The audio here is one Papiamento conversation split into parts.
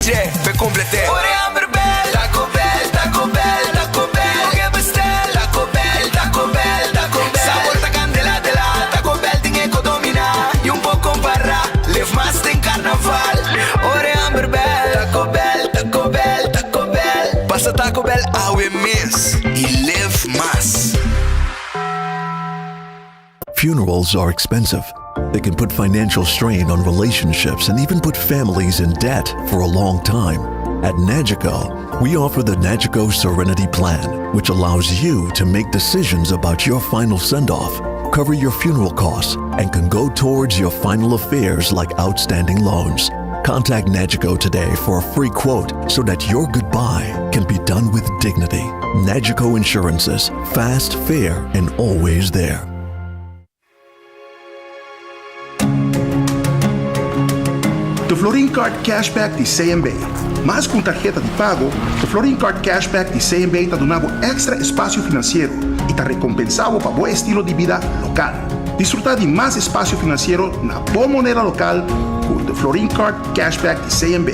Dje, p'e komplet'é. Ora e hamber bel, Taco Bell, Taco Bell, Taco Bell. Loke bestel, Taco Bell, Taco Bell, Taco Bell. Sabor ta kandela dela, Taco Bell tin e ko dominá. I un por kompará, live mas den karnaval. Ora e hamber bel, Taco Bell, Taco Bell, Taco Bell. Pasa Taco Bell awe mes i live mas. Funerals are expensive. They can put financial strain on relationships and even put families in debt for a long time. At Nagico, we offer the Nagico Serenity Plan, which allows you to make decisions about your final send off, cover your funeral costs, and can go towards your final affairs like outstanding loans. Contact Nagico today for a free quote so that your goodbye can be done with dignity. Nagico Insurances, fast, fair, and always there. De Florin Card Cashback di CMB. Mas ku un tarheta di pago, de Florin Card Cashback di CMB ta duna bo èkstra espasio finansiero i ta rekompensá bo pa bo estilo di bida lokal. Disfrutá di mas espasio finansiero na bo moneda lokal ku de Florin Card Cashback di CMB.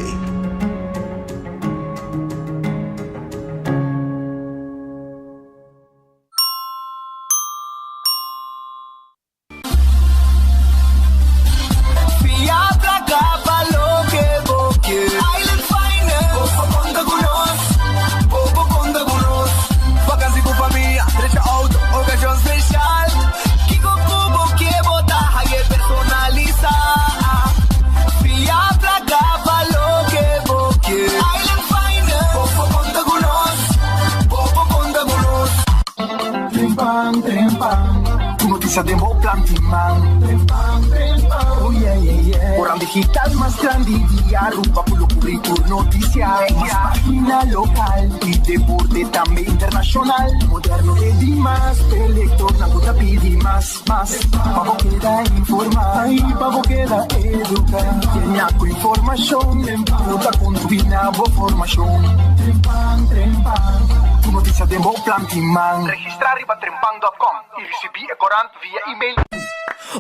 Trempan, trempan, Tur noticia den bo plan tin man. Trempan, trempan, oh yeah, yeah, yeah. Corant digital mas grandi di Aruba cu lo cubri tur noticia. Mas pagina local y deporte tambe internacional. Moderno e di mas, p'e lectornan cu ta pidi mas, mas. Pa bo keda informa y pa bo keda educa. Llena cu informacion cu ta contribui na bo formacion. Trempan, trempan, Tur noticia den bo plan tin man. Registra riba trempan dot com y ricibi e corant via email.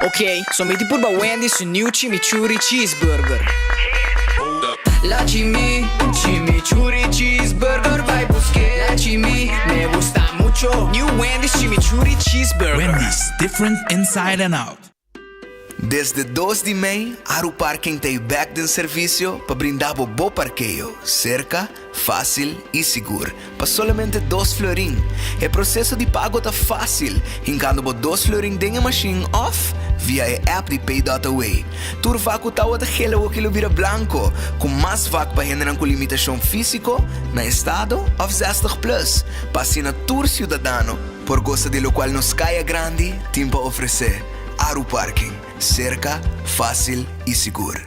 Ok, so mi tin purba Wendy's su new chimichurri cheeseburger. La chimi, chimichurri cheeseburger bai buske. La chimi, me gusta mucho. New Wendy's chimichurri cheeseburger. Wendy's, different inside and out. Desde dos di mei, Aru Parking ta e bek den servisio pa brinda bo bo parkeo, serka, fásil i sigur, pa solamente dos florin. E proseso di pago ta fásil, hinkando bo dos florin den e mashin òf via e app di Pay.away. Tur vak ku tawa ta gel awoki lo bira blanko, ku mas vak pa hendenan ku limitashon físiko, na estado òf zestig plus, pa asina tur siudadano por gosa di lokual nos Kaya Grandi tin pa ofresé. Aru Parking, serka, fásil i sigur.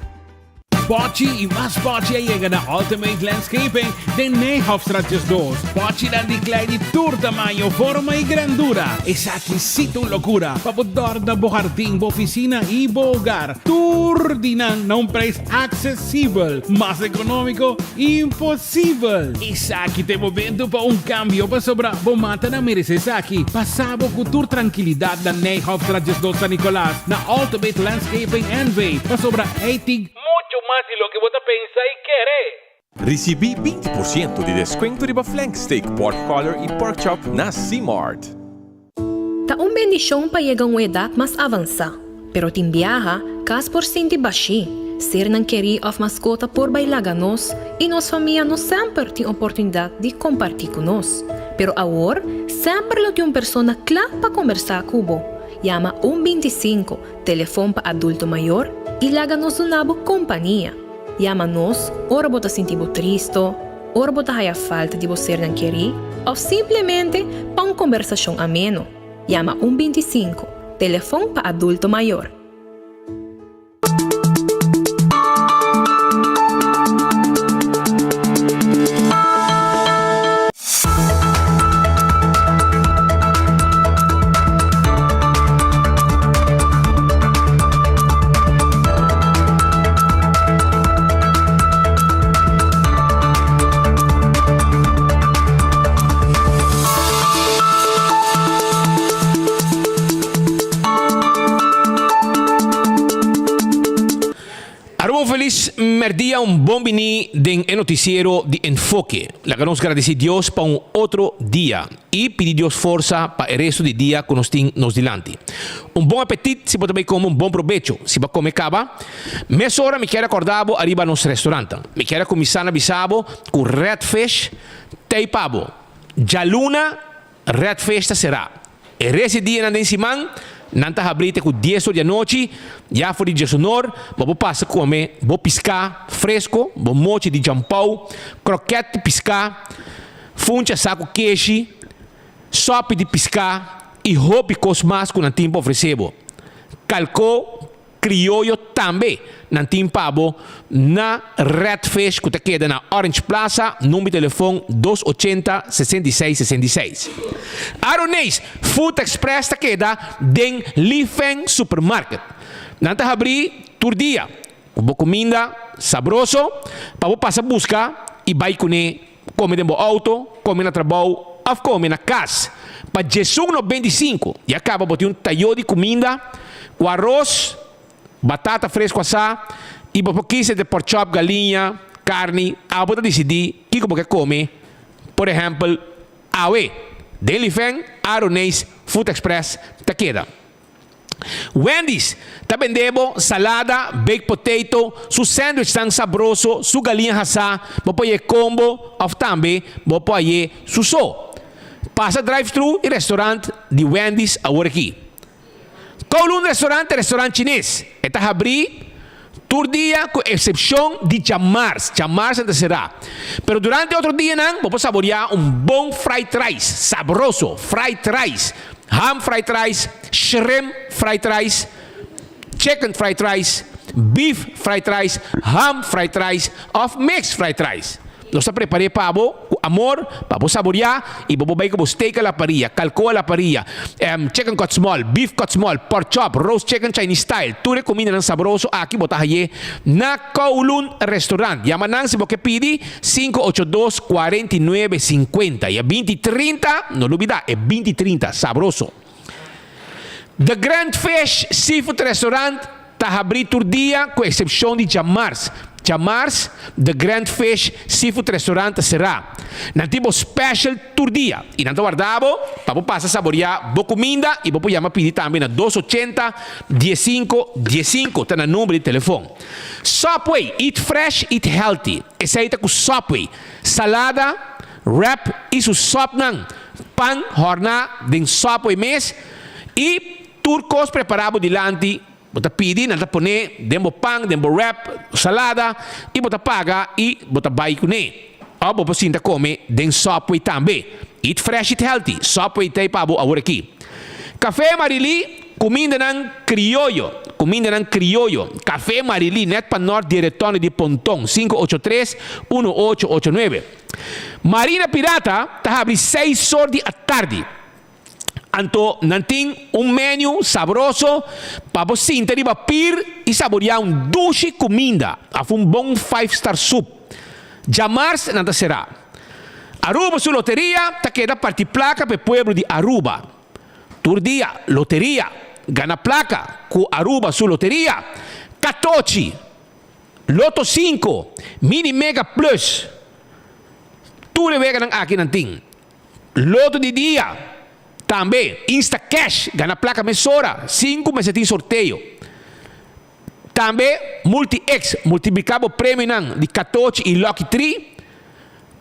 Pochi y mas pochi a yega na Ultimate Landscaping den Nijhofstraat 12. Pochinan di klei di tur tamaño, forma y grandura. Esaki sí ta un locura pa bo dorna bo hardin, bo oficina y bo hogar. Tur di nan na un prijs accesibel. Mas economico, imposibel! Esaki ta e momento pa un cambio pasobra bo matanan merece esaki. Pasa bo cu tur trankilidad na Nijhofstraat 12 San Nicolas na Ultimate Landscaping NV pasobra ey tin mucho mas di loke bo ta pensa y kere. Ricibi 20% di descuento riba flank steak, pork collar y pork chop na C-Mart. Ta un bendishon pa yega un edat mas avansá, pero tin biaha kas por sinti bashí, sernan kerí òf maskota por bai laga nos i nos famia no semper tin oportunidat di kompartí ku nos. Pero awor semper lo tin un persona kla pa kombersá ku bo. Yama un 25, telefon pa adulto mayor, i laga nos duna bo kompania. Yama nos ora bo ta sinti bo tristo, ora bo ta haya falta di bo sernan kerí òf simplemente pa un kombersashon ameno. Yama un 25, telefon pa adulto mayor. merdia, un bon bini den e noticiero di Enfoke. Laga nos gradici Dios pa un otro dia y pidi Dios forsa pa e resto di dia cu nos tin nos dilanti. Un bon apetit si bo ta bay come un bon probecho si bo a come caba. Mesora mi kier a corda bo ariba nos restaurantnan. Mi kier a cuminsa na bisa bo cu Red Fish t'ey pa bo. Djaluna Red Fish ta será. E rest di dianan den siman, nan ta habrí te ku dies or di anochi. Ya for di diesunor, bo por pasa kome bo piská fresko, bo mochi di djampou, krokèt di piská, funchi asá ku keshi, sòpi di piská i hopi kos mas ku nan tin pa ofresé bo. Kalkó Crioyo tambe nan tin pa bo na Red Fish cu ta keda na Orange Plaza, number di telefon dos ochenta sesenta i seis sesenta i seis. Aroneis Food Express ta keda den Li Feng Supermarket. Nan ta habri tur dia cu bo cuminda sabroso pa bo pasa busca y bay cune come den bo auto, come na trabou of come na cas. Pa djesun 95 ya caba bo tin un tayo di cuminda cu aros, batata fresco asá y bo por kies entre pork chop, galiña, carni, abo ta dicidi kico bo ke come, por ehempel awe den Lifen, Aroneis Food Express ta keda. Wendy's ta bende bo salada, baked potato, su sandwichnan sabroso, su galiña hasá, bo por haye combo of tambe bo por haye su so. Pasa drive-thru y restaurant di Wendy's awor aki. Kowloon Restaurant ta restaurant chines. E ta habrí tur dia ku eksepshon di djamars. Djamars nan ta será. Pero durante otro dianan bo por saboriá un bon fried rice sabroso, fried rice, ham fried rice, shrimp fried rice, chicken fried rice, beef fried rice, ham fried rice òf mixed fried rice. Nos ta prepar'é pa bo ku amor, pa bo saboriá i bo por bai ku bo steak a la parilla, kalkó a la parilla, chicken cut small, beef cut small, pork chop, roast chicken Chinese style. Tur e kumindanan sabroso aki bo ta hañ'é na Kowloon Restaurant. Yama nan si bo ke pidi, sinku ocho dos, kuarenta i nuebe, sinkuenta. I e binti trinta, no lubidá, e binti trinta, sabroso. The Grand Fish Seafood Restaurant ta habrí tur dia ku eksepshon di djamars. Djamars, The Grand Fish Seafood Restaurant ta será. Nan tin bo special tur dia i nan ta warda bo pa bo pasa saboriá bo kuminda i bo por yama pidi tambe na dos ochenta, diesinko, diesinko ta nan number di telefon. Subway, eat fresh, eat healthy. Esei ta ku Subway. Salada, wrap i su sòpnan. Pan hòrná den Subway mes i tur kos prepará bo dilanti. Bo ta pidi, nan ta pone den bo pan, den bo wrap, salada i bo ta paga i bo ta bai kuné. Òf bo por sinta kome den Subway tambe. Eat fresh, eat healthy. Subway ta ei pa bo awor aki. Café Marilí, kumindanan krioyo, kumindanan krioyo. Café Marilí, nèt pa nòrt di e retòne di Ponton, sinku ocho tres, unu ocho ocho nuebe. Marina Pirata ta habri seis or di atardi. Anto nan tin un menu sabroso pa bo sinta riba pir i saboriá un dushi kuminda òf un bon five star sup. Djamars nan ta será. Aruba su loteria ta keda parti plaka pa e pueblo di Aruba. Tur dia loteria, gana plaka ku Aruba su loteria. Katochi! Loto sinku, Mini Mega Plus, tur e weganan aki nan tin. Loto di dia, tambe, Insta Cash, gana plaka mesora, sin ku mester tin sorteo. Tambe Multi X, multipliká bo premionan di katochi i Lucky Tree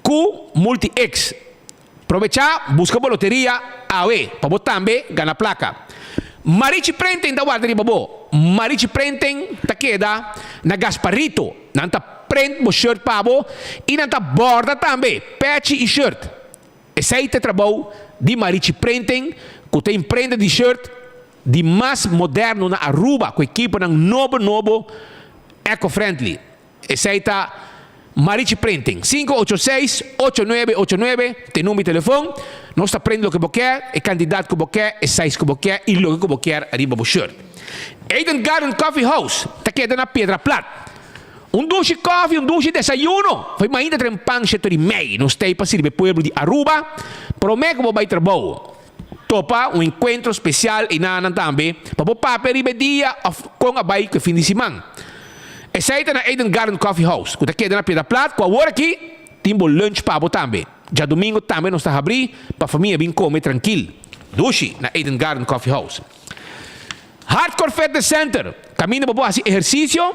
ku Multi X. Probechá, buska bo loteria awe pa bo tambe gana plaka. Marichi Printing ta warda riba bo. Marichi Printing ta keda na Gasparito. Nan ta print bo shirt pa bo i nan ta borda tambe pechi i shirt. Esei ta e trabou di Marichi Printing ku ta imprenta di shirt di mas moderno na Aruba ku ekiponan nobo nobo eco-friendly. Esei ta Marichi Printing. Sinku ocho seis, ocho nuebe ocho nuebe ta e number di telefon. Nos ta prende loke bo kier, e kantidat ku bo kier, e size ku bo kier i loke ku bo kier riba bo shirt. Eden Garden Coffee House ta keda na Piedra Plat. Un dushi kofi, un dushi desayuno. Fo'i mainta trempan sheto di mei nos ta ei pa sirbi e pueblo di Aruba prome ku bo bai trabou. Topa un enkuentro spesial ei na nan tambe pa bo papia riba e dia òf kon a bai ku e fin di siman. Esei ta na Eden Garden Coffee House, ku ta keda na Piedra Plat, ku awor aki tin bo lunch pa bo tambe. Djadumingu tambe nos ta habrí pa famia bin kome trankil. Dushi na Eden Garden Coffee House. Hardcore Fitness Center, kaminda bo por hasi ehersisio,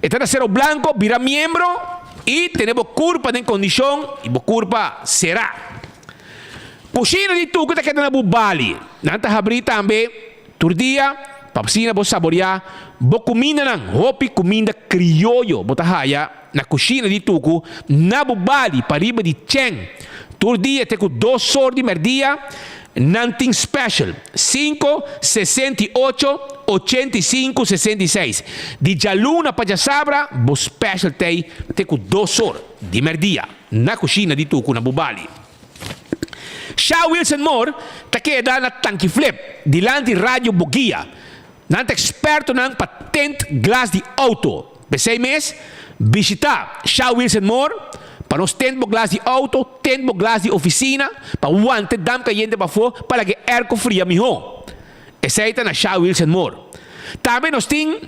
e ta na Cerro Blanco, bira miembro i tene bo kurpa den kondishon i bo kurpa será. Kushina di Tuku ta keda na Bubali. Nan ta habrí tambe tur dia pa asina bo saboriá bo kumindanan. Hopi kuminda krioyo bo ta haya na Kushina di Tuku na Bubali pariba di Chen. Tur dia te ku dos or di mèrdia nan tin special, sinku, 68, 85, 66. Di djaluna pa djasabra bo special t'ei te ku dos or di mèrdia na Kushina di Tuku na Bubali. Sha Wilson Moore ta keda na Tanki Flip, dilanti Radio Boguia. Nan ta ekspertonan pa tint glas di outo. P'esei mes, bishitá Sha Wilson Moore pa nos tint bo glas di outo, tint bo glas di ofisina, pa wanta e damp kayente pafó pa laga e airco fria mihó. Esei ta na Sha Wilson Moore. Tambe nos tin.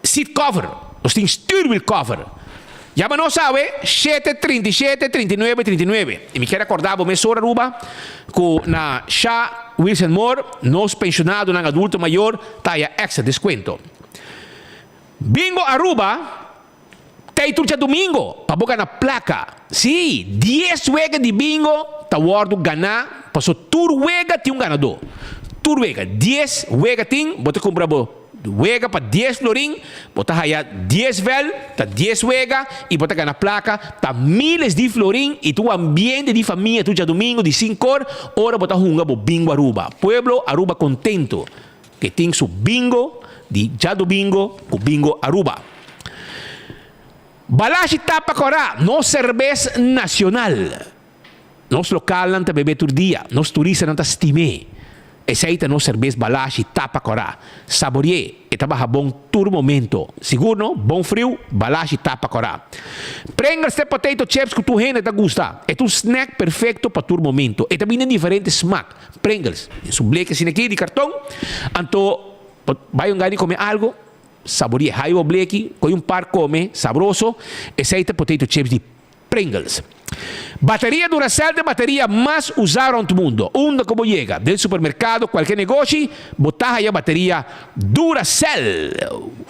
Seat cover, nos tin stuurwiel cover. Yama nos awe shete 37 39 39. I mi kier acorda bo mesora Aruba cu na Sha Wilson Moore nos pensionadonan adulto mayor ta haya extra descuento. Bingo Aruba ta tur djadomingo pa bo gana placa. Si, dies wega di bingo ta wordo gana paso tur wega tin un ganador. Tur wega, dies wega tin, bo ta cumpra bo Wega pa dies florin, bo ta haya dies vel, ta dies wega, y bo ta gana placa, ta miles di florin y tur ambiente di famia tur djadomingo di sincor ora bo ta hunga bo bingo Aruba. Pueblo Aruba contento ke tin su bingo di djadomingo cu bingo Aruba. Balashi tapa cora, nos cerbes nacional. Nos lokalnan ta bebé tur dia, nos turistanan ta stim'é. Esei ta nos serbes Balashi tapa kòrá. Sabori'é, e ta baha bon tur momento. Sigur no, bon friu, Balashi tapa kòrá. Pringles ta e potato chips ku tur hende ta gusta. E ta un snack perfekto pa tur momento. E ta bini den diferente smak. Pringles, den su bleki asina aki di karton. Anto, bo bai un gana di kome algu, sabori'é. Hayo bo bleki, kohe un par kome, sabroso. Esei ta potato chips di. Pringles. Bateria Duracell ta e bateria mas usá rònt mundu. Unda ku bo yega, den supermerkado, kualke negoshi, bo ta haya bateria Duracell.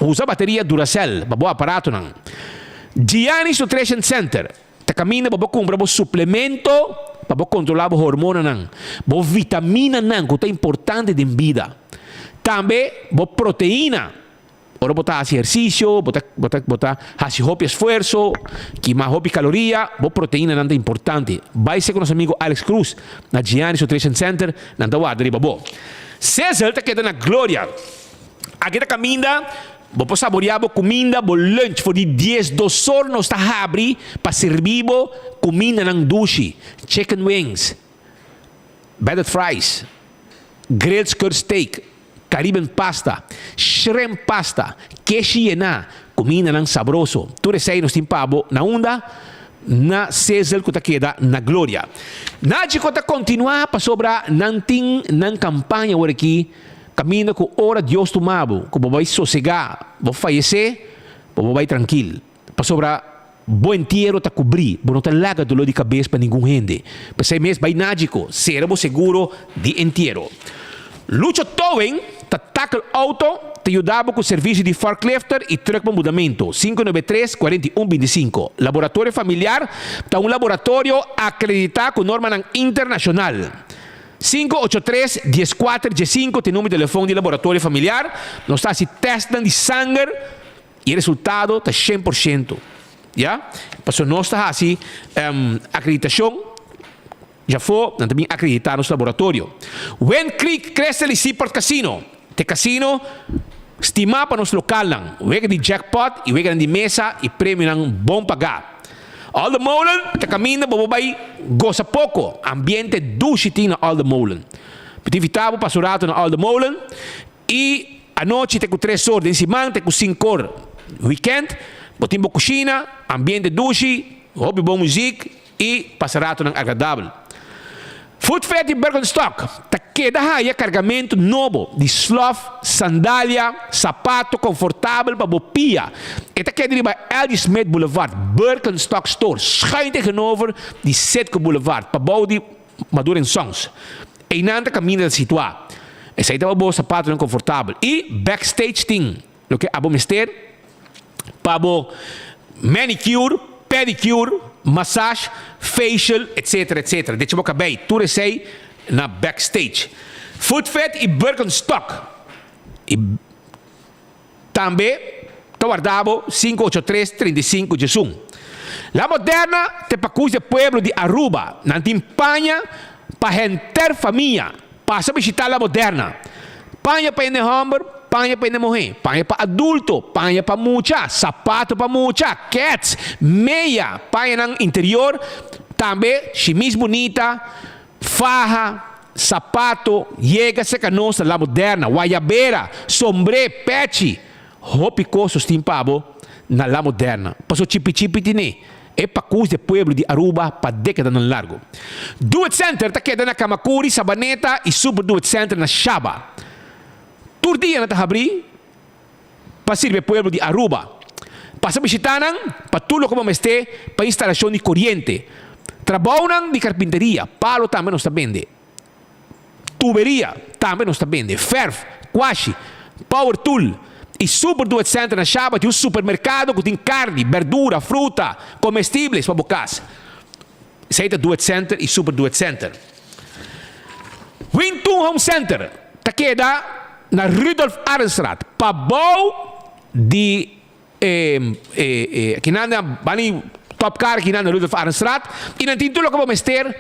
Usa bateria Duracell pa bo aparatonan. Gianni's Nutrition Center ta kaminda pa bo kumpra bo suplemento pa bo kontrolá bo hormonanan, bo vitaminanan ku ta importante den bida. Tambe bo proteina. Ora bo ta hasi ehersisio, bo ta bo ta bo ta hasi hopi esfuerso, kima hopi kaloria, bo proteinanan ta importante. Bai ser ku nos amigo Alex Cruz na Giannis Nutrition Center, nan ta warda riba bo. Sizzle ta keda na Gloria. Aki ta kaminda bo por saborea bo kuminda, bo lunch for di diesdos or nos ta habri pa sirbi bo kumindanan dushi, chicken wings, breaded fries, grilled skirt steak, Caribbean pasta, shrimp pasta, keshi yená, kumindanan sabroso. Tur esei nos tin pa bo na unda? Na Sizzle ku ta keda na Gloria. Nagico ta kontinuá pasobra nan tin nan kampaña awor aki kaminda ku ora Dios tuma bo ku bo bai sosegá, bo fayesé, bo bo bai trankil. Pasobra bo entiero ta kubrí, bo no ta laga doló di kabes pa ningun hende. P'esei mes bai Nagico, sera bo seguro di entiero. Lucho Towing ta tackle auto, ta yuda bo ku servisio di forklifter i truck pa mudamentu, 593 41 25. Laboratorio Familiar ta un laboratorio akreditá ku normanan internashonal. 583 14 15 ta e numero di telefon di Laboratorio Familiar. Nos ta hasi tèstnan di sanger. E resultado ta shen por shento, ya. Pasobra nos ta hasi akreditashon djafó, nan ta bin akreditá nos laboratorio. Wind Creek Crystal y Seaport Casino ta e kasino stimá pa nos lokalnan. Wega di jackpot y weganan di mesa y premionan bon pagá. Alde Molen ta kaminda bo bo bai gosa poko. Ambiente dushi tin na Alde Molen. Mi ta invitá bo pasa un rato na Alde Molen. I anochi te ku tres or den siman te ku sinkor wikènt, bo tin bo kushina, ambiente dushi, hopi bon muzik i pasa ratonan agradabel. Footfed di Birkenstock ta keda haya kargamentu nobo di slof, sandalia, sapato konfortabel pa bo pia. E ta keda riba LG Smith Boulevard, Birkenstock Store, schuin tegenover di Citgo Boulevard, pabou di Maduro en Sons. Einan ta kaminda ta situá. Esei ta pa bo sapatonan konfortabel. I Backstage tin loke abo mester pa bo manicure, pedicure, massage, facial, etc. Etc. Decha bo kabei, tur esei na Backstage. Footfed i Birkenstock. I tambe ta warda bo 583 35 diesun. La Moderna ta e pakus di e pueblo di Aruba. Nan tin paña pa henter famia. Pasa bishita La Moderna. Paña pa hende hòmber, paña pa hende muhé, paña pa adulto, paña pa mucha, sapato pa mucha, kèts, meya, pañanan interior, tambe shimis bunita, faha, sapato, yega serka nos na La Moderna, wayabera, sombré, pèchi. Hopi kos nos tin pa bo na La Moderna. Paso chipi chipi tine e pakus di pueblo di Aruba pa dekadanan largo. Do It Center ta keda na Camacuri, Sabaneta y Super Do It Center na Shaba. Tur dia nan ta habri pa sirbi e pueblo di Aruba. Pasa bishita nan pa tur loke bo mester pa instalacion di coriente, trabounan di carpinteria, palo tambe nos ta bende. Tuberia tambe nos ta bende, ferf, kwashi, power tool y Super Do It Center na Shaba tin un supermercado cu tin carni, berdura, fruta, comestibles pa bo cas. Esey ta Do It Center y Super Do It Center. Wintun Home Center ta keda na Rudolf Arendstraat, pabou di e kinan na bani Top Car kinan na Rudolf Arendstraat y nan tin tur loke bo mester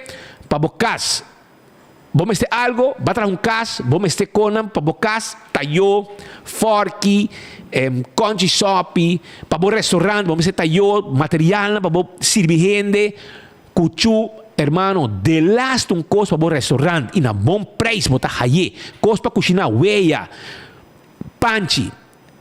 pa bo cas. Bo mester algo, ba traha un kas, bo mester konan pa bo kas, tayó, fòrki, kònchi sòpi, pa bo restaurant bo mester tayó, materialnan pa bo sirbi hende, kuchú, hermano, delaste un kos pa bo restaurant i na bon preis bo ta haye, kos pa kushiná, weya, panchi.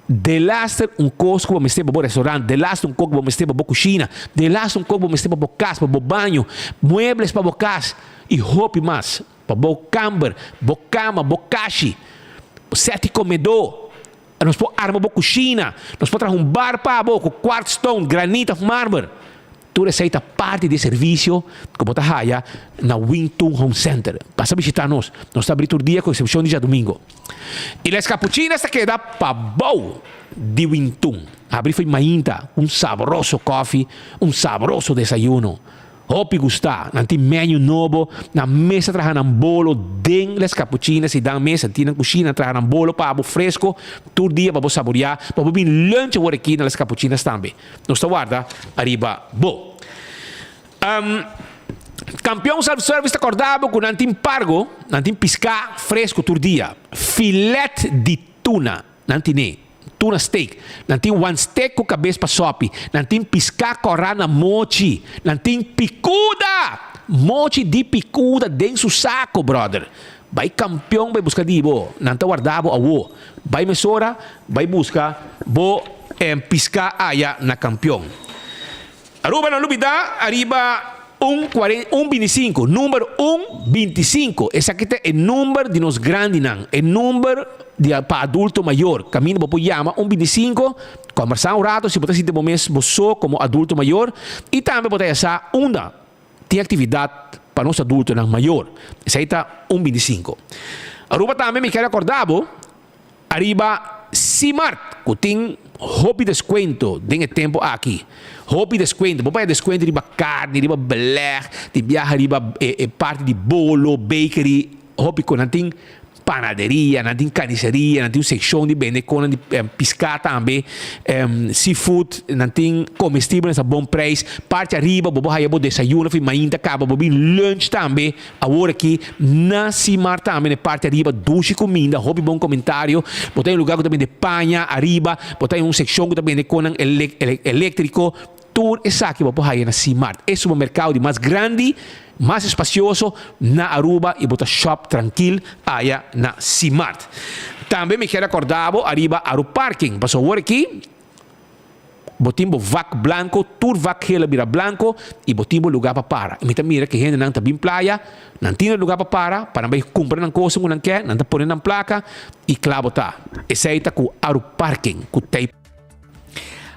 Delaster un kos ku bo mester pa bo restaurant, delaster un kos ku bo mester pa bo kushina, delaster un kos ku bo mester pa bo kas, pa bo baño, muebles pa bo kas i hopi mas. Pa bo kamber, bo kama, bo kashi, bo sèt di komedó. Nos por arma bo kushina, nos por traha un bar pa bo ku quartz stone, granit òf marmer. Tur esei ta parti di e servisio ku bo ta haya na Wing Tun Home Center. Pasa bishitá nos. Nos ta abrí tur dia ku eksepshon di djadumingu. I Les Capuchinas ta keda pabou di Wing Tun. Abrí fo'i mainta ku un sabroso kòfi, un sabroso desayuno. Hopi gustá. Nan tin menu nobo. Nan mes ta traha nan bolo den Les Capuchinas i dan mes nan tin nan kushina nan traha nan bolo pa bo fresko tur dia pa bo saboriá, pa bo bin lunch awor aki na Les Capuchinas tambe. Nos ta warda ariba bo. Um, Kampion Self Service ta korda bo ku nan tin pargo, nan tin piská fresku tur dia. Filet di tuna nan tine, tuna steak. Nan tin wan steak ku kabes pa sòpi. Nan tin piská kòrá na mochi. Nan tin pikuda! Mochi di pikuda den su sako, bròder. Bai Kampion bai buska di bo. Nan ta warda bo awo. Bai mesora bai buska bo piská aya na Kampion. Aruba no lubida ariba un kuaren un bintisinku number un bintisinku esaki ta e number di nos grandinan e number di pa adulto mayor kaminda bo por yama un bintisinku kombersá un rato si bo ta sinti bo mes bo so komo adulto mayor i tambe bo ta yasa unda tin aktividat pa nos adultonan mayor esei ta un bintisinku Aruba tambe mi kier akorda bo Ariba Simart cu tin hopi descuento den e tempo aki. Hopi descuento. Bo paña descuento riba carni, riba beleg, di biaha riba e parti di bolo, bakery, hopi cos. Nan tin panaderia, nan tin carniceria, nan tin un seccion di bende conan di pisca tambe, seafood, nan tin comestiblenan a bon prijs. Parti ariba bo por haya bo desayuno of mainta caba bo bin lunch tambe. Awor aki na Simar tambe na e parti ariba dushi kuminda, hopi bon komentario. Bo ta den un lugar ku ta bende paña ariba, bo ta den un sekshon ku ta bende konan eléktriko. Tur esaki bo por haya na Simar. E supermerkado di mas grandi, mas espasioso na Aruba i bo ta shòp trankil aya na Simar. Tambe mi kier akorda bo ariba Aruparking, pasobra awor aki. Bo tin bo vak blanco, tur vak geel a bira blanco y bo tin bo lugar pa para. Y mi ta mira cu hendenan ta bin playa, nan tin e lugar pa para, pa nan bay cumpra nan cosnan cu nan ke, nan ta pone nan placa y cla bo ta. Esey ta cu Aruparking cu tey.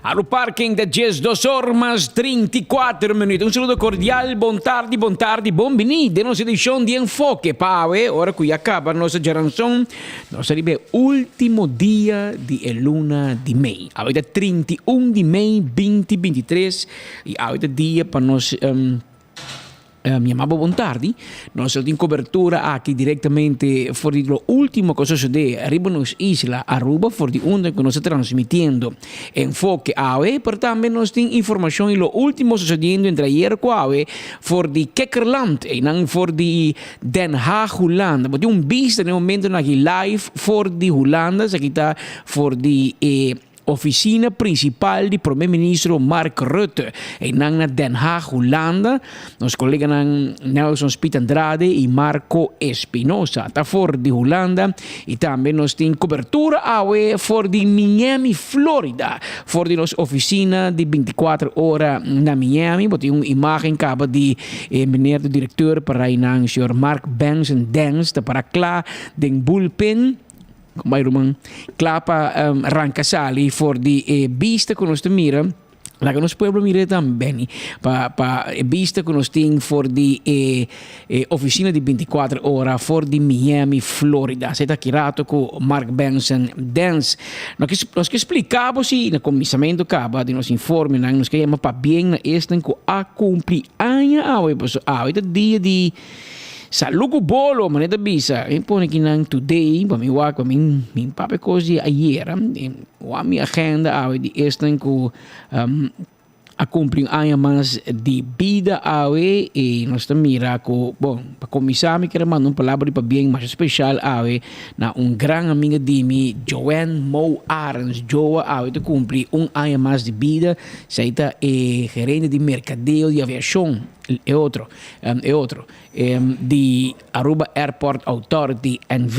Aruparking ta 12 or mas 34 minuut. Un saludo cordial, bon tardi, bon tardi, bon bini den nos edicion di Enfoke pa awe, ora cu ya caba nos djaranson. Nos a riba e ultimo dia di e luna di mei. Awe ta 31 di mei 2023 y awe ta dia pa nos um, um, yama bo bon tardi. Nos lo tin cobertura aki directamente for di lo ultimo cu a sucede riba nos isla Aruba for di unda cu nos ta transmitiendo Enfoke awe, pero tambe nos tin informacion y lo ultimo sucediendo entre ayer cu awe for di Kekkerland, einan for di Den Haag, Hulanda. Bo tin un bista den e momentonan aki live for di Hulanda. Esaki ta for di e oficina principal di Prome Ministro Mark Rutte. Einan na Den Haag, Hulanda. Nos coleganan Nelson Speed Andrade y Marco Espinosa ta for di Hulanda. Y tambe nos tin cobertura awe for di Miami, Florida. For di nos oficina di 24 ora na Miami. Bo tin un imagen caba di E meneer de directeur pa rainan señor Mark Benson Dens ta para kla den bullpen. Kom bai ruman. Kla pa um, ranka sali for di e bista ku nos ta mira. Laga nos pueblo mira tambe, Benny. Pa, pa e bista ku nos tin for di e, e oficina di 24 ora for di Miami, Florida. Se ta aki rato ku Mark Benson Dens. Nos ke, nos ke splika bo si na kuminsamentu kaba di nos informenan, nos ke yama pabien na esnan ku a kumpli aña awe, pasobra awe ta dia di salu ku bolo, manera ta bisa. Mi pone kinan today pa mi wak, pa mi mi papia kos di ayera, wak mi agenda awe di esnan ku a cumpli un aña mas di bida awe y nos ta mira cu, bon, pa cuminsa mi kier a manda un palabra di pabien masha special awe na un gran amiga di mi, Joanne Mo Arends. Joa awe ta cumpli un aña mas di bida, esey ta e gerente di mercadeo di aviacion, e otro, e otro. Di Aruba Airport Authority NV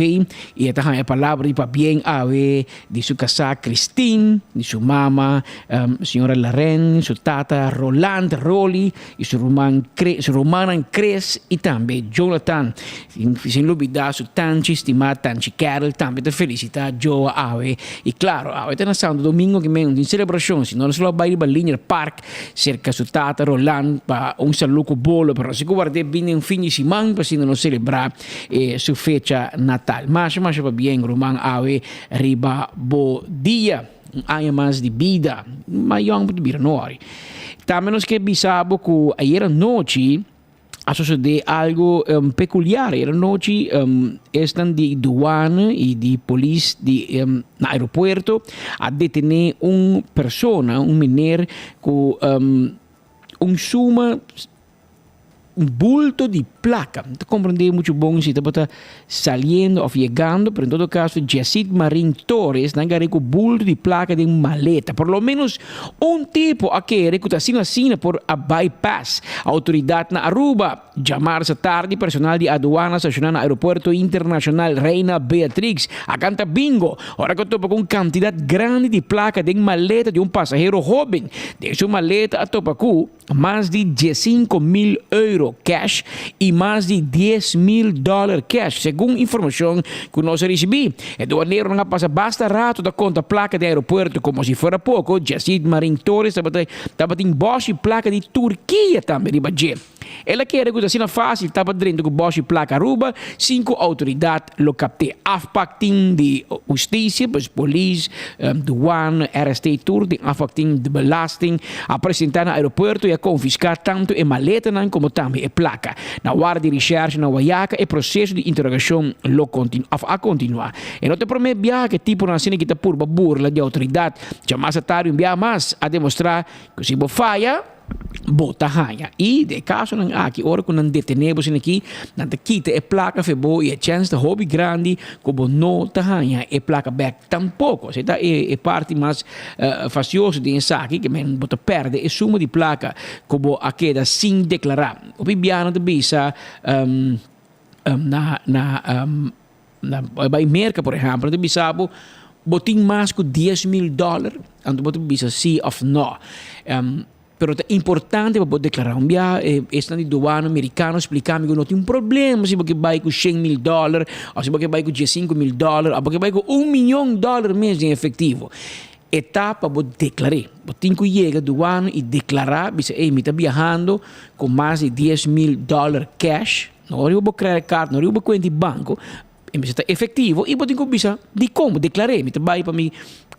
y e ta haña e palabra di pabien awe di su casá Christine, di su mama señora Laren, su tata Roland Rolly y su ruman su rumannan Chris y tambe Jonathan. Sin lubida su tanchi stimá tanchi Carol tambe ta felicita Joa awe y claro awe ta na Santo Domingo ki men tin celebracion si no nos lo bay riba Linear Park Serka su tata Roland pa un salu ku bolo, pero si ku ward'é bini un fin di siman pa asina nos selebrá e su fecha natal. Masha masha pabien ruman awe riba bo dia, un aña mas di bida. Mas yòn bo ta bira no ori. Tambe nos ke bisa bo ku ayera nochi a sosodé algo peculiar. Era nochi esnan di douane y di polis di na aeropuerto a detené un persona, un meneer cu un suma, un bulto di placa. No ta comprende mucho bon si tabata saliendo of yegando, pero en todo caso Jessid Marin Torres nan gare cu bulto di placa den maleta. Por lo menos un tipo a kere cu ta asina asina por a bypass autoridad na Aruba. Djamarsa tardi personal di aduana staciona na Aeropuerto Internacional Reina Beatrix a canta bingo ora cu a topa cu un cantidad grandi di placa den maleta di un pasahero hoben. Den su maleta a topa cu. Mas di diesinco mil euro cash y mas di 10,000 dollar cash, segun informacion cu nos a ricibi. E duaneronan a pasa basta rato ta conta placa den aeropuerto como si fuera poco. Jacid Marin Torres tabata tabatin boshi placa di Turkia tambe riba dje. El a kere cu ta asina facil taba drenta cu boshi placa Aruba sin cu autoridad lo capte. Afpak tin di husticia, pues polis, Douane, RST tur den afwachting di belasting a presenta na aeropuerto y a confisca tanto e maletanan como tambe e placa. Na warda di recherche na Wayaca e proceso di interrogacion lo continua of a continua. E no ta e prome biaha cu e tiponan asina ki ta purba burla di autoridad. Djamas a tardi un biaha mas a demostra cu si bo faya, Bo ta haña. I den e kasonan aki, ora ku nan detené bo esaki, nan ta kita e plaka fe bo i e chèns ta hopi grandi ku bo no ta haña e plaka bèk tampoko. Esei ta e parti mas fastioso den esaki, ke men bo ta pèrdè e suma di plaka ku bo a keda sin deklará. Hopi biaha nan ta bisa na na na bai Merka por ehèmpel, nan ta bisa bo. Bo tin mas ku 10,000 dòler? Anto bo ta bisa si òf nò. Pero ta importante pa bo deklará. Un bia esnan di duana merikano splika mi ku no tin problema si bo ke bai ku 100,000 dòler òf si bo ke bai ku 15,000 dòler òf bo ke bai ku un mion dòler mes den efektivo. E ta pa bo deklar'é. Bo tin ku yega duana i deklará, bisa ey mi ta biahando ku mas di 10,000 dòler cash, no riba bo credit card, no riba bo kuenta di banko, E mester ta efectivo y bo tin cu bisa dicon bo declar'é. Mi ta bay pa mi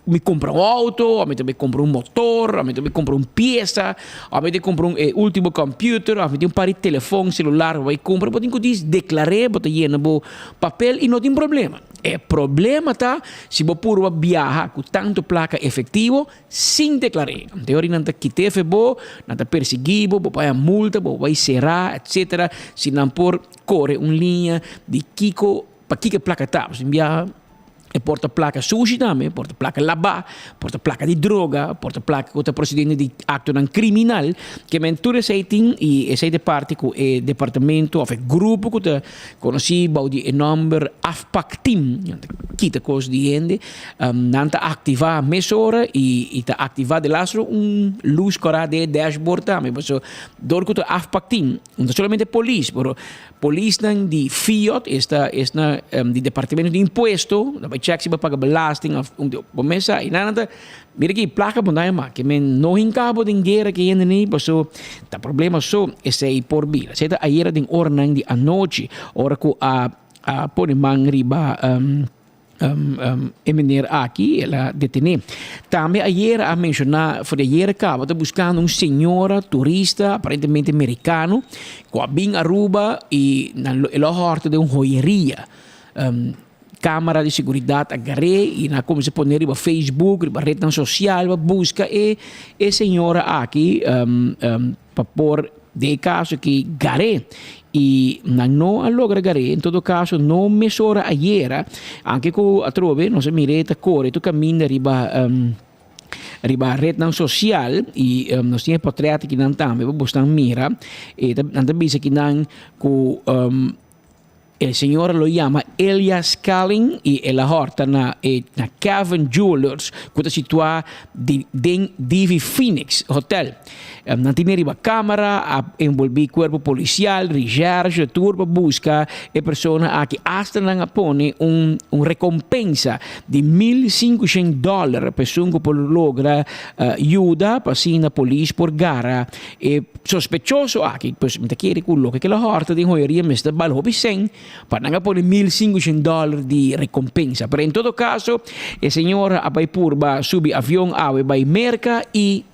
mi cumpra un auto, of mi ta bay cumpra un motor, of mi ta bay cumpra un pieza, of mi ta cumpra un e ultimo computer, of mi tin un par di telefon celular pa bay cumpra. Bo tin cu dis declar'é, bo ta yena bo papel y no tin problema. E problema ta si bo purba biaha cu tanto placa efectivo sin declar'é. Anto ora nan ta kit'é fe bo, nan ta persigui bo, bo paga multa, bo bay cera, etcetera, si nan por Kore un liña di kiko pa kiko e plaka ta. Pasobra biaha e por ta plaka sushi tambe, por ta plaka labá, por ta plaka di droga, por ta plaka ku ta prosedente di aktonan kriminal. Ke men tur esei tin i esei ta e parti ku e departamento òf e grupo ku ta konosí bou di e nòmber Afpak Team, nan ta kita kos di hende, nan ta aktivá mesora i ta aktivá delastro un lus kòrá den e dashboard tambe. Pasobra dor ku ta Afpak Team. No ta solamente polis, pero polisnan di FIOD, esta esnan di departamento di impuesto, nan bai check si bo a paga belasting of un bo mes sa. Y nan ta mira ki placa bo nan a make, men no hinca bo den guera ki hende ni paso ta problema so esey por bira. Esey ta ayera den oranan di anochi ora cu a a pone man riba. E meneer aki el a detené. Tambe ayera a menshoná for di ayera kaba ta buskando un señora turista aparentemente merikano ku a bin Aruba i nan el a hòrta den un hoyeria. Kamara di seguridat a gar'é i nan a kuminsá pone riba Facebook, riba retnan sosial pa buska e e señora aki pa por Den e kaso aki gar'é i nan no a logra gar'é, en todo kaso no mesora ayera, anke ku atrobe nos a mir'é ta kore tur kaminda riba riba retnan sosial i nos tin e potrèt akinan tambe pa bosnan mira, e ta nan ta bisa akinan ku E señora lo yama Elia Scaling y el a horta na e na Kevin Jewelers cu ta situa di den Divi Phoenix Hotel. Nan tin riba camera a envolvi cuerpo policial, recherche tur pa busca e persona aki. Hasta nan a pone un un recompensa di 1500 dollar pa esun cu por logra yuda pa asina polis por gara E sospechoso aki, pues mi ta kere ku loke kila hòrta den hoyeria mester bal hopi sèn pa nan a pone mil sinkushen dòler di rekompensa. Pero en todo kaso e señora a bai purba subi avion awe bai Merka i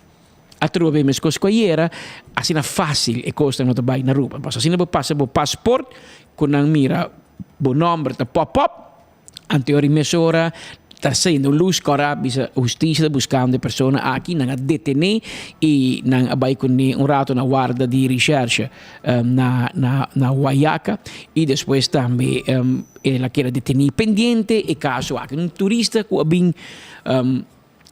atrobe meskos ku ayera asina fásil e kosnan no ta bai na Aruba. Pasobra asina bo pasa bo pasport ku nan mira bo nòmber ta pòp pòp. Anteori mesora ta sendo luz kora bisa hustisia ta buskando e persona aki, nan a detene i nan a bai kuné un rato na warda di recherche na na na Guayaca i despues tambe el a keda deteni pendiente e kaso aki. Un turista ku a bin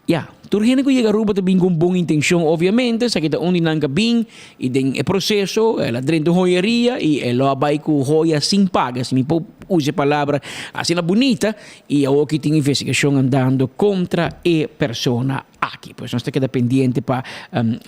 Ya, tur hende ku yega Aruba ta bin ku un bon intencion obviamente, esaki ta un di nan ku a bin i den e proceso el a drenta un joyeria i e lo a bai ku joya sin paga, si mi por usa e palabra asina bunita, i awoki tin investigacion andando kontra e persona aki. Pues nos ta keda pendiente pa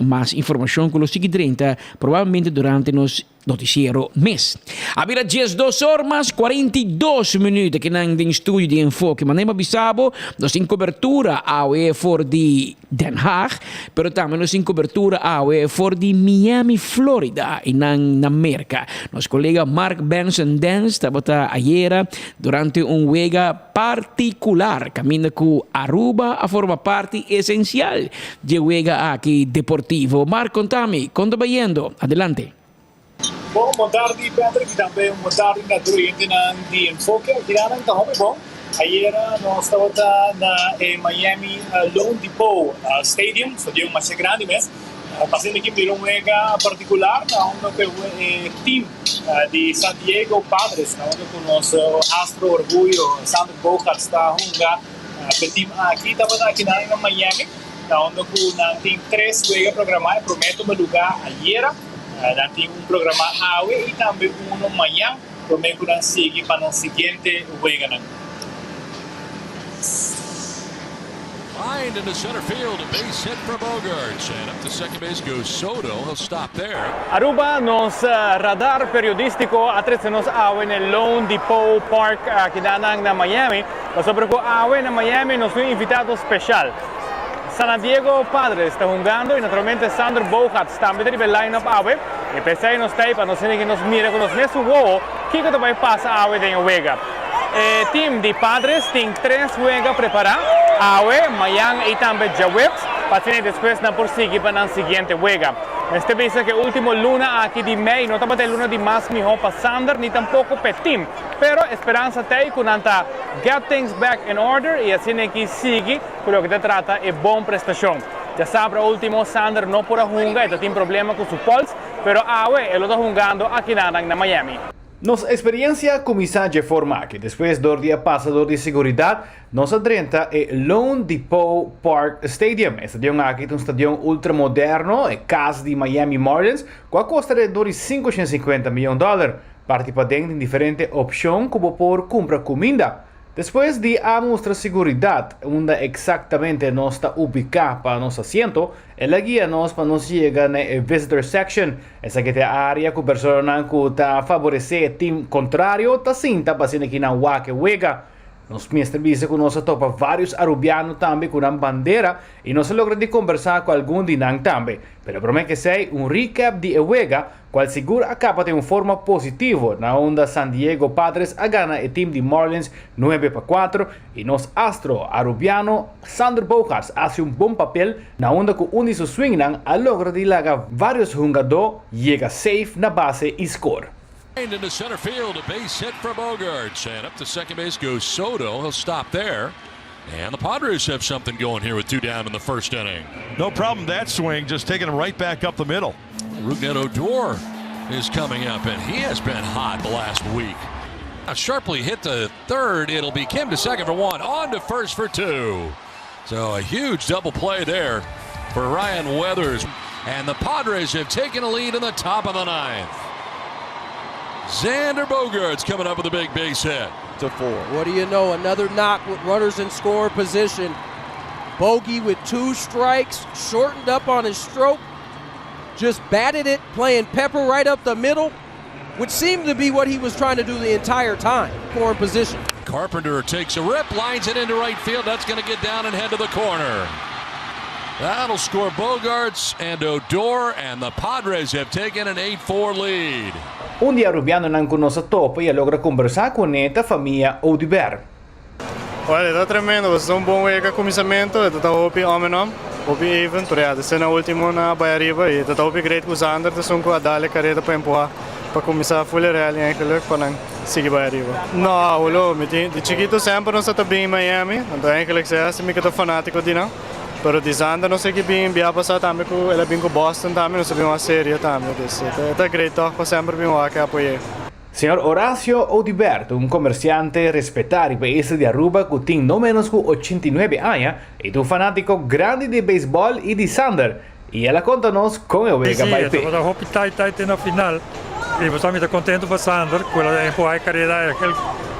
mas informacion ku lo sigui drenta probablemente durante nos Noticiero mes. A bira 12 or mas 42 minuut aki nan den studio di Enfoke. Manera mi a bisa bo, nos tin cobertura awe for di Den Haag, pero tambe nos tin cobertura awe for di Miami, Florida, y nan na Merca. Nos colega Mark Benson Dens tabata ayera durante un wega particular caminda cu Aruba a forma parti esencial dje wega aki deportivo. Mark, contami, con ta bayendo? Adelante. Bon, bon tardi Patrick y tambe un bon tardi na tur oyentenan di Enfoke. Akinan ta hopi bon. Ayera nos tabata na e Miami Loan Depot Stadium, stadion masha grandi mes. Pasinda aki mira un wega particular na unda cu e team di San Diego Padres, na unda cu nos astro orguyo Xander Bogaerts ta hunga. E team aki tabata akinan na Miami, na unda cu nan tin tres wega programa. E prome tuma luga ayera. Nan tin un programa awe y tambe uno mañan prome cu nan sigui pa nan siguiente weganan. Lined into center field, a base hit for Bogaerts. And up to second base goes Soto. He'll stop there. Aruba, Nos radar periodistico a trece nos awe n'e Loan Depot Park akidanan na Miami, pasobra cu awe na Miami nos tin un invitado special. San Diego Padres ta hungando y naturalmente Xander Bogaerts tambe ta riba e line-up awe y p'esey nos ta ey pa nos hende ki nos mira cu nos mesun wowo kico ta bay pasa awe den e wega. E team di Padres tin tres wega prepara, awe, mayan y tambe djaweps, pa asina despues nan por sigui pa nan siguiente wega. Mester bisa cu e ultimo luna aki di mei no tabata e luna di mas miho pa Xander ni tampoco p'e team, pero e speransa ta ey cu nan ta get things back in order y asina ki sigui Ku loke ta trata e bon prestashon. Djasabra ultimo Sander no por a hunga, e ta tin problema ku su pols, pero awe e lo ta hungando akinanan na Miami. Nos experiencia a cuminsa dje forma aki, despues dor di a pasa dor di seguridad, nos a drenta e Loan Depot Park Stadium. E stadion aki ta un stadion ultramoderno, e cas di Miami Marlins, cu a costa alrededor di 550 miyon dollar. Parti paden tin diferente opcion cu bo por cumpra cuminda. Despues di a mustra siguridat unda eksaktamente nos ta ubiká pa nos asiento, el a guia nos pa nos yega na e visitor section. Esaki ta e área ku personanan ku ta faboresé e tim kontrario ta sinta pa asina ki nan wak e wega. Nos mester bisa ku nos a topa vários arubiano tambe ku nan bandera i nos a logra di kombersá ku algun di nan tambe. Pero promé ku esei, un recap di e wega cual sigur a caba den un forma positivo na unda San Diego Padres a gana e team di Marlins 9-4 y nos astro Arubiano Xander Bogaerts a haci un bon papel na unda cu un di su swingnan a logra di laga varios hungador yega safe na base y score. Into center field, a base hit for Bogaerts, and up to second base goes Soto. He'll stop there. And the Padres have something going here with two down in the first inning. No problem that swing, just taking him right back up the middle. Rougned Odor is coming up, and he has been hot the last week. Now sharply hit to third. It'll be Kim to second for one, on to first for two. So a huge double play there for Ryan Weathers. And the Padres have taken a lead in the top of the ninth. Xander Bogaerts coming up with a big base hit. To four. What do you know? Another knock with runners in scoring position. Bogey with two strikes, shortened up on his stroke. Just batted it, playing pepper right up the middle, which seemed to be what he was trying to do the entire time. Scoring position. Carpenter takes a rip, lines it into right field. That's going to get down and head to the corner. That'll score Bogaerts and Odor, and the Padres have taken an 8-4 lead. Un di Arubianonan cu nos a topa y a logra combersa cu ne ta famia Oduber. Well, e ta tremendo, pasobra ta un bon wega kuminsamentu, e ta ta hopi om en om, hopi even, pero ya, desde na ultimo nan a bai ariba y e ta ta hopi great ku Xander ta esun ku a dal e kareda pa empuha pa kuminsá full e rally eigenlijk pa nan sigui bai ariba. No, awolo, mi tin, di chikitu semper nos a ta bin Miami, anto eigenlijk sea si mi ku ta fanatiko di nan, pero di Xander nos a ki bin bia pasá tambe ku el a bin ku Boston tambe, nos a bin wak serie tambe, dus e ta great tòg pa semper bin wak e apoy'é. Señor Horacio Oduber ta un comerciante respetá riba e isla di Aruba cu tin no menos cu 89 aña y ta un fanatico grandi di beisbol y di Sander y el a conta nos con e wega Sí, bai e p'e. tabata hopi tight tight te na final y boso mi ta contento pa Sander cu el a empuha e careda el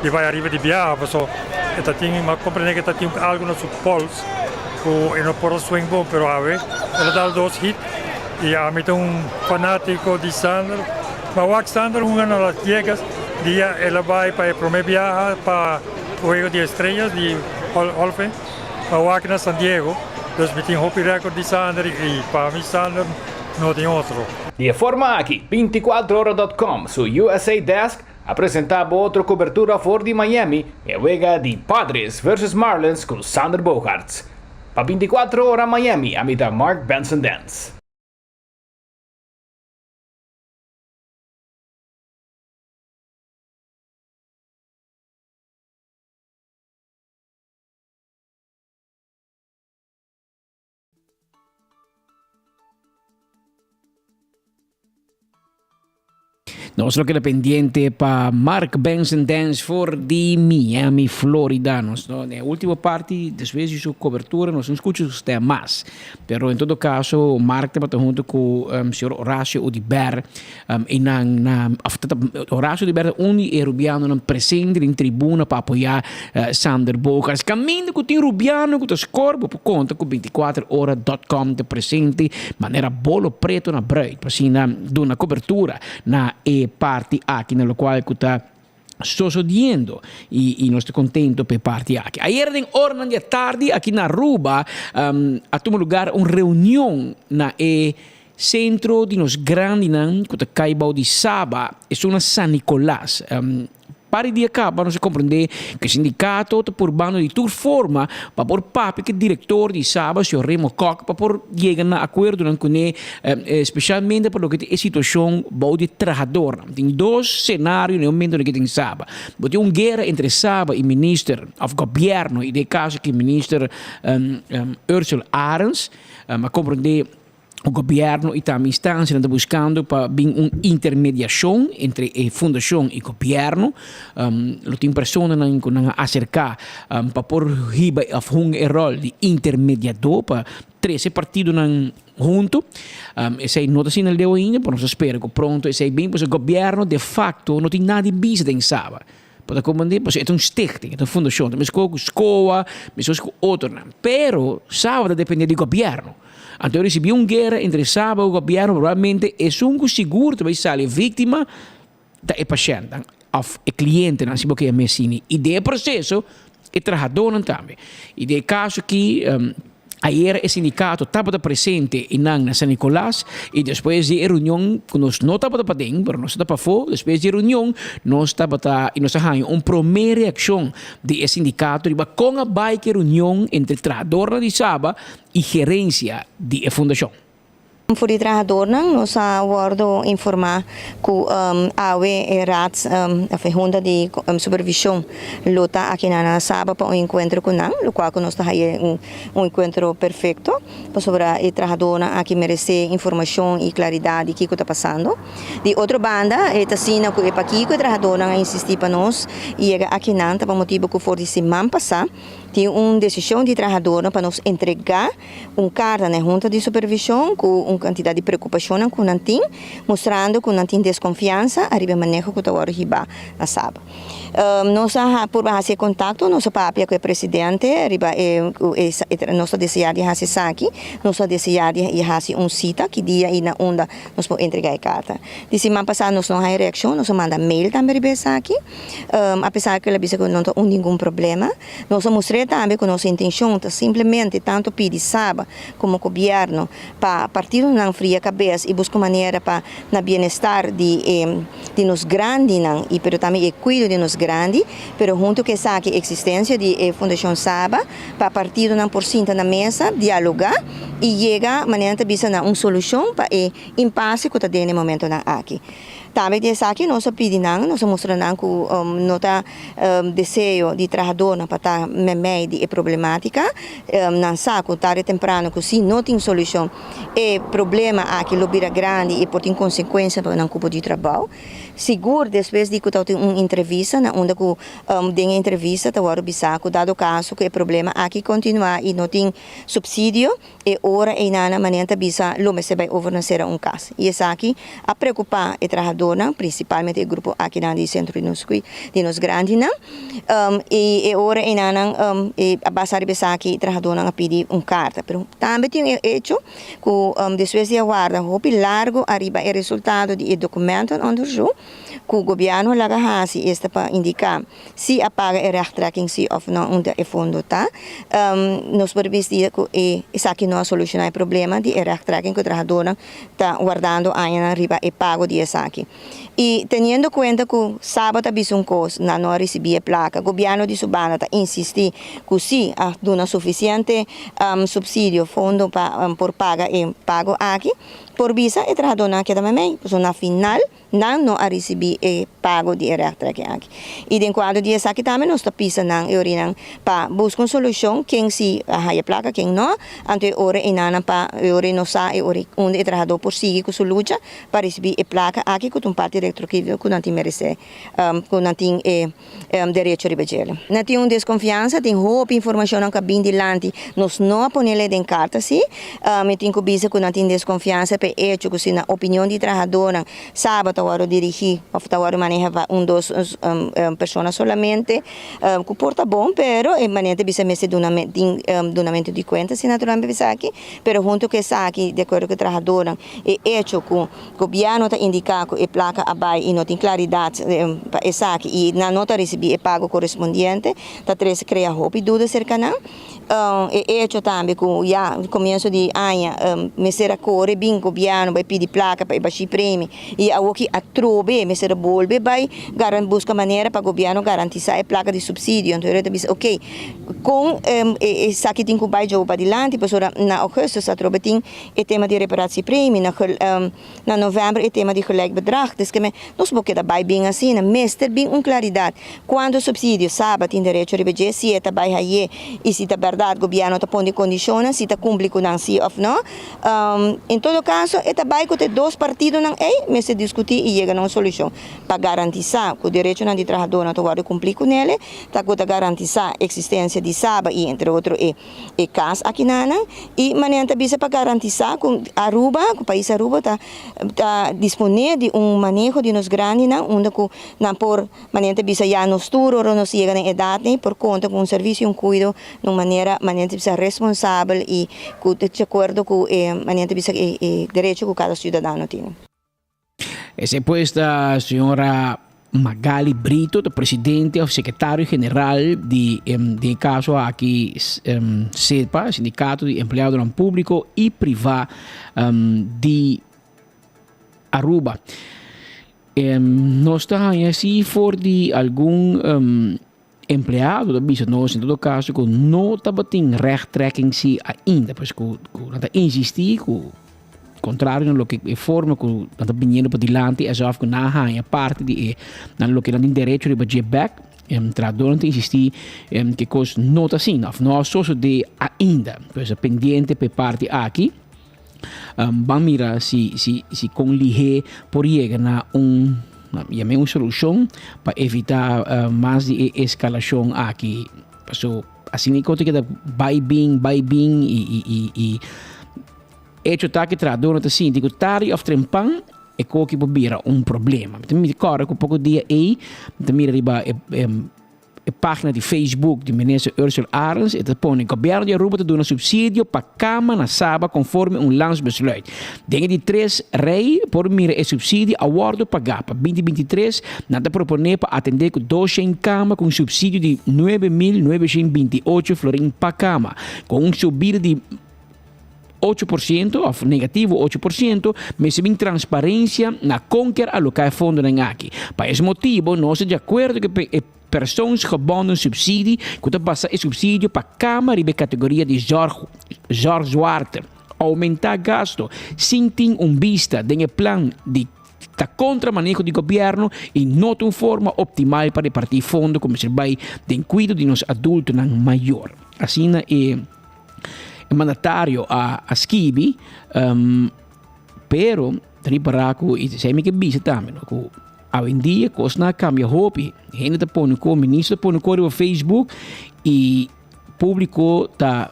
di bai ariba di biaha paso e ta tin mi a comprende cu e ta tin algo na su pols cu e no por a swing bon pero awe el a dal dos hit y ami ta un fanatico di Sander. Ma wak Sander hunga na Las Viegas dia el a bai pa e prome biaha pa Juego di Estrellas di Hall of Fame. Ma wak na San Diego, dus mi tin hopi record di Sander y pa mi Sander no tin otro. Di e forma aki, binticuatrohora.com su USA Desk a presenta bo otro cobertura for di Miami e wega di Padres versus Marlins cu Sander Bogaerts. Pa 24 Ora Miami ami ta Mark Benson Dance. Nos lo keda pendiente pa Mark Benson Dance for di Miami, Florida. Nos no, den ultimo parti, despues di su cobertura, nos no scucha su stem mas. Pero en todo caso, Mark tabata hunto cu um, señor Horacio Oduber um, y nan, na, of, tata, Horacio Oduber ta un di e Rubianonan presente den tribuna pa apoya uh, Xander Bogaerts. Caminda cu tin Rubiano cu ta score, bo por conta cu 24ora.com ta presente manera bolo preto na bruid, pa asina duna cobertura na e parti aki na locual cu ta sosodiendo y y nos ta contento pa e parti aki. Ayer den oranan di atardi aki na Aruba um, a tuma lugar un reunion na e centro di nos grandinan cu ta cay bao di Saba, esun na San Nicolas. Um, Par di dia caba nos a comprende cu e sindicato ta purbando di tur forma pa por papia cu e director di Saba, señor Remo Kok, pa por yega na acuerdonan cune, specialmente pa loke ta e situacion bou di e trahadornan. Tin dos scenario na e momento cu tin Saba. Bo tin un guera entre Saba y minister of gobierno y den e caso aki minister Ursell Arends a comprende O gobierno y tambe instancianan ta buscando pa bin un intermediacion entre e fundacion y gobierno. Lo tin personanan cu nan a acerca pa por hiba of hunga e rol di intermediador pa trece partidonan hunto. Esey no ta asina leu ainda, pero nos ta spera cu pronto esey bin, pasobra gobierno de facto no tin nada di bisa den Saba. Bo ta comprende? Pasobra e ta un stichting, e ta un fundacion. Ta mescos cu SCOA, mescos cu otronan. Pero Saba ta depende di gobierno. Anto e ricibi un guera entre Saba cu gobierno, probablemente esun cu sigur ta bay sali victima ta e pashentnan of e clientenan, si bo ke yama asina. Y den e proceso e trahadornan tambe. Y den e caso aki ayer e sindicato tabata presente einan na San Nicolas y despues di e reunion cu nos no tabata paden pero nos tabata pafó, despues di e reunion nos tabata y nos a haña un prome reaccion di e sindicato riba con a bay cu e reunion entre trahadornan di Saba y gerencia di e fundacion. For di trahadornan nos a wordo informa cu awe e Raad of e Hunta di Supervision lo ta aki na na Saba pa un encuentro cu nan, locual cu nos ta haya un encuentro perfecto pasobra e trahadornan aki merece informacion y claridad di kico ta pasando. Di otro banda e ta asina cu e pakico e trahadornan a insisti pa nos yega aki nan ta pa motibo cu for di siman pasa tin un decision di trahadornan pa nos entrega un karta na e Hunta di Supervishon ku un kantidat di preokupashonnan ku nan tin, mustrando ku nan tin deskonfiansa ariba e maneho ku ta wòrdu hibá na Saba. Nos a purba hasi e kontakto, nos a papia ku e presidente riba e ku e nos ta deseá di hasi esaki, nos ta deseá di hasi un sita ki dia i na unda nos por entregá e karta. Di siman pasá nos no haña reakshon, nos a manda mail tambe riba esaki, apesar ku el a bisa ku no ta un ningun problema. Nos a mustr'é tambe ku nos intenshon ta simplemente tantu pidi Saba komo gobièrnu pa partidonan fria kabes i buska manera pa na bienestar di e di nos grandinan i pero tambe e kuido di nos grandi, pero huntu ku esaki eksistensia di e Fundashon Saba pa partidonan por sinta na mesa, dialogá i yega manera nan ta bisa na un solushon pa e impase ku ta den e momentonan aki. Tambe di esaki nos a pidi nan, nos a mustra nan ku no ta deseo di trahadornan pa ta memei di e problematica. Nan sa ku tarde temprano ku si no tin solushon e problema aki lo bira grandi i por tin konsekuensia pa nan kupo di trabou. Sigur despues di ku tabatin un entrevista na unda ku den e entrevista ta wòrdu bisá ku dado kaso ku e problema aki kontinuá i no tin supsidio, E ora eynana manera ta bisa lo mester bay over na sera un cas. Y esaki a preocupa e trahadornan, principalmente e grupo akinan di Centro di nos di nos grandinan. Y e ora eynanan e a basa riba esaki e trahadornan a pidi un carta. Pero tambe tin e hecho cu despues di a warda hopi largo ariba e resultado di e documentenonderzoek cu gobierno laga haci esta pa indica Si a paga e rechttrekking si of no unda e fondo ta. Nos por bisti ku e esaki no a solushoná e problema di e rechttrekking ku e trahadornan ta wardando añanan riba e pago di esaki. I teniendo kuenta ku Saba ta bisa un kos, nan no a risibí e plaka, gobièrnu di su banda ta insistí ku si a duna sufisiente supsidio, fondo pa por paga e pago aki. Por bisa e trahadónan a keda meimei, pasobra na final nan no a risibí e pago di e rechttrekking aki. I den kuadro di esaki tambe nos ta pisa nan e orinan pa buska un solushon, ken si a haya plaka, ken no, anto e ora einanan pa e ora nos sa e ora unda e trahadó por sigui ku su lucha pa risibí e plaka aki ku ta un parti retroaktivo ku nan tin meresé, ku nan tin e derecho riba djele. Na tin un desconfiansa, tin hopi informacionnan cu a bin dilanti, nos no a ponele den carta si, mi tin cu bisa cu nan tin desconfiansa p'e hecho cu si na opinion di trahadornan Saba ta wordo dirigi of ta wordo maneha pa un dos persona solamente, cu por ta bon pero e manera ta bisa mester duna tin dunamento di cuenta si naturalmente pa esaki, pero hunto cu esaki di acuerdo cu e trahadornan e hecho cu. Gobierno ta indica cu e placa a bay y no tin claridad pa esaki y nan no ta ricibi e pago corespondiente, ta trece crea hopi duda cerca nan. E hecho tambe cu ya comienzo di aña mester a core bin gobierno bay pidi placa pa e bashi premi y awoki atrobe mester a bolbe bay busca manera pa gobierno garantisa e placa di subsidio. Entonces ta bisa ok con esaki tin cu bay djobo padilanti pasobra na augustus atrobe tin E tema di reparatiepremie, na na november e tema di gelijk bedrag. Dus ke men, nos por keda bai bin asina. Mester bin un claridad. Cuanto subsidio Saba tin derecho riba dje, si e ta bai haye y si ta berdad gobierno ta pone condicionnan, si ta cumpli cu nan si of no. En todo caso e ta bai cu te dos partidonan ey mester discuti y yega na un solucion pa garantisa cu derechonan di trahadornan ta wordo cumpli cu nele, ta cu ta garantisa existencia di Saba y entre otro e. E kas akinanan i manera ta bisa pa garantisá ku Aruba, ku pais Aruba ta ta disponé di un maneho di nos grandinan unda ku nan por manera ta bisa ya nos tur ora nos yega na e edat ei por konta ku un servisio i un kuido na un manera manera ta bisa responsabel i ku ta di akuerdo ku e manera ta bisa e derecho ku kada siudadano tin. Esei pues ta señora Magali Brito, ta presidente of secretario general di den e caso aki SEPA, Sindicato di Empleadonan Publico y Priva di Aruba. Nos ta haña si for di algun empleado ta bisa nos en todo caso cu no tabatin rechttrekking si ainda, pues cu cu nan ta insisti cu contrario na loke e forma cu nan ta biniendo padilanti asof cu nan a haña parti di e nan loke nan tin derecho riba dje bek, e trahadornan ta insisti cu e cos no ta asina of no a sosode ainda, pues pendiente pa e parti aki. Ban mira si si si kon lihé por yega na un yam'é un solushon pa evitá mas di e eskalashon aki. Paso asina e kos ta keda bai bin bai bin i i i i echo ta ku e trahadónan ta sinti ku tardi òf trempan e koki por bira un problema. Mi ta mira kòrda ku poko dia ei mi ta mira riba e E pagina di Facebook di Minister Ursula Arends e ta pone, Gobierno di Aruba ta duna subsidio pa cama na Saba conforme un landsbesluit. Den e di tres rij por mira e subsidio a wordo paga. Pa 2023 nan ta propone pa atende cu 200 cama cu un subsidio di 9928 florin pa cama, cu un subida di 8% of negativo 8%, mester bin transparencia na con kier aloca e fondonan aki. Pa es motibo nos ta di acuerdo cu e persoonsgebonden subsidie cu ta basa e subsidio pa cama riba e categoria di zorg zorgzwaarte, aumenta gasto sin tin un bista den e plan di ta contra maneho di gobierno y no ta un forma optimal pa reparti fondo cu mester bay den cuido di nos adultonan mayor. Asina e. E mandatario a a skibi, um, pero ta ripará ku i esei mi ke bisa tambe no ku awendia kosnan a kambia hopi. Hende ta pone ko, minister ta pone ko riba Facebook i públiko ta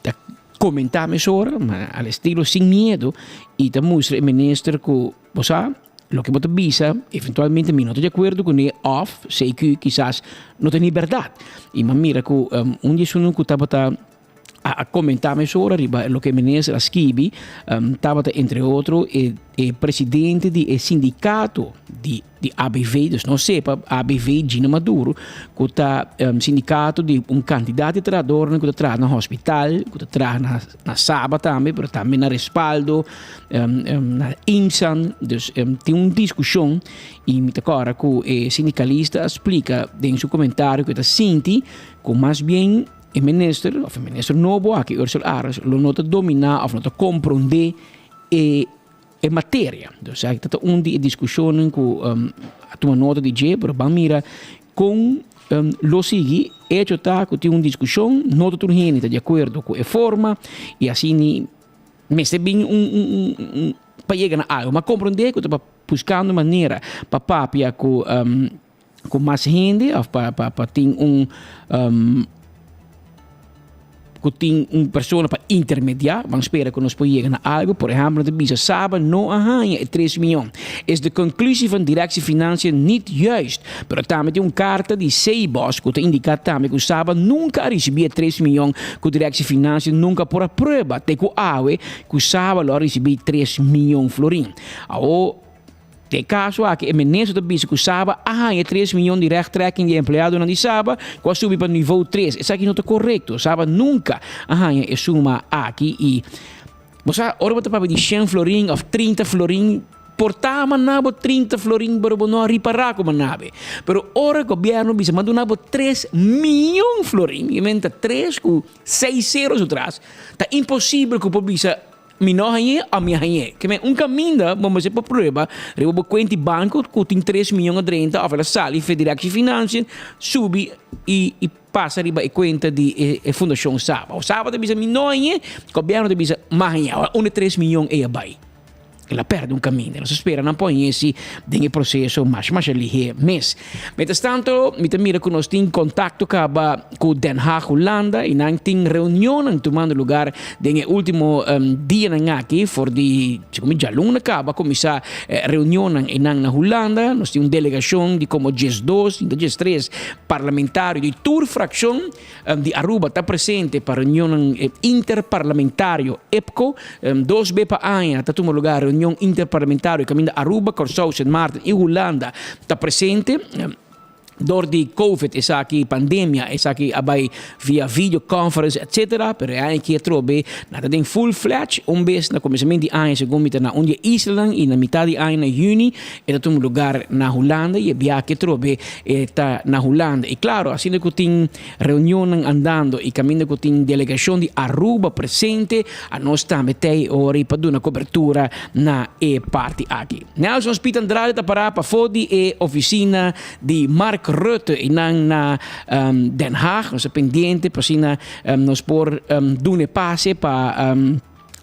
ta komentá mesora, ma al estilo sin miedo i ta mustra e minister ku bo sa loke bo ta bisa eventualmente mi no ta di akuerdo kuné òf CQ kisas no ta ni bèrdat. I mi a mira ku un di esunnan ku tabata a komentá mesora riba loke e minister a skibi tabata entre otro e e presidente di e sindikato di di ABV, dus no sepa ABV Gina Maduro ku ta sindikato di un kantidat di trahadornan ku ta traha na hospital, ku ta traha na na Saba tambe, pero tambe na Respaldo, na Imsan. Dus tin un diskushon i mi ta kòrda ku e sindikalista a splika den su komentario ku e ta sinti ku mas bien e minister òf e minister nobo aki, Ursula Arends, lo no ta dominá òf no ta komprondé e. e materia. Dus aki ta un di e diskushonnan ku a tuma nota di dje, pero ban mira kon lo sigui. Echo ta ku tin un diskushon, no ta tur hende ta di akuerdo ku e forma i asina mester bin un un pa yega na algu. Mi a komprondé ku ta buskando manera pa papia ku ku mas hende of pa pa pa tin un ku tin un persona pa intermediá, ban spera ku nos por yega na algu. Por ehèmpel, nan ta bisa Saba no a haña e tres mion. Is de konklusie van Directie Financiën niet juist. Pero tambe tin un karta di Seibos ku ta indiká tambe ku Saba nunka a risibí e tres mion ku Directie Financiën nunka por a prueba te ku awe ku Saba lo a risibí tres mion florin. Awo. Den e kaso aki e minister ta bisa ku Saba a haña tres miyon di rechttrekking di e empleadonan di Saba ku a subi pa nivo tres. Esaki no ta korekto. Saba nunka a haña e suma aki i bo sa ora bo ta papia di shen florin òf trinta florin por ta manda bo trinta florin pero bo no a ripará ku manda be. Pero ora gobièrnu bisa manda duna bo tres miyon florin, i men ta tres ku seis seros atras, ta imposibel ku por bisa Mi no hañ'é òf mi a hañ'é. Ke men un kaminda bo mester por prueba riba bo kuenta di banko ku tin tres miyon a drenta òf el a sali fe Directie Financiën subi i i pasa riba e kuenta di e e fundashon Saba. O Saba ta bisa mi no hañ'é, gobièrnu ta bisa m'a hañ'é. Awor unda e tres miyon ei a bai? El a pèrdè un kaminda. Nos ta spera nan por hañ'é si den e proseso masha masha lihé mes. Mientras tanto mi ta mira ku nos tin kontakto kaba ku Den Haag, Hulanda i nan tin reunionnan tumando lugar den e ultimo dianan aki for di segun mi djaluna kaba kuminsá reunionnan einan na Hulanda. Nos tin un delegashon di komo diesdos, sinta diestres parlamentario di tur frakshon di Aruba ta presente pa reunionnan interparlamentario EPCO. Dos be pa aña ta tuma lugar reunion interparlamentario kaminda Aruba, Kòrsou, Sint Maarten i Hulanda ta presente. Dor di covid esaki pandemia esaki a bai via video conference etc. Pero e aña aki atrobe nan ta den full fledge un bes na kuminsamentu di aña segun mi ta na un di e islanan i na mitad di aña na juni e ta tuma lugar na Hulanda i e biaha aki atrobe e ta na Hulanda. I klaro asina ku tin reunionnan andando i kaminda ku tin delegashon di Aruba presente anos tambe ta ei ora pa duna kobertura na e parti aki. Nelson Speed Andrade ta pará pafó di e ofisina di Mark Rutte einan na Den Haag. Nos ta pendiente pa asina nos por duna e pase pa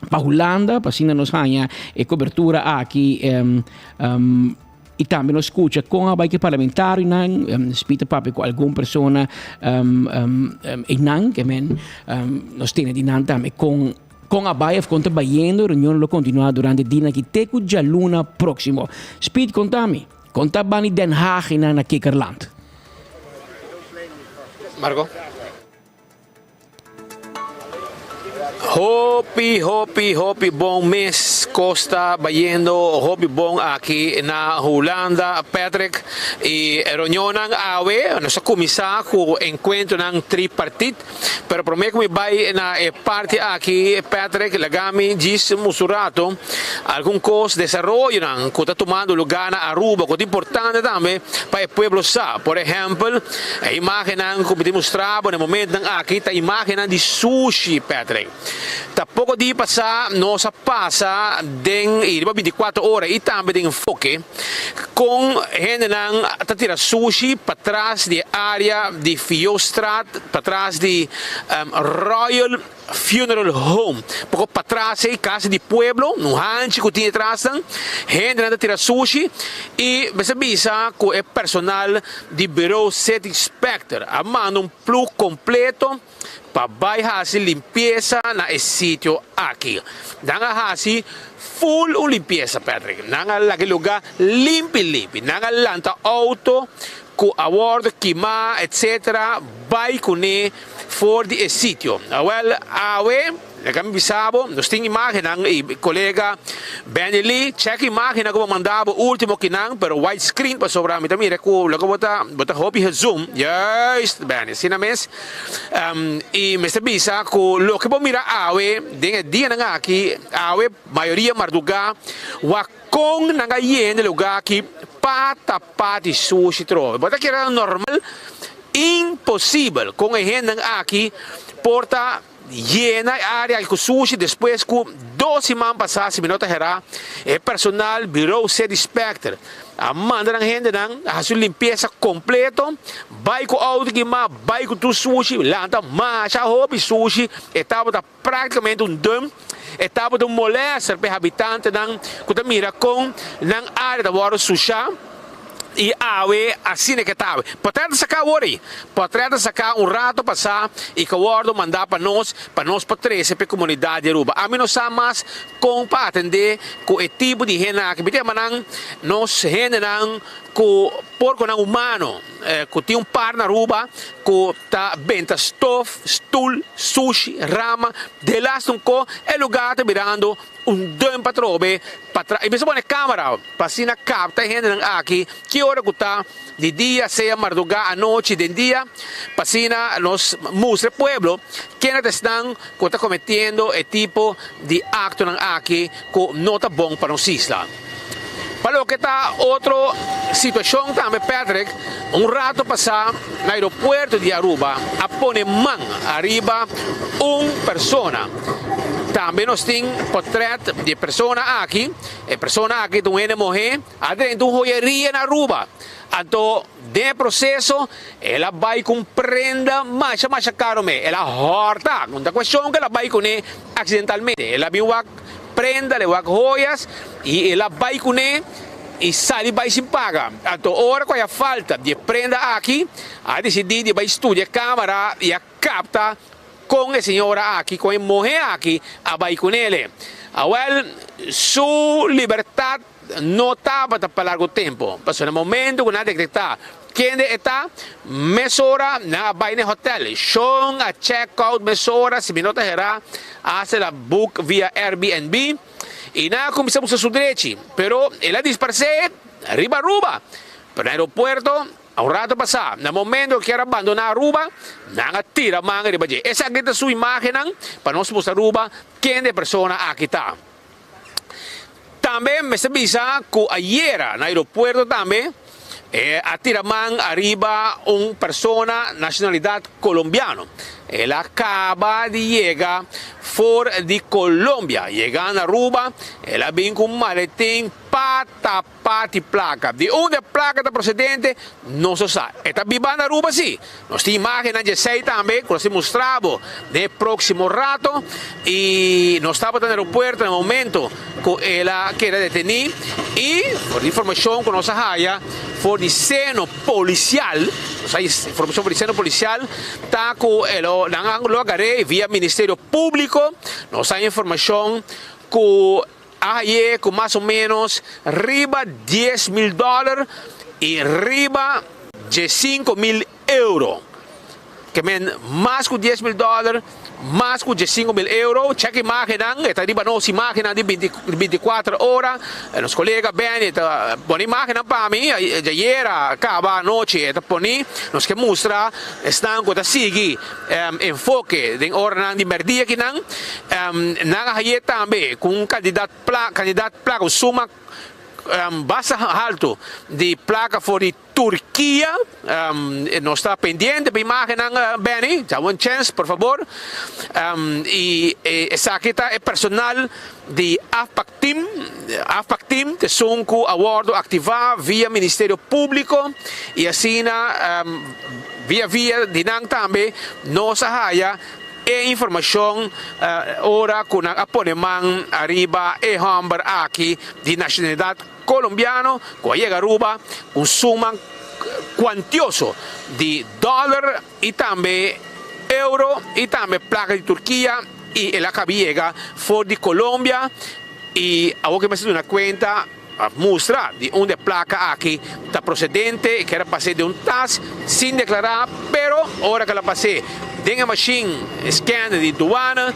pa Hulanda pa asina nos haña e kobertura aki i tambe nos skucha kon a bai ku e parlamentarionan. Speed ta papia ku algun persona einan ke men nos tene di nan tambe kon Kon a bai of kon ta bayendo, reunion lo kontinuá durante dina aki te ku djaluna próksimo. Speed konta mi, kon ta bani Den Haag i nan na Kikkerland? Marco. Hopi hopi hopi bon mes kos ta bayendo hopi bon aki na Hulanda Patrick i reunionnan awe nos a kuminsá ku enkuentronan tripartit. Pero prome ku mi bai na e parti aki, Patrick, laga mi djis un rato algun kos, desaroyonan ku ta tumando lugá na Aruba ku ta importante tambe pa e pueblo sa. Por ehèmpel, e imágennan ku mi ta mustra bo na e momentunan aki ta imágennan di sushi, Patrick. Ta poko dia pasá nos a pasa den i riba bintikuater ora i tambe den Enfoke kon hendenan ta tira sushi patras di e área di Fiostraat, patras di Royal Funeral Home. Poko patras ei Casa di Pueblo, un hanchi ku tin detrasnan, hendenan ta tira sushi i mester bisa ku e personal di Bureau City Inspector a manda un plug kompleto pa bai hasi limpiesa na e sitio aki. Nan a hasi full un limpiesa, Patrick. Nan a laga e luga limpi limpi. Nan a lanta auto ku a wordo kima etc. Bai kuné for di e sitio. Awel, awe. Laga mi bisa bo, nos tin imagennan y colega Benny Lee, check imagennan cu bo manda bo ultimo kinan, pero wide screen pasobra mi ta mira cu loke bo ta bo ta hopi gezoom, juist Benny, asina mes, y mester bisa cu loke bo mira awe den e dianan aki, awe mayoria marduga, wak con nan a yena e lugar aki pa tapa di sushi trobe, bo ta kere normal? Imposibel con e hendenan aki por ta. yena e área ku sushi despues ku dos siman pasá, si mi no ta herá, e personal Bureau City Specter a manda nan hendenan a hasi un limpiesa kompleto, bai ku outo kimá, bai ku tur sushi, lanta masha hopi sushi, e tabata práktikamente un dump, e tabata un molèster pa e habitantenan ku ta mira kon nan área ta wòrdu sushá. I awe asina ke ta awe. Potrèt a saká awor ei. Potrèt a saká un rato pasá i ke wòrdu mandá pa nos, pa nos por trese pa e komunidat di Aruba. Ami no sa mas kon pa atendé ku e tipo di hendenan aki. Mi ta yama nan nos hendenan ku porkonan humano, ku tin un par na Aruba ku ta benta stof, stul, sushi, rama, delas un ko e lugá ta birando un dump atrobe pa tra. I mester pone camera pa asina capta e hendenan aki ki ora cu ta di dia sea marduga anochi den dia pa asina nos mustra e pueblo kende ta esnan cu ta cometiendo e tipo di actonan aki cu no ta bon pa nos isla. Pa loke ta otro situacion tambe Patrick un rato pasa na aeropuerto di Aruba a pone man ariba un persona. Tambe nos tin potret di e persona aki. E persona aki ta un hende muhé a drenta un joyeria na Aruba. Anto den e proceso el a bai cu un prenda masha masha caro me. El a horta. No ta cuestion cu el a bai cune accidentalmente. El a bin wak prenda, el a wak joyas y el a bai cune y sali bai sin paga. Anto ora cu a falta di e prenda aki a dicidi di bai studia e camara y a capta Kon e señora aki, kon e muhé aki a bai ku nele? Awèl, su libertat no tabata pa largu tempu, pasobra na momentu ku nan a detektá kende e ta, mesora nan a bai na e hotèl. Shon a check out mesora, si mi no ta herá, a hasi el a book via Airbnb i nan a kuminsá buska su drechi, pero el a disparsé riba Aruba. Pero na aeropuerto Un rato pasá, na momento ku kier a bandoná Aruba, nan a tira man riba dje. Esaki ta su imágennan pa nos mustra Aruba kende e persona aki ta. Tambe mester bisa ku ayera na aeropuerto tambe a tira man ariba un persona nashonalidat kolombiano. El a kaba di yega for di Colombia. Yegando Aruba, el a bin ku un maletin pa tapa. Parti placa. Di unda e placa ta procedente, nos no sa. E ta biba na Aruba si. Nos tin imagennan dje esey tambe cu nos tin mustra bo den e proximo rato. Y nos tabata na aeropuerto na momento cu el a keda deteni y for di informacion cu nos a haya for di seno policial, nos haya informacion for di seno policial, ta cu e lo, nan a lo agar'é via Ministerio Publico. Nos haya informacion cu. A haye cu mas o menos riba 10,000 dollar y riba 15,000 euro. Ke men mas cu 10,000 dollar, mas cu 15,000 euro. Check imagennan, e ta riba nos imagennan di binticuater ora. Nos colega Benny ta pone imagennan pa mi, djayera caba anochi e ta poni. Nos ke mustra esnan cu ta sigui. Enfoke den oranan di merdia akinan, nan a haye tambe ku un kandidat kandidat plaka, un suma basta haltu di plaka for di Turkia. Nos ta pendiente pa imagennan, Benny, dame un chèns por fabor. I esaki ta e personal di AFPAC Team. AFPAC Team ta esun ku a wòrdu aktivá via Ministerio Públiko i asina Via via di nan tambe nos a haya e informacion ora cu nan a pone man ariba e homber aki di nacionalidad Colombiano cu a yega Aruba cu un suma cuantioso di dollar y tambe euro y tambe placa di Turkia y el a caba yega for di Colombia y awor cu mester duna cuenta. A mustra di unda e plaka aki ta procedente, e kier a pas'é den un tas sin declara, pero ora cu el a pas'é den e mashin scanner di douane,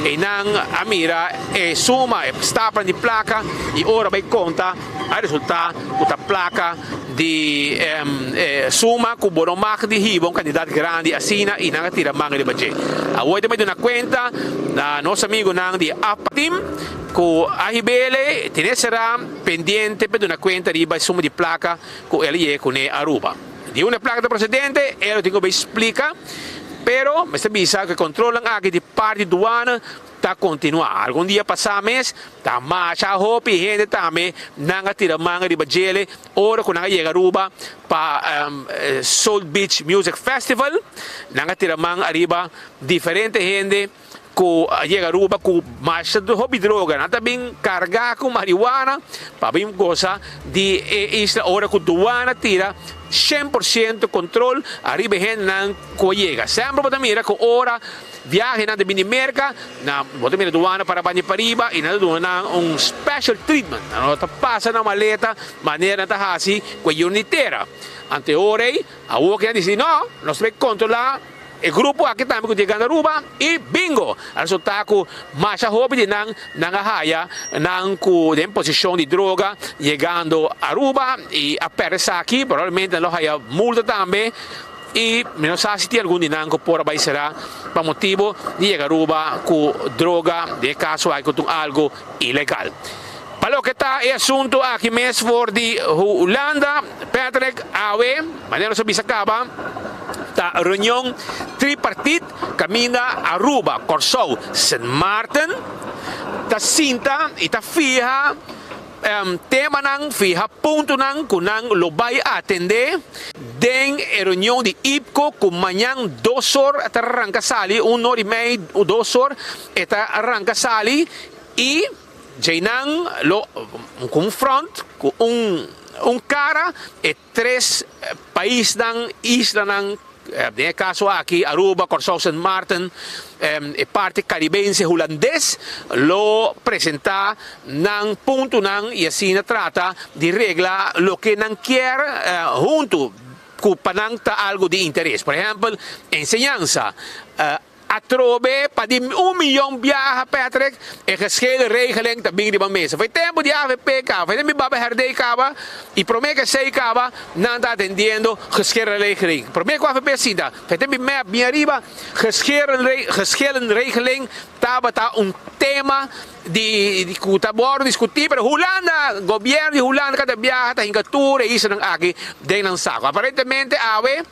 eynan a mira e suma, e stapelnan di plaka y ora bay conta a resulta cu ta plaka di e suma cu bo no mag di hiba un cantidad grandi asina y nan a tira man riba dje. Awor ta bay duna cuenta na nos amigonan di APA-team. Ku a hib'ele tene será pendiente pa duna kuenta riba e suma di plaka ku el a yega kuné Aruba. Di unda e plaka ta prosedente, el lo tin ku bay splika. Pero mester bisa ku e kontrolnan aki di parti duana ta kontinuá. Algun dia pasá mes ta masha hopi hende tambe nan a tira man riba djele ora ku nan a yega Aruba pa Soul Beach Music Festival. Nan a tira man ariba diferente hende ku a yega Aruba ku masha hopi droga. Nan ta bin kargá ku marihuana pa bin gosa di e isla ora ku duana tira 100% kontrol ariba e hendenan ku a yega. Semper bo ta mira ku ora viahenan ta bin di Merka, nan bo ta mira duana para banda di pariba i nan ta duna nan un special treatment. Nan no ta pasa nan maleta manera nan ta hasi ku e yuna di tera. Anto e ora ei, awor ku nan disidi no, nos ta bai kontrolá E grupo aki tambe ku yega na Aruba i bingo! A resultá ku masha hopi di nan nan a haya nan ku den posishon di droga yegando Aruba i a pèrdè esaki, probablemente nan lo haya multa tambe i mi no sa si tin algun di nan ku por a bai será pa motibu di yega Aruba ku droga, den e kaso aki ku ta un algu ilegal. Pa loke ta e asuntu aki mes for di Hulanda, Patrick, awe, manera nos a bisa kaba, ta reunion tripartit kaminda Aruba, Kòrsou, Sint Maarten ta sinta i ta fiha temanan, fiha puntonan ku nan lo bai atendé den e reunion di IPCO ku mañan dos or ta ranka sali, un or i mei, dos or e ta ranka sali i djeinan lo ku un front, ku un kara e Tres paisnan, islanan, den e kaso aki Aruba, Kòrsou, Sint Maarten, e parti karibense hulandes lo presentá nan puntonan i asina trata di regla loke nan kier huntu ku pa nan ta algu di interes. Por ehèmpel, enseñansa. Atrobe pa di un miyon biaha Patrick e geschele regeling ta bin riba mesa. Foi tempo di avp caba, foi tempo di Baba Herdé caba y prome cu esey caba nan ta atendiendo geschele regeling. Prome cu avp sinta, foi tempo di mep bin ariba, geschelen regeling tabata un tema di cu ta wordo discuti pero Hulanda, gobierno di Hulanda cada biaha ta hinca tur e islanan aki den nan saco. Aparentemente awe.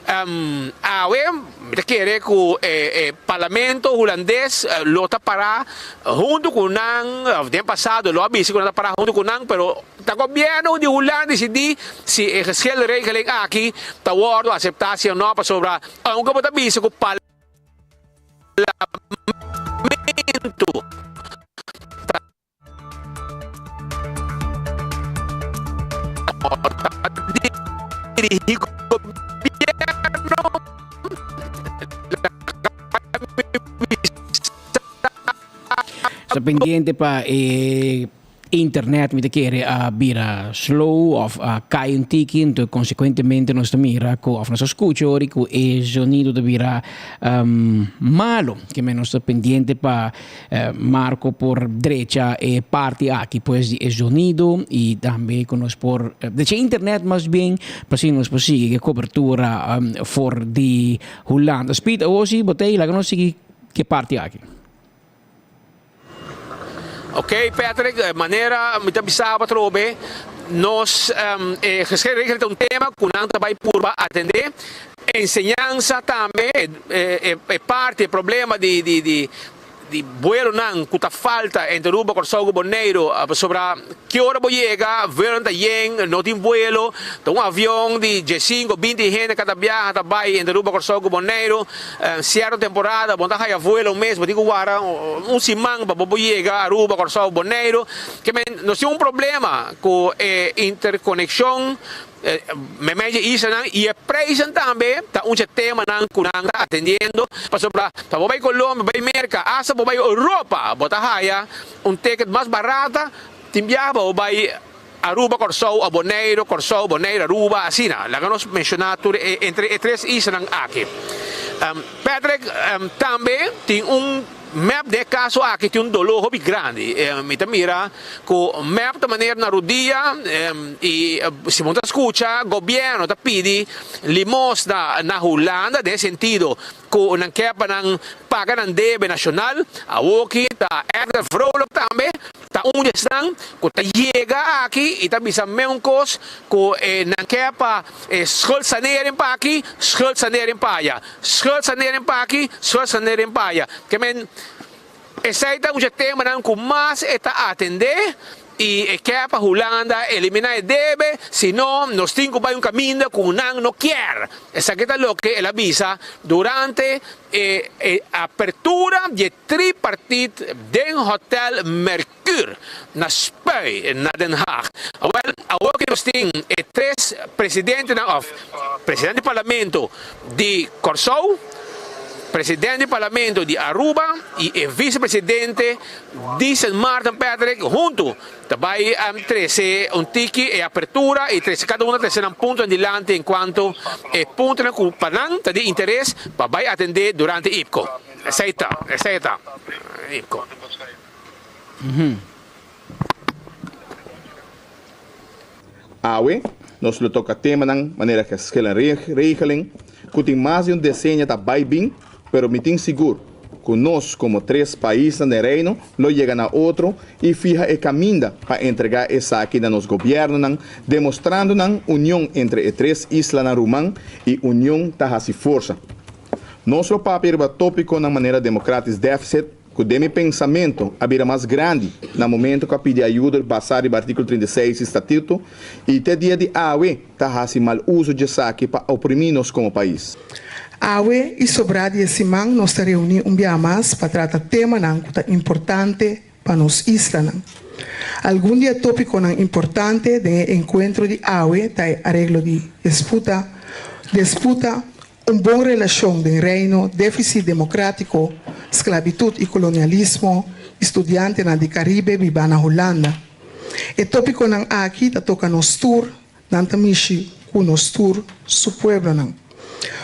Awe mi ta kere ku e parlamento hulandes lo ta pará huntu ku nan, òf den pasado lo a bisa ku nan ta pará huntu ku nan, pero ta gobièrnu di Hulanda disidí si e geschilregeling aki ta wòrdu aseptá si o no, pasobra ounke bo ta bisa ku parlamento ta. Dirigí gobierno Sta pendiente pa e internet mi ta kere a bira slow of a kai un tiki, entonces consecuentemente nos ta mira ku of nos ta skucha ori ku e zonido ta bira malo, ke men nos ta pendiente pa Marco por drecha e parti aki pues di e zonido y tambe cu nos por drecha internet mas bien pa asina nos por sigui e cobertura for di Hulanda. Speed awo si bo ta ey laga nos sigui ke parti aki. Ok Patrick, manera mi ta bisa bo atrobe nos e geschil ta un tema cu nan ta bay purba atende. Enseñansa tambe e parti e problema di di di buelonan ku ta falta entre Aruba, Kòrsou ku Boneiru pasobra ki ora bo yega vuelonan ta yen no tin vuelo ta un avion di diesinko binti hende kada biaha ta bai entre Aruba, Kòrsou ku Boneiru sierto temporada bo no ta haya vuelo mes bo tin ku wara un siman pa bo por yega Aruba, Kòrsou, Boneiru ke men nos tin un problema ku e interkonekshon. Meimei dje islanan i e prijzen tambe ta un dje temanan ku nan ta atendiendo pasobra pa bo bai Colombia, bai Merka, asta bo bai Europa bo ta haya un ticket mas barata tin biaha pa bo bai Aruba, Kòrsou o Boneiru, Kòrsou, Boneiru, Aruba, asina. Laga nos menshoná tur e entre e tres islanan aki. Patrick, tambe tin un. Mep den e kaso aki tin un doló hopi grandi. Mi ta mira ku mep ta manera na rudia i si bo ta skucha gobièrnu ta pidi limosna na Hulanda den e sentido ku nan ke pa nan paga nan debe nashonal. Awoki ta Edgar Vrolijk tambe. ta un di esnan ku ta yega aki i ta bisa meun kos ku nan ke pa schuldsanering pa aki, schuldsanering pa aya, schuldsanering pa aki, schuldsanering pa aya. Ke men esei ta un dje temanan ku mas e ta atendé i e ke pa Hulanda eliminá e debe, si no nos tin ku bai un kaminda ku nan no kier. Esaki ta loke el a bisa durante e apertura di e tripartit den Hotel Mercure na Spui na Den Haag. Awel, awor ku nos tin e tres presidentenan òf presidente di parlamento di Kòrsou, presidente di parlamento di Aruba i e visepresidente di Sint Maarten Patrick huntu ta bai trese un tiki e apertura i trese kada uno trese nan puntonan dilanti en kuanto e puntonan ku pa nan ta di interes pa bai atendé durante IPCO. Esei ta, esei ta IPCO. Awe nos lo toca temanan manera geschillenregeling cu tin mas di un decenia ta bay bin, pero mi tin sigur cu nos como tres paisnan den Reino lo yega na otro y fiha e caminda pa entrega esaki na nos gobiernonan, demostrando nan union entre e tres islanan ruman y union ta haci forsa. Nos lo papia riba topiconan manera democratisch deficit, ku den mi pensamentu a bira mas grandi na momento ku a pidi ayudo basá riba artíkulo 36 di Statuto i te dia di awe ta hasi mal uso djesaki pa oprimí nos komo pais. Awe i sobrá di e siman nos ta reuní un biaha mas pa trata temanan ku ta importante pa nos islanan. Algun di e tópikonan importante den e enkuentro di awe ta e areglo di disputa, desputa, Un bon relashon den Reino, défisit demokrátiko, sklabitut i kolonialismo i studiantenan di Karibe bibá na Hulanda. E tópikonan aki ta toka nos tur, nan ta mishi ku nos tur su pueblonan.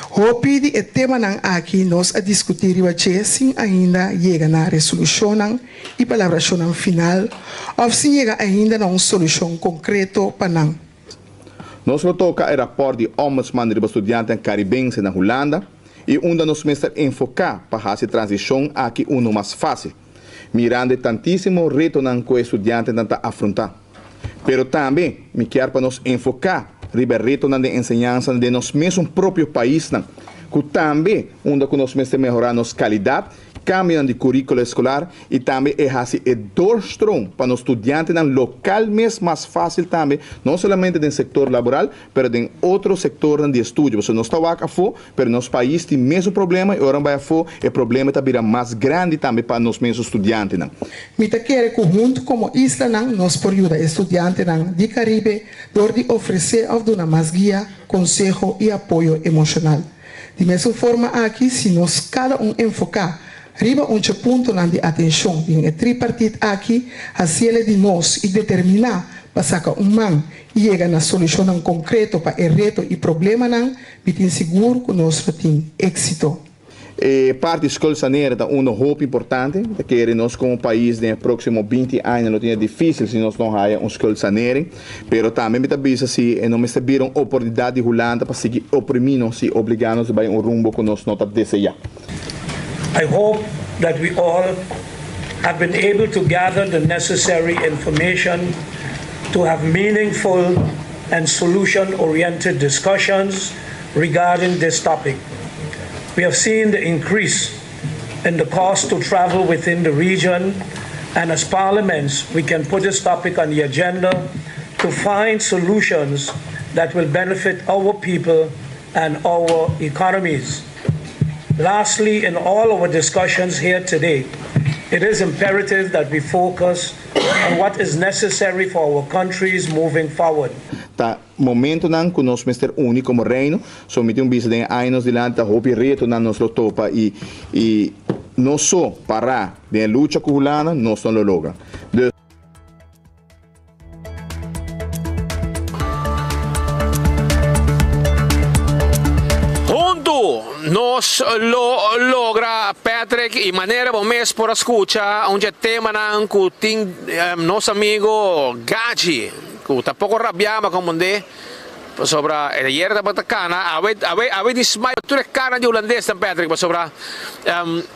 Hopi di e temanan aki nos a diskutí riba dje sin ainda yega na resolushonnan i palabrashonnan final òf sin yega ainda na un solushon konkreto pa nan. Nos lo toca e raport di Ombudsman riba studiantenan Caribense na Hulanda y unda nos mester enfoca pa haci transicion aki uno mas facil, mirando e tantisimo retonan cu e studiantenan ta afronta. Pero tambe mi kier pa nos enfoca riba e retonan den enseñansa den nos mesun propio paisnan, cu tambe unda cu nos mester mehora nos calidad Kambionan di kuríkulo eskolar i tambe e hasi e doorstroom pa nos studiantenan lokal mes mas fásil tambe, no solamente den sektor laboral, pero den otro sektornan di estudio. Pasobra nos ta wak afó, pero nos pais tin mesun problema i ora nan bai afó e problema ta bira mas grandi tambe pa nos mesun studiantenan. Mi ta kere ku huntu komo islanan nos por yuda e studiantenan di Karibe dor di ofresé òf duna mas guia, konseho i apoyo emoshonal. Di mesun forma aki, si nos kada un enfoká riba un dje puntonan di atenshon den e tripartit aki, hasiele di nos i determiná pa saka un man i yega na solushonnan konkreto pa e reto i problemanan, mi tin sigur ku nos lo tin éksito. E parti skulsanera ta uno hopi importante. Mi ta kere nos komo pais den e próksimo binti aña lo tin e difísil si nos no haya un skuldsanering. Pero tambe mi ta bisa si e no mester bira un oportunidat di Hulanda pa sigui oprimí nos i obligá nos di bai un rumbo ku nos no ta deseá. I hope that we all have been able to gather the necessary information to have meaningful and solution-oriented discussions regarding this topic. We have seen the increase in the cost to travel within the region, and as parliaments, we can put this topic on the agenda to find solutions that will benefit our people and our economies. Lastly, in all our discussions here today, it is imperative that we focus on what is necessary for our countries moving forward. Ta momentonan ku nos mester uni komo Reino, so mi tin un bisa den e aña nos dilanti ta hopi retonan nos lo topa i i nos so pará den e lucha ku Hulanda nos no lo logra. Dus. Huntu nos lo logra Patrick y manera bo mes por a scucha un dje temanan cu tin nos amigo Gachi cu ta poco rabia ma comprende. Pasobra e ayera tabata kana, awe awe awe di smile tur e kana di hulandesnan Patrick pasobra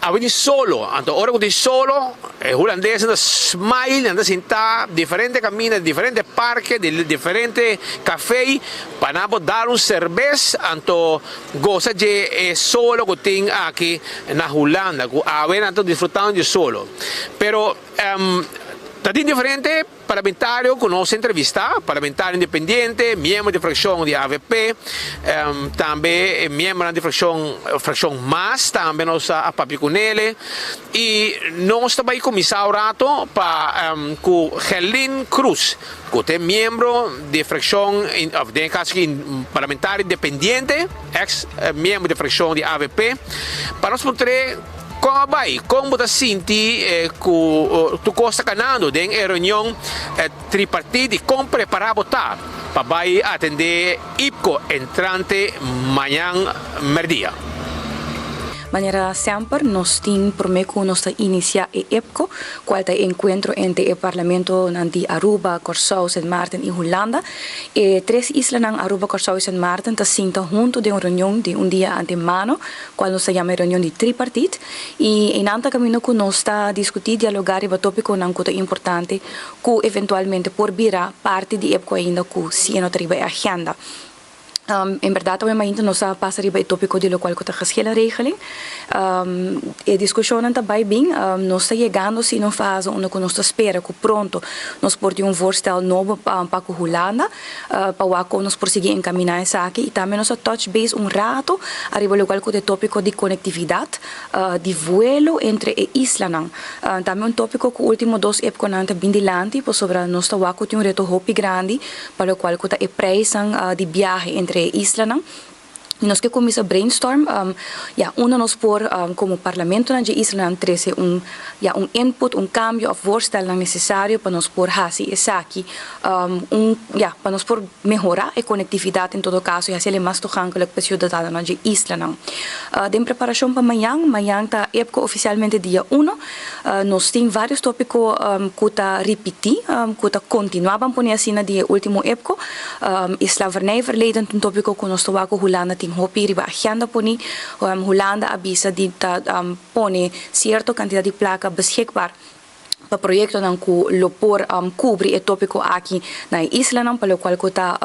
awe di solo, anto ora ku tin solo e hulandesnan ta smile, nan ta sinta diferente kaminda, diferente parke, di diferente kafei pa nan por dal un serbes anto gosa dje e solo ku tin aki na Hulanda ku awe nan ta disfrutando di solo. Pero ta tin diferente. Parlamentario ku nos entrevistá, parlamentario independiente, miembro di frakshon di avp, tambe e miembronan di frakshon frakshon mas tambe nos a papia ku nele i nos ta bai kuminsá un rato pa ku Gerlin Cruz ku ta e miembro di frakshon òf den e kaso aki parlamentario independiente, eks miembro di frakshon di avp, pa nos puntr'é. Kon a bai? Kon bo ta sinti ku tur kos ta kanando den e reunion tripartit i kon prepará bo ta pa bai atendé IPCO entrante mañan mèrdia? Manera semper nos tin promé ku nos ta inisiá e IPCO, kual ta e enkuentro entre e parlamentonan di Aruba, Kòrsou, Sint Maarten i Hulanda. E tres islanan Aruba, Kòrsou i Sint Maarten ta sinta huntu den un reunion di un dia antemano cual nos ta yama e reunion di tripartit, y eynan ta camino cu nos ta discuti, dialoga riba topiconan cu ta importante cu eventualmente por bira parti di EPCO ainda cu si e no ta riba e agenda. En berdad awe mainta nos a pasa riba e topico di locual cu ta geschillenregeling. E discusionnan ta bay bin, nos ta yegando si na un fase unda cu nos ta spera cu pronto nos por tin un voorstel nobo pa cu Hulanda. Pa wak kon nos por sigui encaminá esaki y tambe nos a touch base un rato ariba locual cu ta e topico di conectividad di vuelo entre e islanan. Tambe un topico cu ultimo dos epconan ta bin dilanti pasobra nos ta wak cu tin un reto hopi grandi pa locual cu ta e prijsnan di biahe entre e islanan. Y nos ke cuminsa brainstorm, ya, unda nos por como parlamentonan dje islanan trece un, ya, un input, un cambio of voorstelnan necesario pa nos por haci esaki un, ya, pa nos por mehora e conectividad en todo caso y haciele mas toegankelijk pa e ciudadanonan dje islanan. Den preparacion pa mañan, mañan ta EPCO oficialmente dia uno, nos tin varios topico cu ta ripiti, cu ta continua, ban pone asina, di e ultimo EPCO. E slavernijverleden ta un tópiko ku nos ta wak ku Hulanda tin hopi riba agenda poni. Hulanda a bisa di ta pone sierto kantidat di plaka beschikbaar pa proyektonan ku lo por kubri e tópiko aki na e islanan, pa lokual ku ta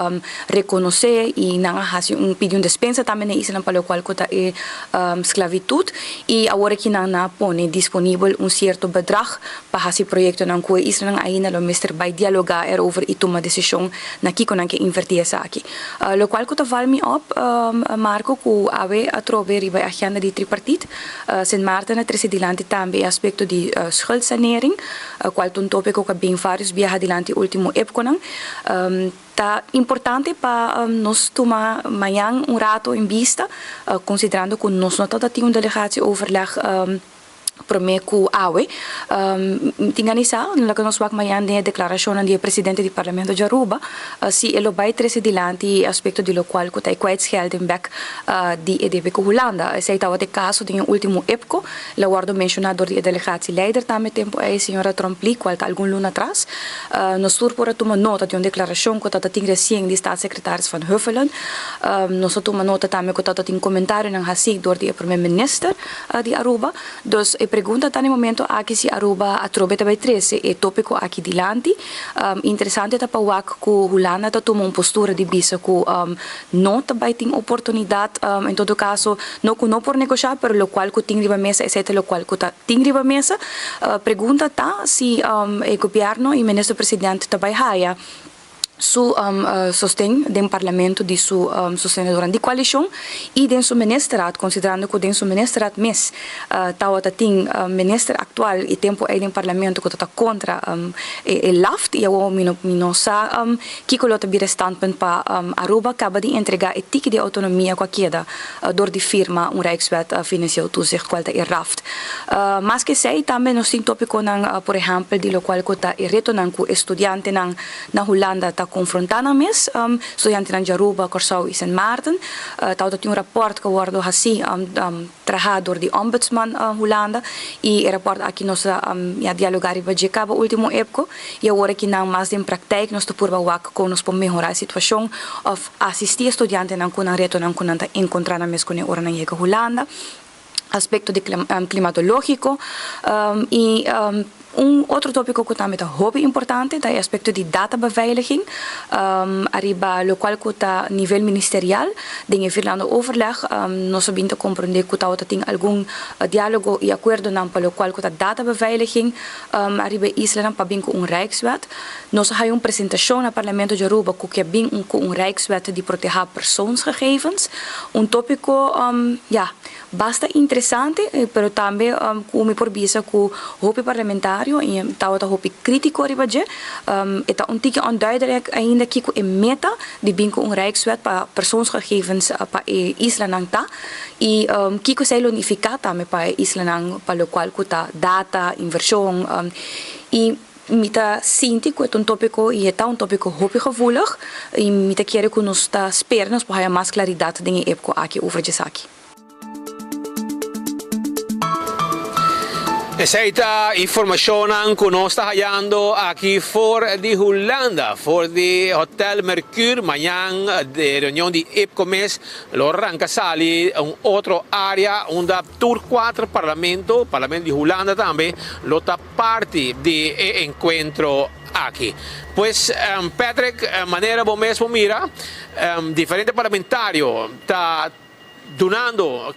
rekonosé i nan a hasi un pidi un despensa tambe na e islanan pa lokual ku ta e sklavitut i awor aki nan a pone disponibel un sierto bedrag pa hasi proyektonan ku e islanan ainda lo mester bai dialogá erover i tuma desishon na kiko nan ke invertí esaki. Lokual ku ta val mi op, Marco, ku awe atrobe riba e agenda di tripartit, Sint Maarten a trese dilanti tambe e aspekto di schuldsanering, kual ta un topiko ku a bin vários biaha dilanti último epkonan. Ta importante pa nos tuma mañan un rato en bista, konsiderando ku nos no tabata tin un delegatieoverleg, Promé ku awe, tin gana sa, loke nos wak mañan den e deklarashonnan di e presidente di Parlamento di Aruba, si e lo bai trese dilanti e aspekto di lokual ku ta e kwijtschelding bèk di e debe ku Hulanda. Esei tabata e kaso den e último EPCO, el a wòrdu menshoná dor di e delegatieleider tambe tempu ei, señora Tromp-Lee, kual ta algun luna atras. Nos tur por a tuma nota di un deklarashon ku tabata tin resien di staatssecretaris Van Huffelen. Nos a tuma nota tambe ku tabata tin komentarionan hasí dor di e promé minister. di Aruba. Dus e pregunta ta na e momento aki si Aruba atrobe ta bay trece e topico aki dilanti. Interesante ta pa wak cu Hulanda ta tuma un postura di bisa cu no ta bay tin oportunidad, en todo caso no cu no por negosha pero locual cu tin riba mesa esey ta locual cu ta tin riba mesa. Pregunta ta si e gobierno y minister president ta bay haya su sosten den parlamento di su sostenedornan di koalishon i den su ministerraad, konsiderando ku den su ministerraad mes tawata tin minister aktual i tempu ei den parlamento ku ta ta kontra e laft i awor mi no mi no sa kiko lo ta bira e standpunt pa Aruba kaba di entrega e tiki di outonomia ku a keda dor di firma un Rijkswet Financieel Toezicht kual ta e raft. Mas ke esei tambe nos tin topikonan por ehèmpel di lokual ku ta e retonan ku e studiantenan na Hulanda ta. konfrontá nan mes, studiantenan di Aruba, Kòrsou i Sint Maarten. Tabata tin un rapòrt ku a wòrdu hasí, trahá dor di Ombudsman Hulanda i e rapòrt aki nos a ya dialogá riba dje kaba último epko i awor aki nan mas den praktijk nos ta purba wak kon nos por mehorá e situashon òf asistí e studiantenan ku nan retonan ku nan ta enkontrá nan mes kuné ora nan yega Hulanda. Aspekto di klimatológiko i un otro tópiko ku tambe ta hopi importante ta e aspekto di databeveiliging ariba lokual ku ta nivel ministerial. Den e Vierlandenoverleg nos a bin ta komprondé ku tabata tin algun diálogo i akuerdonan pa lokual ku ta databeveiliging ariba e islanan pa bin ku un Rijkswet. Nos a haña un presentashon na Parlamento di Aruba ku ke bin ku un Rijkswet di protehá persoonsgegevens. Un tópiko, ya, basta interesante, pero tambe ku mi por bisa ku hopi parlamentario i tabata hopi krítiko riba dje. E ta un tiki onduidelijk ainda kiko e meta di bin ku un Rijkswet pa persoonsgegevens pa e islanan ta i kiko esei lo nifiká tambe pa e islanan pa lokual ku ta data, invershon i Mi ta sinti ku e ta un tópiko i e ta un tópiko hopi gevoelig i mi ta kere ku nos ta spera nos por haya mas klaridat den e epko aki over djesaki. Esei ta informashonnan ku nos ta hayando aki for di Hulanda, for di Hotel Mercure. Mañan e reunion di IPCO mes lo ranka sali un otro área unda tur kuater parlamento, parlamento di Hulanda tambe, lo ta parti di e enkuentro aki. Pues Patrick, manera bo mes por mira, diferente parlamentario ta dunando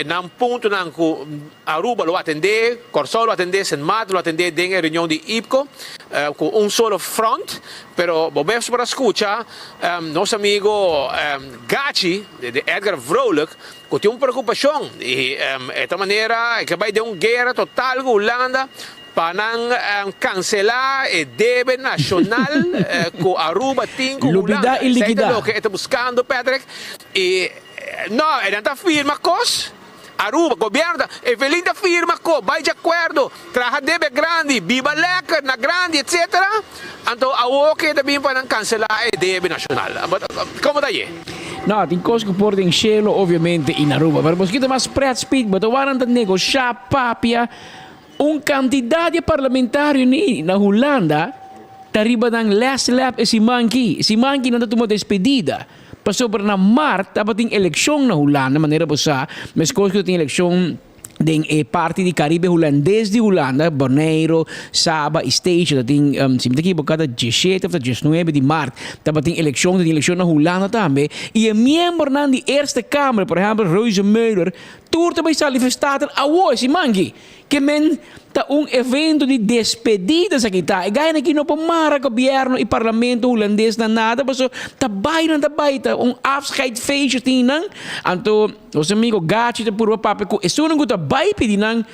nan puntonan ku Aruba lo atendé, Kòrsou lo atendé, Sint Maarten lo atendé den e reunion di IPCO ku un solo front. Pero bo mes por a skucha nos amigo Gachi, de Edgar Vrolijk, Ku tin un preokupashon i e ta manera e ke bai den un guera total ku Hulanda pa nan kanselá e debe nashonal ku Aruba tin ku Lubidá Hulanda. i Esei ta likidá. loke e ta buskando, Patrick. I no, e nan ta firma kos. Aruba, gobièrnu ta, Evelyn ta firma kos, bai di akuerdo, traha debe grandi, biba lèker na grandi, etsetera. Anto awor ke ta bin pa nan kanselá e debe nashonal. Komo ta ye? No, tin kos ku por den shelo obviamente i na Aruba. Pero boso kita mas pret speak, bo ta wak nan ta negoshá, papia. Un kantidat di e parlamentario ni na Hulanda ta riba nan last lap e siman ki. Siman ki nan ta tuma despedida. Pasobra na mart tabatin elekshon na Hulanda, manera bo sa, meskos ku ta tin elekshon den e parti di Caribe Hulandes di Hulanda, Bonaire, Saba i Statia, ta tin, si mi ta ekiboká ta diesshete òf ta diesnuebe di mart tabatin elekshon, ta tin elekshon na Hulanda tambe, i e miembronan di Eerste Kamer, por ehèmpel Rozenmuller, tur ta bai sali Verstaten awo e siman aki. Ke men ta un evento di despedida esaki ta. E gainan aki no por mara gobierno y parlamento hulandes na nada paso ta bai nan ta bai ta un afscheidfeestje tin nan. Anto nos amigo Gachi ta purba papia cu esunnan cu ta bai pidi nan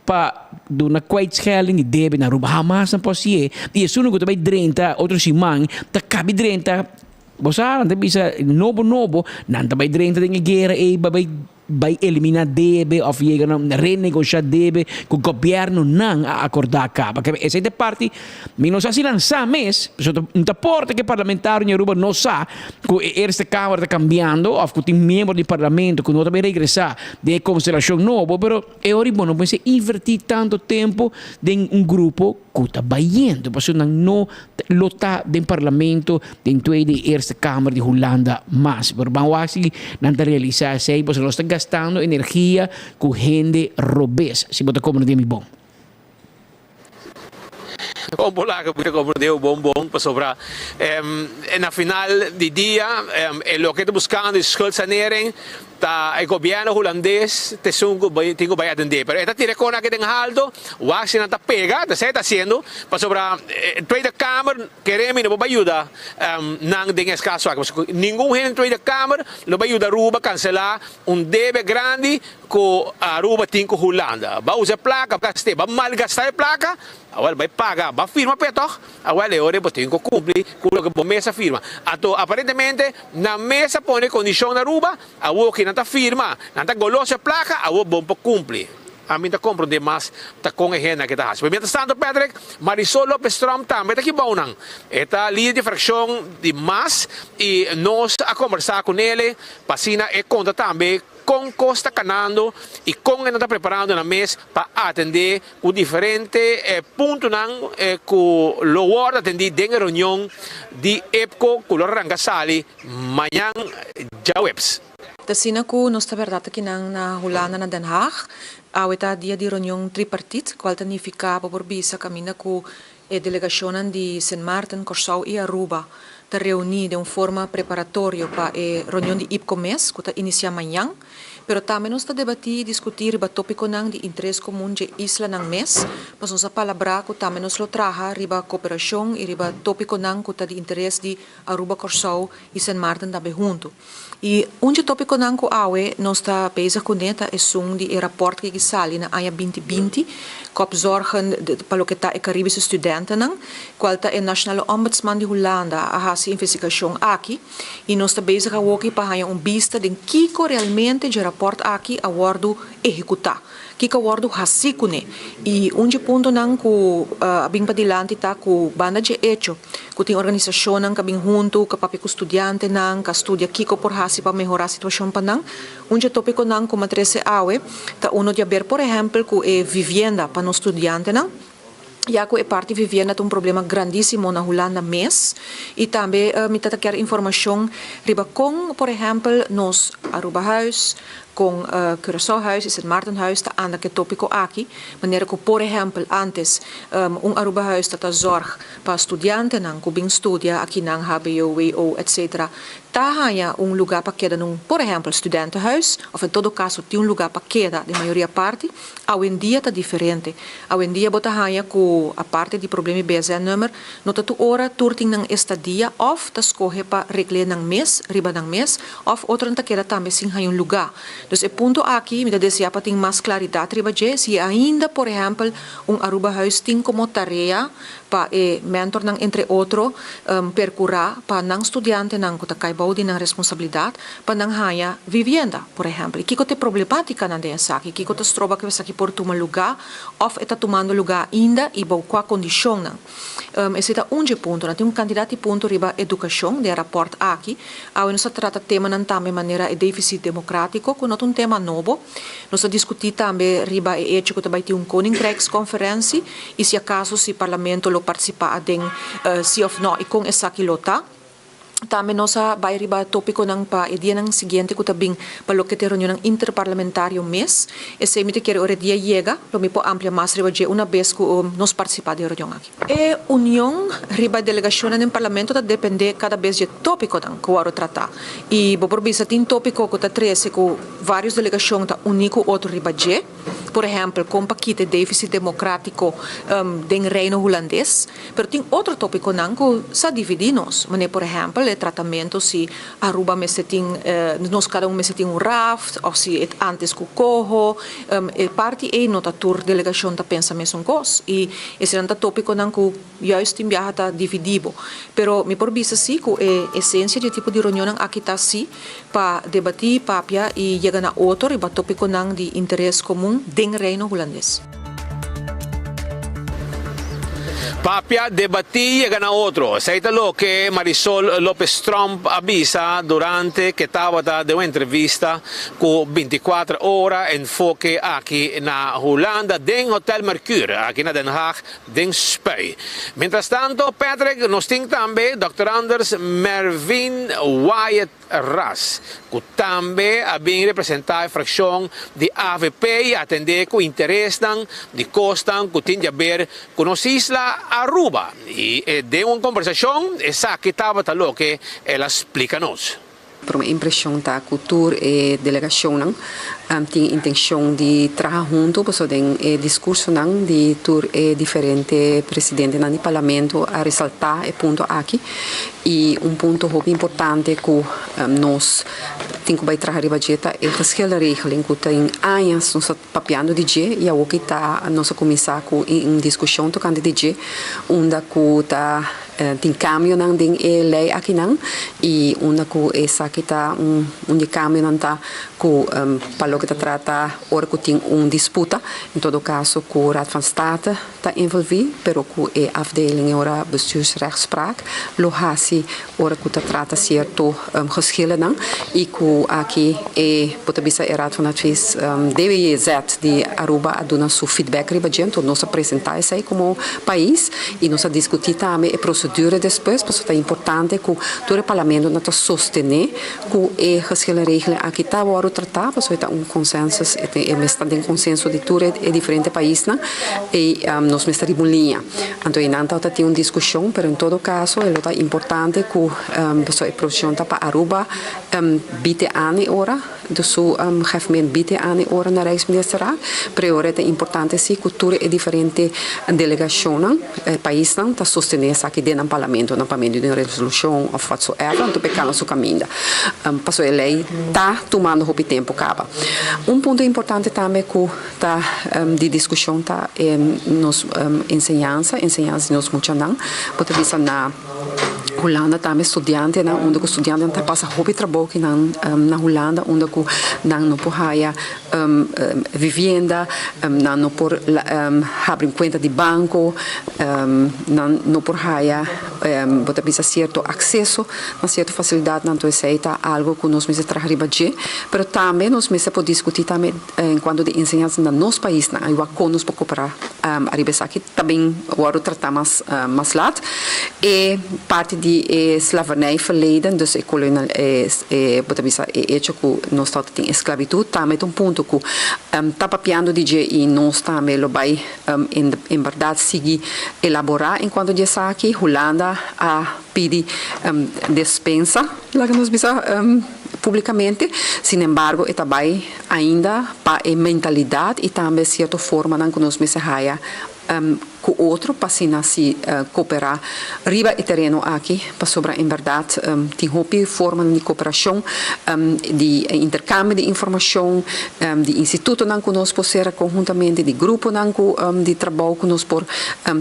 pa duna kwijtschelding di debe na Aruba hamas nan por hacié y esunnan cu ta bai drenta otro siman ta cabi drenta bo sa nan ta bisa nobo nobo nan ta bai drenta den e guera ey pa bai Bai eliminá debe òf yega na renegosha debe ku gobièrnunan a akordá kaba. Kaba esei ta e parti mi no sa si nan sa mes, pasobra ta no ta porta ku e parlamentario di Aruba no sa ku e Eerste Kamer ta kambiando òf ku tin miembro di parlamento ku no ta bai regresá den e konstelashon nobo, pero e ora bo no mester invertí tantu tempu den un grupo ku ta bayendo pasobra nan no lo ta den parlamento den Tweede y Eerste Kamer di Hulanda mas. Pero ban wak si nan ta realisa esey pasobra nos ta gastando energia cu hende robes, si bo ta comprende mi bon. Bon bo laga mi ta comprende bo bon bon pasobra na final di dia e loke ta buscando e schuldsanering Ta e gobierno hulandes ta esun cu tin cu bay atende, pero e ta tira e cona aki den halto, wak si nan ta pega, ta esey e ta haciendo, pasobra Tweede Kamer kere mi no por bay yuda nan den es caso aki, pasobra ningun hende den Tweede Kamer lo bay yuda Aruba cancela un debe grandi cu Aruba tin cu Hulanda. Ba usa e placa, ba malgasta e placa, awel bay paga, ba firma p'e toch? Awel e ora bo tin ku kumpli ku loke bo mes a firma. Anto aparentemente nan mes a pone kondishon na Aruba, awor ki nan ta firma, nan ta golos e plaka, awor bon por kumpli. Ami ta komprondé mas ta kon e hende aki ta hasi. Pero mientras tanto Patrick, Marisol Lopez Tromp tambe ta aki bou nan. E ta lider di frakshon di mas i nos a kombersá ku nele pa asina e konta tambe kon kos ta kanando i kon e nan ta preparando nan mes pa atendé ku diferente puntonan ku lo wòrdu atendí den e reunion di EPCO ku lo ranka sali mañan djaweps. Ta asina ku nos ta bèrdat akinan na Hulanda na Den Haag. Awe ta dia di reunion tripartit, kual ta nifiká bo por bisa kaminda ku e delegashonnan di Sint Maarten, Kòrsou i Aruba ta reuní den un forma preparatorio pa e reunion di IPCO mes ku ta inisiá mañan. Pero tambe nos ta debatí i diskutí riba tópikonan di interes komun dje islanan mes, pasobra nos a palabrá ku tambe nos lo traha riba kooperashon i riba tópikonan ku ta di interes di Aruba, Kòrsou i Sint Maarten tambe huntu. I un dje tópikonan ku awe nos ta bezig kuné ta esun di e rapòrt ku a sali na aña 2020, Kopzorgen pa loke ta e Karibische studentennan, kual ta e Nationale Ombudsman di Hulanda a hasi investigashon aki i nos ta bezig awoki pa haña un bista den kiko realmente dje rapòrt aki a wòrdu ehekutá, kiko a wòrdu hasí kuné. I un dje puntonan ku a bin padilanti ta ku banda dje echo ku tin organisashonnan ku a bin huntu, ku a papia ku studiantenan, ku a studia kiko por hasi pa mehorá situashon pa nan. Un dje tópikonan ku mi a trese awe ta uno di aber por ehèmpel ku e vivienda pa nos studiantenan. Ya ku e parti vivienda ta un problema grandísimo na Hulanda mes i tambe mi ta ta kier informashon riba kon por ehèmpel nos Arubahuis, kon Curaçaohuis i Sint Maartenhuis ta anda ku e tópiko aki, manera ku por ehèmpel ántes un Arubahuis ta ta zòrg pa studiantenan ku bin studia akinan hbo, wo etc. Ta haña un lugá pa keda na un por ehèmpel studentenhuis òf en todo kaso tin un lugá pa keda den mayoria parti. Awendia ta diferente. Awendia bo ta haña ku aparte di problema di BSN-nummer, no ta tur ora tur tin nan estadia òf ta skohe pa regl'é nan mes, riba nan mes, òf otronan ta keda tambe sin haña un lugá. Dus e punto aki mi ta deseá pa tin mas klaridat riba dje, si ainda por ehèmpel un Arubahuis tin komo tarea pa e mentornan entre otro perkurá pa nan studiantenan ku ta kai bou di nan responsabilidat pa nan haña vivienda, por ehèmpel. I kiko ta e problemátikanan den esaki? Kiko ta stroba ku esaki por tuma lugá òf e ta tumando lugá ainda i bou kua kondishonnan? Esei ta un dje puntonan. Tin un kantidat di punto riba edukashon den e rapòrt aki. Awe nos ta trata temanan tambe manera e défisit demokrátiko, ku no ta un tema nobo. Nos ta diskutí tambe riba e echo ku ta bai tin un Koninkrijksconferentie i si akaso si Parlamento lo partisipá aden si òf nò i kon esaki lo ta. Tambe nos a bai riba tópikonan pa e dianan siguiente ku ta bin pa loke ta e reunionnan interparlamentario mes. Esei mi ta kere ora e dia yega lo mi por amplia mas riba dje una bes ku nos partisipá den e reunion aki. E union riba e delegashonnan den Parlamento ta dependé kada bes dje tópikonan ku wòrdu tratá. I bo por bisa tin tópiko ku ta trese ku vários delegashon ta uní ku otro riba dje. Por ehèmpel, kon pa kita e défisit demokrátiko den Reino Hulandes. Pero tin otro tópikonan ku sa dividí nos. Manera por ehèmpel e tratamentu si Aruba mester tin, nos kada un mester tin un raft òf si e ántes ku koho. E parti ei no ta tur delegashon ta pensa mesun kos i eseinan ta tópikonan ku juist tin biaha ta dividí bo. Pero mi por bisa sí ku e esensia di e tipo di reunionnan aki ta sí pa debatí, papia i yega na otro riba tópikonan di interes komun den Reino Hulandes. Papia, debatí i yega na otro. Esei ta loke Marisol Lopez Tromp a bisa durante ke tabata den un entrevista ku 24 Ora Enfoke aki na Hulanda den Hotel Mercure aki na Den Haag den Spui. Mientrastanto Patrick nos tin tambe Dòkter Anders Mervin Wyatt Ras ku tambe a bin representá e frakshon di avp i atendé ku interesnan di kosnan ku tin di aber ku nos isla Aruba. I den un kombersashon esaki tabata loke el a splika nos. Prome impresion ta cu tur e delegacionnan tin intencion di traha hunto pasobra den e discursonan di tur e diferente presidentenan di Parlamento a resalta e punto aki y un punto hopi importante cu nos tin cu bay traha riba dje ta e geschillenregeling cu tin añas nos ta papiando di dje y awoki ta nos a cuminsa cu un discusion tocante di dje unda cu ta. Tin kambionan den e lei akinan i unda ku esaki ta un un di e kambionan ta ku pa loke ta trata ora ku tin un disputa, en todo kaso ku Raad van State ta envolví, pero ku e afdeling e ora Bestuursrechtspraak lo hasi ora ku ta trata sierto geschillennan i ku aki e bo ta bisa e Raad van Advies DWJZ di Aruba a duna su feedback riba dje, enton nos a presentá esei komo pais i nos a diskutí tambe e prosedura despues pasobra ta importante ku tur e parlamentonan ta sostené ku e geschillenregeling aki ta wòrdu tratá pasobra e ta un consensus e mester ta den konsenso di tur e diferente paisnan i nos mester riba un liña. Anto einan tabata tin un diskushon pero en todo kaso e lo ta importante ku pasobra e provision ta pa Aruba bite ani ora dus su gegeven bite ani ora na Rijksministerraad pero e ora e ta importante si ku tur e diferente delegashonnan paisnan ta sostene esaki den nan parlamentonan pa medio di un resolushon of whatsoever anto pa e kana su kaminda pasobra e lei ta tumando hopi tempu kaba. Un punto importante tambe ku Ta di diskushon ta e nos enseñansa, enseñansa di nos muchanan. Bo ta bisa na Hulanda tambe studiantenan, unda ku studiantenan ta pasa hopi trabou ki nan na Hulanda, unda ku nan no por haya vivienda, nan no por habri un kuenta di banko, nan no por haya bo ta bisa sierto akseso na sierto fasilidatnan. Anto esei ta algu ku nos mester traha riba dje, pero tambe nos mester por diskutí tambe. En cuanto di enseñansa na nos paisnan, ayuda con nos por coopera ariba esaki ta bin wordo trata mas mas laat. E parti di e slavernijverleden, dus e kolonial e bo ta bisa e hecho cu nos tabata tin esclavitud tambe ta un punto cu ta papiando di dje y nos tambe lo bay en berdad sigui elabora en cuanto di esaki. Hulanda a pidi despensa, laga nos bisa publicamente, sin embargo e ta bay ainda pa e mentalidad y tambe cierto formanan cu nos mester haya cu otro pa asina si coopera riba e tereno aki, pasobra en berdad tin hopi formanan di cooperacion, di intercambio di informacion, di institutonan cu nos por cera conhuntamente, di gruponan cu di trabou cu nos por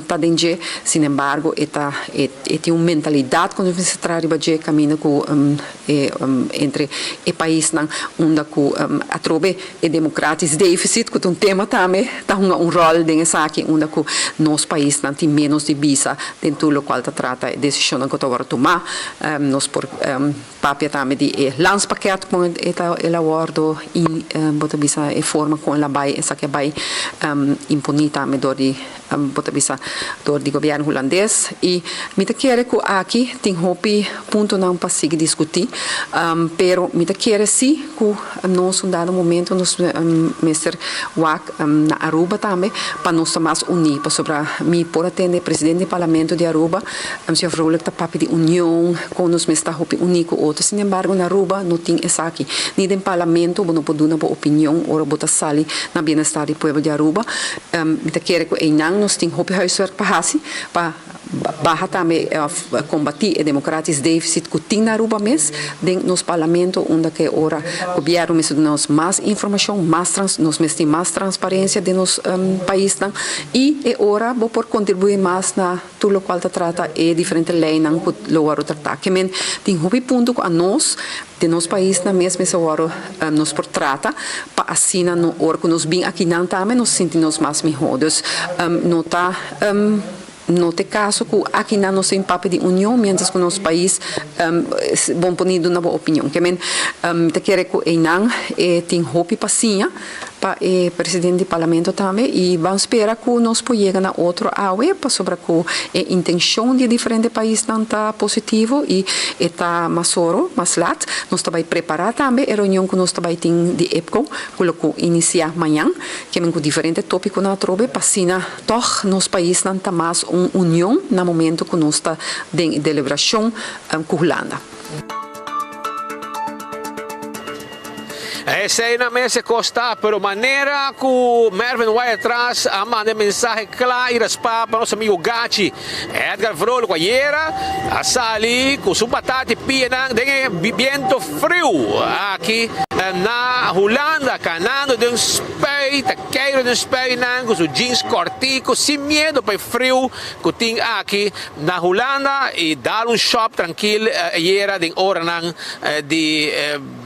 ta den dje, sin embargo e ta e tin un mentalidad cu nos mester traha riba dje caminda cu E entre e paisnan unda ku atrobe e democratisch deficit, ku ta un tema tambe, ta hunga un ròl den esaki unda ku nos paisnan tin ménos di bisa den tur lokual ta trata e desishonnan ku ta wòrdu tumá. Nos por papia tambe di e landspakket kon e ta el a wòrdu in bo ta bisa e forma kon el a bai esaki a bai imponí tambe dor di Bo ta bisa dor di gobièrnu hulandes i mi ta kere ku aki tin hopi puntonan pa sigui diskutí, pero mi ta kere sí ku nos un dado momento nos mester wak na Aruba tambe pa nos ta mas uní, pasobra mi por a tende presidente di parlamento di Aruba, señor Vrolijk ta papia di union, kon nos mester ta hopi uní ku otro, sin embargo na Aruba no tin esaki, ni den parlamento bo no por duna bo opinion ora bo ta sali na bienestar di pueblo di Aruba. Mi ta kere ku einan nos tin hopi huiswerk pa hasi pa baha tambe òf kombatí e democratisch deficit ku tin na Aruba mes den nos parlamento unda ke ora gobièrnu mester duna nos mas informashon, mas trans nos mester tin mas transparensia den nos paisnan i e ora bo por kontribuí mas na tur lokual ta trata e diferente leinan ku lo wòrdu tratá. Ke men tin hopi punto ku anos Den nos paisnan mes mester wòrdu nos por trata pa asina no ora ku nos bin akinan tambe nos sinti nos mas mihó. Dus no ta no ta e kaso ku akinan nos tin papia di union mientras ku nos pais bon por ni duna bo opinion. Ke men mi ta kere ku einan e tin hopi pa siña pa e presidente di parlamento tambe y ban spera cu nos por yega na otro awe pasobra cu e intencion di e diferente paisnan ta positivo y e ta mas oro, mas lat. Nos ta bay prepara tambe e reunion cu nos ta bay tin di EPCO cu lo cu inicia mañan kimen cu diferente topiconan atrobe pa asina tog nos paisnan ta mas un union na momento cu nos ta den e delibracion cu Hulanda. Esei na mes e kos ta, pero manera ku Mervin Wyatt-Ras a manda e mensahe kla i raspá pa nos amigu Gachi, Edgar Vrolijk ku ayera a sali ku su batata i pianan den e biento friu aki. na Hulanda kanando den spui, ta keiro den spuinan ku su jeans kòrtiku sin miedu pa e friu ku tin aki na Hulanda i dal un shòp trankil ayera den oranan di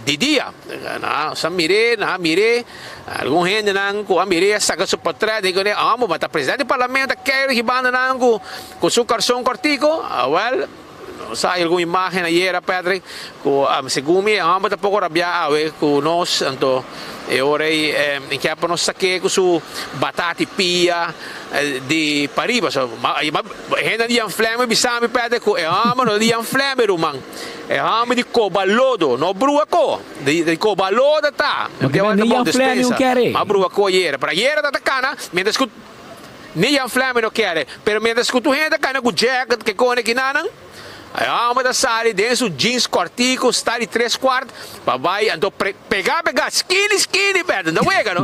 di dia. Nan sa mir'é, nan a mir'é, algun hendenan ku a mir'é a saka su potrèt di kuné, amo, ma ta presidente di parlamento ta keiro hibando nan ku su karson kòrtiku? Awèl, nos sa algun imágen ayera, Patrick, ku segun mi e hòmber ta poko rabiá awe ku nos, anto e ora ei e kier pa nos sak'é ku su batata i pia di pariba. So, hendenan di Jan Flemming bisa mi, Patrick, ku e hòmber no ta di Jan Flemming, ruman. E hòmber di koba lodo, no brua ko, di koba lodo ta. Ma ke ni Jan Flemming no kere. Ma brua ko ayera, pero ayera ta ta kana, mientras ku ni Jan Flemming no kere, pero mientras ku tur hende ta kana ku jacket ke kone kinanan, e hòmber ta sali den su jeans kòrtiku, sta di tres kwart, pa bai anto pega pega, skini skini bèt, no ta wega no,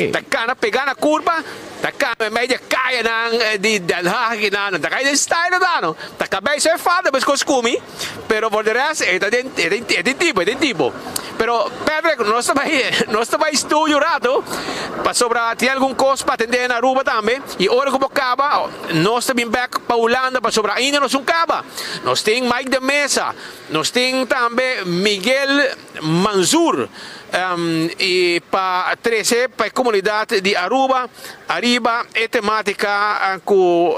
ta kana pega na kurpa. Ta cambia mei di e cayanan di Den Haag y nan ta cay den style ta no. Ta cabey so e falta mescos cu mi, pero por de rest e ta den e den tipo, e den tipo. Pero Patrick nos ta bay nos ta bay studio un rato pasobra tin algun cos pa atende na Aruba tambe y ora cu bo caba nos ta bin bek pa Hulanda pasobra ainda nos un caba. Nos tin Mike de Meza, nos tin tambe Miguel Manzur y pa trece pa e comunidad di Aruba ariba e tematica cu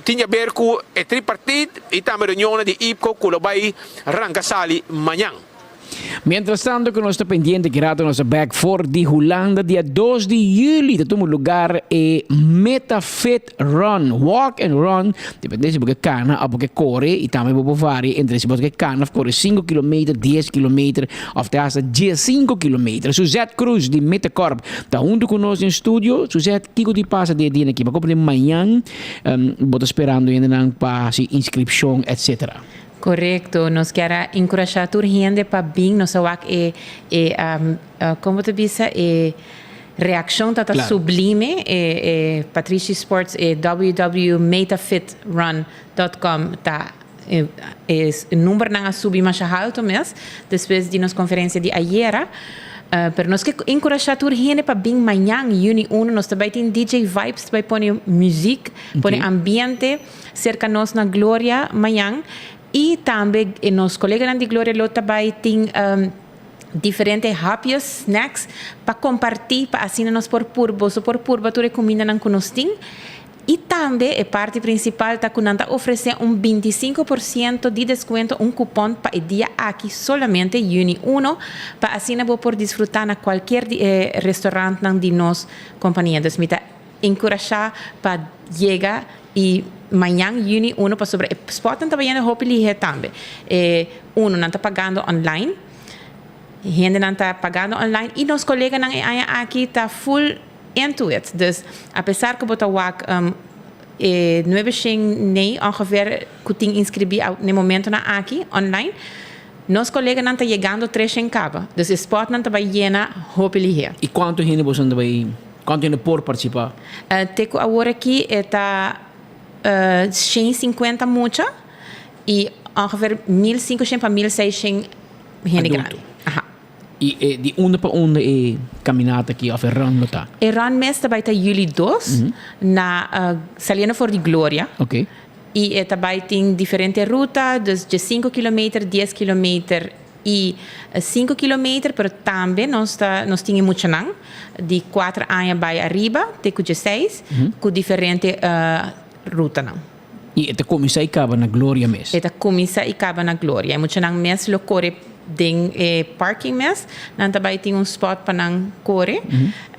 tin di haber cu e tripartit y tambe reunionnan di IPCO cu lo bay ranca sali mañan. Mientras tanto cu nos ta pendiente ki rato nos ta bek for di Hulanda dia dos di juli ta tuma lugar e Meta Fit Run, Walk and Run, depende si bo ke kana of bo ke kore y tambe bo por varia entre si bo ke kana of kore sinku kilometer, dies kilometer of te hasta diesinku kilometer. Suzette Cruz di Metacorp ta hunto cu nos den studio. Suzette, kico di pasa den e dia aki? Bo a comprende mañan bo ta sperando hendenan pa haci inscripcion etc. Korekto, nos kier a enkurashá tur hende pa bin, nos a wak e e kon bo ta bisa e reakshon ta ta sublime, e e Patrishi Sports e www.metafitrun dot com ta e numbernan a subi masha haltu mes despues di nos konferensia di ayera, pero nos ke enkurashá tur hende pa bin mañan yüni uno nos ta bai tin DJ Vibes ta bai pone muzik, pone ambiente. Serka nos na Gloria mañan y tambe nos coleganan di Gloria lo ta bay tin diferente hapjes, snacks, pa comparti pa asina nos por purba, boso por purba tur e cumindanan cu nos tin. Y tambe e parti principal ta cu nan ta ofrece un 25% di descuento, un cupon pa e dia aki solamente, juni uno, pa asina bo por disfruta na cualkier di e restaurantnan di nos compania. Dus mi ta Enkurashá pa yega i mañan yüni uno pasobra e spòtnan ta bayendo hopi lihé tambe. E uno nan ta pagando online, hendenan ta pagando online i nos koleganan e aña aki ta full into it. Dus apesar ku bo ta wak e nuebe shen nei ongeveer ku tin inskribí na e momentonan aki online, nos koleganan ta yegando tres shen kaba. Dus e spòtnan ta bai yena hopi lihé. I kuantu hende boso ta bai Cuanto hende por participa? Te cu awor aki e ta 150 mucha y ongeveer 1500 pa 1600 hende grandi. Aha. Y e di unda pa unda e caminata aki of e run lo ta? E run mes ta bay ta juli dos na saliendo for di Gloria. Ok. Y e ta bay tin diferente ruta, dus diescinco kilometer, dies kilometer y cinco kilometer, pero tambe nos ta nos tin e muchanan di cuater aña bay ariba te cu dieseis cu diferente rutanan. Y e ta cuminsa y caba na Gloria mes? E ta cuminsa y caba na Gloria. E muchanan mes lo core den e parking mes, nan ta bay tin un spot pa nan core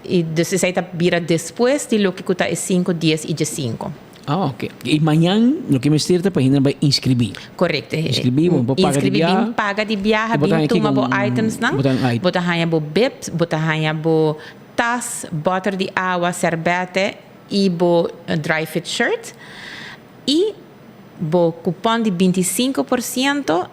y dus esey ta bira despues di loke cu ta e cinco, dies y diescinco. Ah, ok. Y mañan loke mester ta pa hende bay inscribi. Correcto. Inscribi, bo por paga di biaha. Inscribi, bin paga di biaha, bin tuma bo items nan. Bo ta haña bo bibs, bo ta haña bo tas, boter di awa, serbete y bo dry fit shirt. Y bo cupon di 25%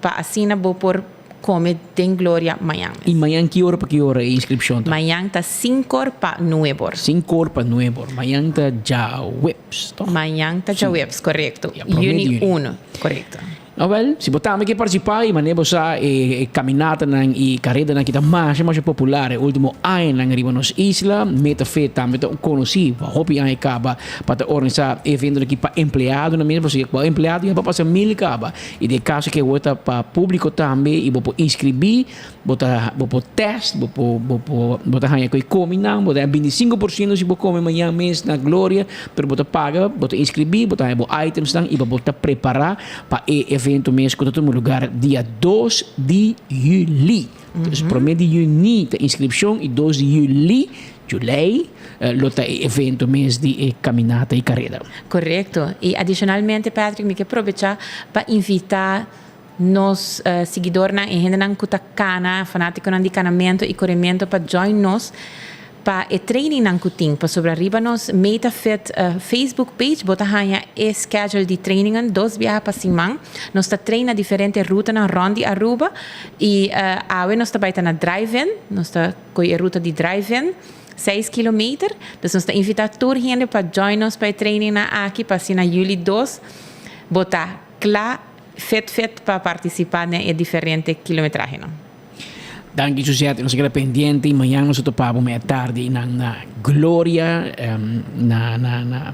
pa asina bo por Come den Gloria mañan mes. Y mañan ki ora pa ki ora e inscripcion ta? Mañan ta cincor pa nuebor. Cincor pa nuebor. Mañan ta djaweps, toch? Mañan ta djaweps, correcto. Juni uno, correcto. Awel, si bo tambe ke partisipá i manera bo sa e kaminatanan i karedanan ki ta masha masha popular e último añanan riba nos isla, Meta Fit tambe ta konosí pa hopi aña kaba pa ta organisá e eventonan aki pa empleadonan mes, pasobra ku empleado ya por pasa mil kaba i den e kaso ke awor ta pa públiko tambe i bo por inskribí. Bo ta bo por test, bo por bo por bo ta haña ku e komi nan, bo ta haña 25% si bo kome mañan mes na Gloria, pero bo ta paga, bo ta inskribí, bo ta haña bo itemsnan i bo ta prepará pa e evento mes ku ta tuma lugar dia 2 di yüli. Dus promé di yüni ta inskripshon i 2 di yüli, julei, lo ta e evento mes di e kaminata i kareda. Korekto. I adishonalmente, Patrick, mi ke probechá pa invitá Nos siguidornan e hendenan ku ta kana, fanátikonan di kanamentu i korementu pa join nos pa e trainingnan ku tin. Pasobra riba nos Meta Fit Facebook page bo ta haña e schedule di trainingen dos biaha pa siman. Nos ta train na diferente rutanan rònt di Aruba i awe nos ta bai ta na drive-in, nos ta kohe e ruta di drive-in, seis kilometer. Dus nos ta invitá tur hende pa join nos pa e trainingnan aki pa asina juli 2 bo ta kla. Fit fit pa participa den e diferente kilometrahenan. Danki Suzette, nos a keda pendiente y mañan nos a topa bo mei tardi nan na Gloria na na na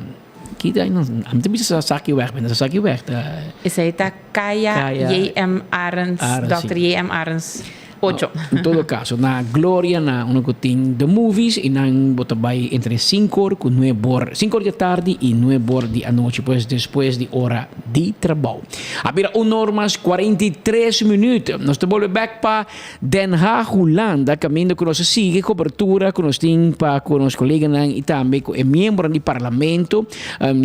ki ta ami ta bisa Sasakiweg pero no Sasakiweg ta Esey ta Kaya JM Arends, Dòkter JM Arends. Ocho. En todo caso, na Gloria, na unda cu tin The Movies, y nan bo ta bay entre cinco or cu nuebe or, cinco or di atardi y nuebe or di anochi, pues despues di ora di trabou. A bira un or mas 43 minuut. Nos ta bolbe bek pa Den Haag, Hulanda, caminda cu nos a sigui cobertura cu nos tin pa cu nos coleganan y tambe cu e miembronan di Parlamento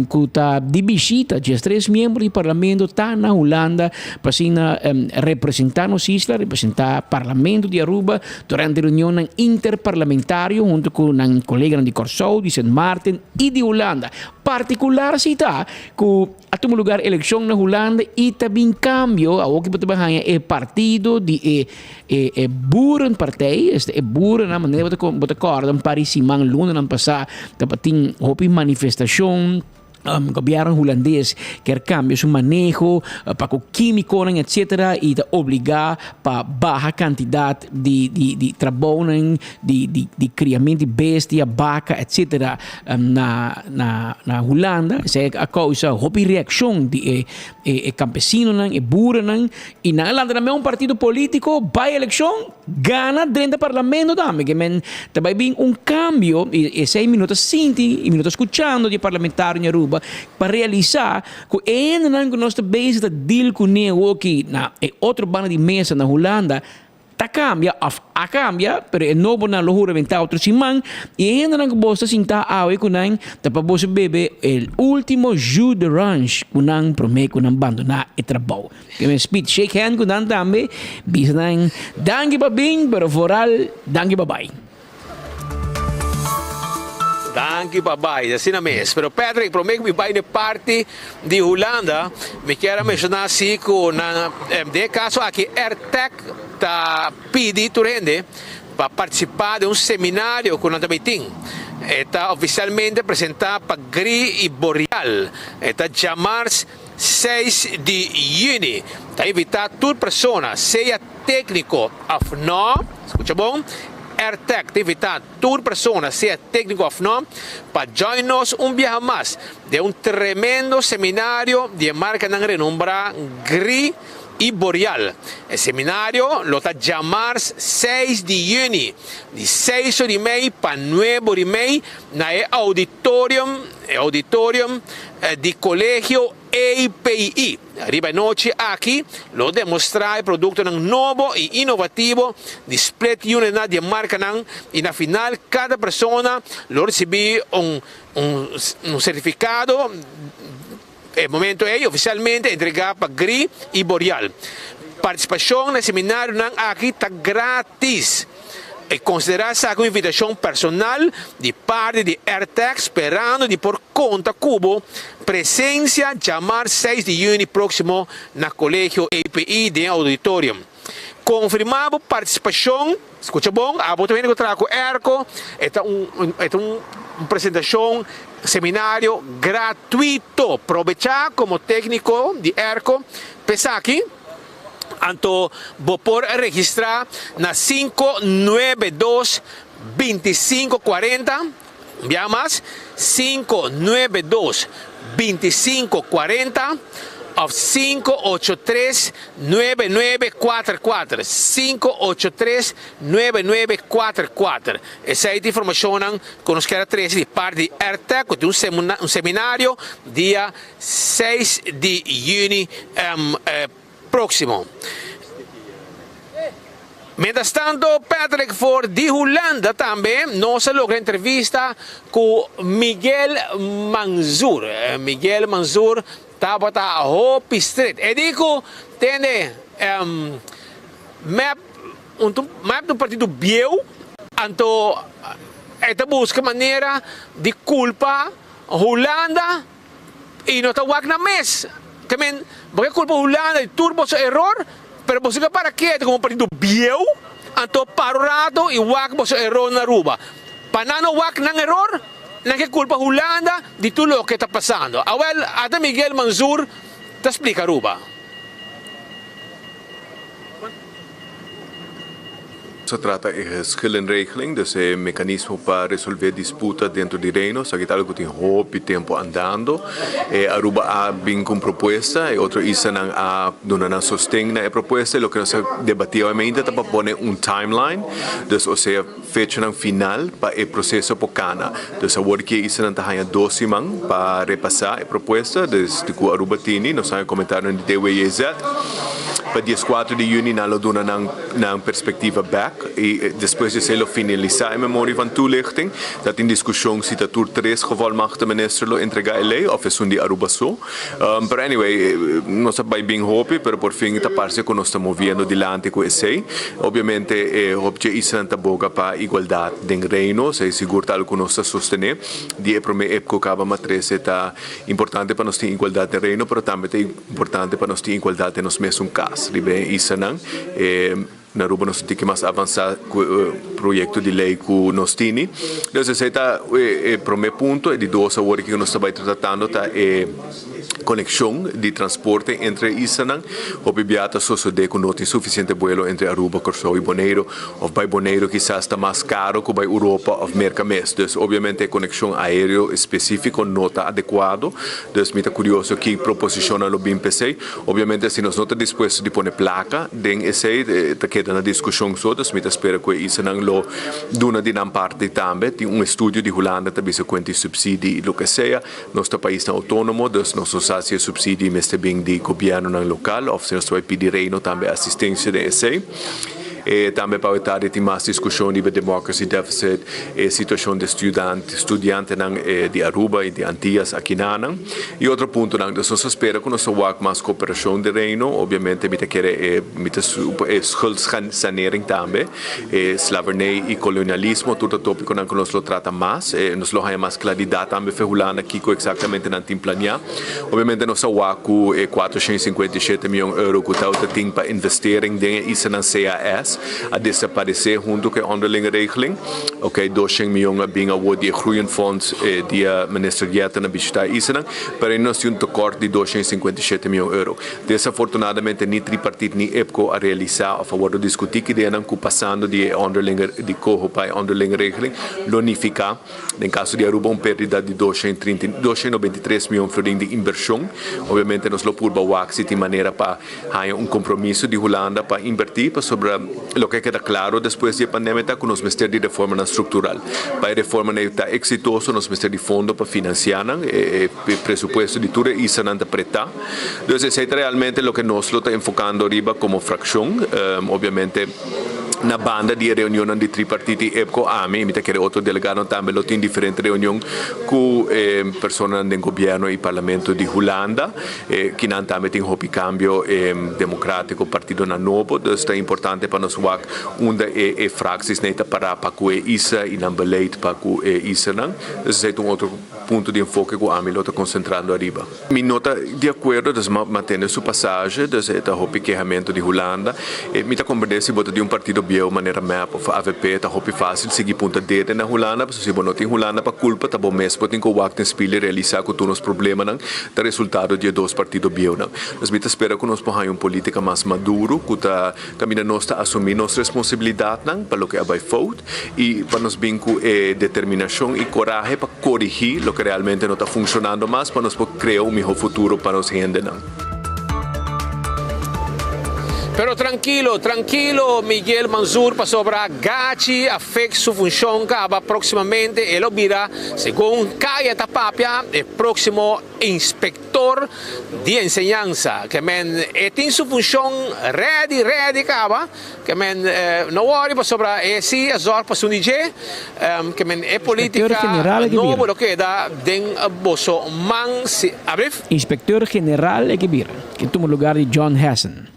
cu ta di bishita. 13 miembro di Parlamento ta na Hulanda Pa asina representá nos isla, representá Parlamento di Aruba durante reunionnan interparlamentario hunto ku nan koleganan di Kòrsou, di Sint Maarten i di Hulanda. Partikular si ta ku a tuma lugar elekshon na Hulanda i ta bin kambio, awor ki bo ta bin haña e partido di e e Boerenpartij, esta e boerennan, manera bo ta kòrda un par di siman, lunanan pasá tabatin hopi manifestashon. Gobierno Hulandes kier cambia su maneho pa cu quimiconan etcetera y ta obliga pa baha cantidad di di di trabounan di di di criamento di bestia, baca etcetera na na na Hulanda. Esey a causa hopi reaccion di e e campesinonan, e boerennan y nan a lanta nan mes un partido politico bay eleccion. Gana drenta parlamento tambe ke men ta bai bin un cambio y esey mi no ta sinti y mi no ta scuchando di e parlamentario di Aruba pa realisa cu e hendenan cu nos ta bezig ta deal cune awoki na e otro banda di mesa na Hulanda ta cambia of a cambia pero e nobonan lo huramenta otro siman y e hendenan cu bo ta sinta awe cu nan ta pa boso bebe e ultimo jus d'orange cu nan prome cu nan bandona e trabou. Ke men speed shake hand ku nan tambe, bisa nan danki pa bin pero vooral danki pa bai. Danki pa bai, asina mes. Pero Patrick, prome ku mi bai n'e parti di Hulanda, mi kier a menshoná si ku nan den e kaso aki Airtec ta pidi tur hende pa partisipá den un seminario ku nan ta bai tin. E ta ofisialmente presentá pa Gri i Boreal. E ta djamars 6 di yüni. Ta invitá tur persona, sea tékniko òf nò, skucha bon, Airtec ta invitá tur persona, sea tékniko òf nò, pa join nos un biaha mas den un tremendo seminario di e markanan renombrá Gri i Boreal. E seminario lo ta djamars 6 di yüni, di seis or i mei pa nuebe or i mei na e auditorium, e auditorium di Colegio API. Riba e nochi aki lo demostra e productonan nobo y innovativo di split unitnan di e marcanan y na final cada persona lo ricibi un un certificado e momento ey oficialmente entrega pa Gri y Boreal. Participacion na e seminarionan aki ta gratis. E konsiderá esaki un invitashon personal di parti di Airtec sperando di por konta ku bo presensia djamar 6 di yüni próksimo na Kolegio API den Auditorium. Konfirmá bo partisipashon, skucha bon, abo ta hende ku traha ku airco, e ta un e ta un. Un presentashon, seminario gratuito. Probechá komo tékniko di airco p'esaki. Anto bo por registrá na 592 25 40. Un biaha mas, 592 25 40 òf 583 9944. 583 9944. Esei ta informashon ku nos ke trese di parti di AirTech, ku tin un seminario dia 6 di yüni próksimo. Mientras tanto, Patrick, for di Hulanda tambe, nos a logra entrevista ku Miguel Manzur. Miguel Manzur tabata hopi stret. E di ku, tende, MEP, un MEP un partido bieu, anto e ta buska manera di kulpa Hulanda i no ta wak nan mes. Ke men, bo ke kulpa Hulanda di tur boso eror, pero boso ke para ketu komo partido bieu, anto para un rato i wak boso eror na Aruba. Pa nan no wak nan eror, nan ke kulpa Hulanda di tur loke ta pasando. Awel, ata Miguel Manzur ta splika Aruba. Se trata e geschillenregeling, dus e mekanismo pa resolvé disputa dentro di Reino. Esaki ta algu ku tin hopi tempu andando. E Aruba a bin ku un propuesta, e otro islanan a duna nan sosten na e propuesta. E loke nos a debatí obviamente ta pa pone un timeline, dus osea fechanan final pa e proseso por kana. Dus awor ki e islanan ta haña 2 siman pa repasá e propuesta, dus di ku Aruba tini, nos haña komentarionan di DWJZ. Pa 14 di yüni nan lo duna nan perspektiva bèk i despues di esei lo finalisá e memorie van toelichting. Dat tin diskushon si ta tur tres gevolmachtigde minister lo entregá e lei òf esun di Aruba so. Pero anyway, nos a bai bin hopi, pero por fin ta parse ku nos ta moviendo dilanti ku esei. Obviamente e hopi dje islanan ta boga pa igualdat den Reino, esei sigur ta algu ku nos ta sostené. Di e promé EPCO kaba matrese ta importante pa nos tin igualdat den Reino, pero tambe ta importante pa nos tin igualdat den nos mesun kas riba e islanan. Na Aruba nos tin ku mas avansá ku proyekto di lei ku nos tini. Dus esei ta e promé punto. E di dos awor ku nos ta bai tratando ta e konekshon di transporte entre e islanan. Hopi bia ta sosodé ku no tin sufisiente buelo entre Aruba, Kòrsou i Boneiru. Òf bai Boneiru kisas ta mas karo ku bai Europa òf Merka mes. Dus obviamente e konekshon aéreo spesífiko no ta adekuado. Dus mi ta kurioso ki proposishonnan lo bin p'esei. Obviamente si nos no ta dispuesto di pone plaka den esei, ta keda na diskushon so. Dus mi ta spera ku e islanan lo duna di nan parti tambe. Tin un estudio di Hulanda ta bisa ku enti supsidi i loke sea. Nos ta paisnan outónomo, dus nos no sa si e supsidi mester bin di gobièrnunan lokal òf si nos ta bai pidi Reino tambe asistensia den esei. Tambe pa tardi tin mas diskushon riba democracy deficit, e situashon di studiantenan di Aruba i di Antias akinanan i otro puntonan. Dus nos ta spera ku nos ta wak mas kooperashon di Reino. Obviamente mi ta kere e mi ta e schuldsanering tambe, e slavernij i kolonialismo, tur ta tópikonan ku nos lo trata mas. Nos lo haña mas klaridat tambe fe Hulanda kiko eksaktamente nan tin planiá. Obviamente nos a wak ku e 457 mion euro ku ta tin pa investering den e islanan CAS a desaparesé huntu ku e onderlinge regeling. Ok, 200 mion a bin awor di e Groeienfonds di minister Jetten a bishitá e islanan, pero nos tin un tekort di 257 mion euro. Desafortunadamente ni tripartit ni EPCO a realisá òf a wòrdu diskutí ku ideanan ku pasando di e onderlinge di coho pa e onderlinge regeling lo nifiká den kaso di Aruba un pérdida di 230 293 mion florin di invershon. Obviamente nos lo purba wak si tin manera pa haña un kompromiso di Hulanda pa invertí, pasobra loke a keda klaro despues di e pandemia ta ku nos mester di reformanan struktural. Pa e reformanan ta eksitoso nos mester di fondo pa finansiá nan, e presupuesto di tur e islanan ta pretá. Dus esei ta realmente loke nos lo ta enfokando riba komo frakshon. Obviamente na banda di e reunionnan di tripartit i EPCO, ami, mi ta kere otro delegadonan tambe lo tin diferente reunion ku e personanan den gobièrnu i parlamento di Hulanda. Kinan tambe tin hopi kambio demokratiko, partidonan nobo. Dus ta importante pa nos wak unda e fracties nei ta pará pa ku e isla i nan beleid pa ku e islanan. Dus esei ta un otro. punto di enfoke ku ami lo ta konsentrando ariba. Mi no ta di akuerdo, dus m'a mantene su pasaje, dus e ta hopi kehamentu di Hulanda. E mi ta komprende si bo ta di un partido bieu manera mep of avp ta hopi fásil sigui punta dede na Hulanda, pasobra si bo no tin Hulanda pa kulpa ta bo mes bo tin ku wak den spil i realisá ku tur nos problemanan ta resultado di e dos partido bieunan. Dus mi ta spera ku nos por haña un polítika mas maduro ku ta kaminda nos ta asumí nos responsabilidatnan pa loke a bai fout i pa nos bin ku e determinashon i korahe pa korigí loke realmente no ta funshonando mas pa nos por krea un mihó futuro pa nos hendenan. Pero trankilo, trankilo Miguel Mansur pasobra Gachi a fix su funshon kaba próksimamente e lo bira, segun Kaya ta papia, e próksimo inspektor di enseñansa. Ke men e tin su funshon ready, ready kaba. Ke men no worry pasobra e si a zorg pa su di dje. Ke men e Inspecteur politica general e ke nobo bira. lo keda den boso man si ablif. Inspecteur general e ke bira, ke tuma lugar di John Hessen.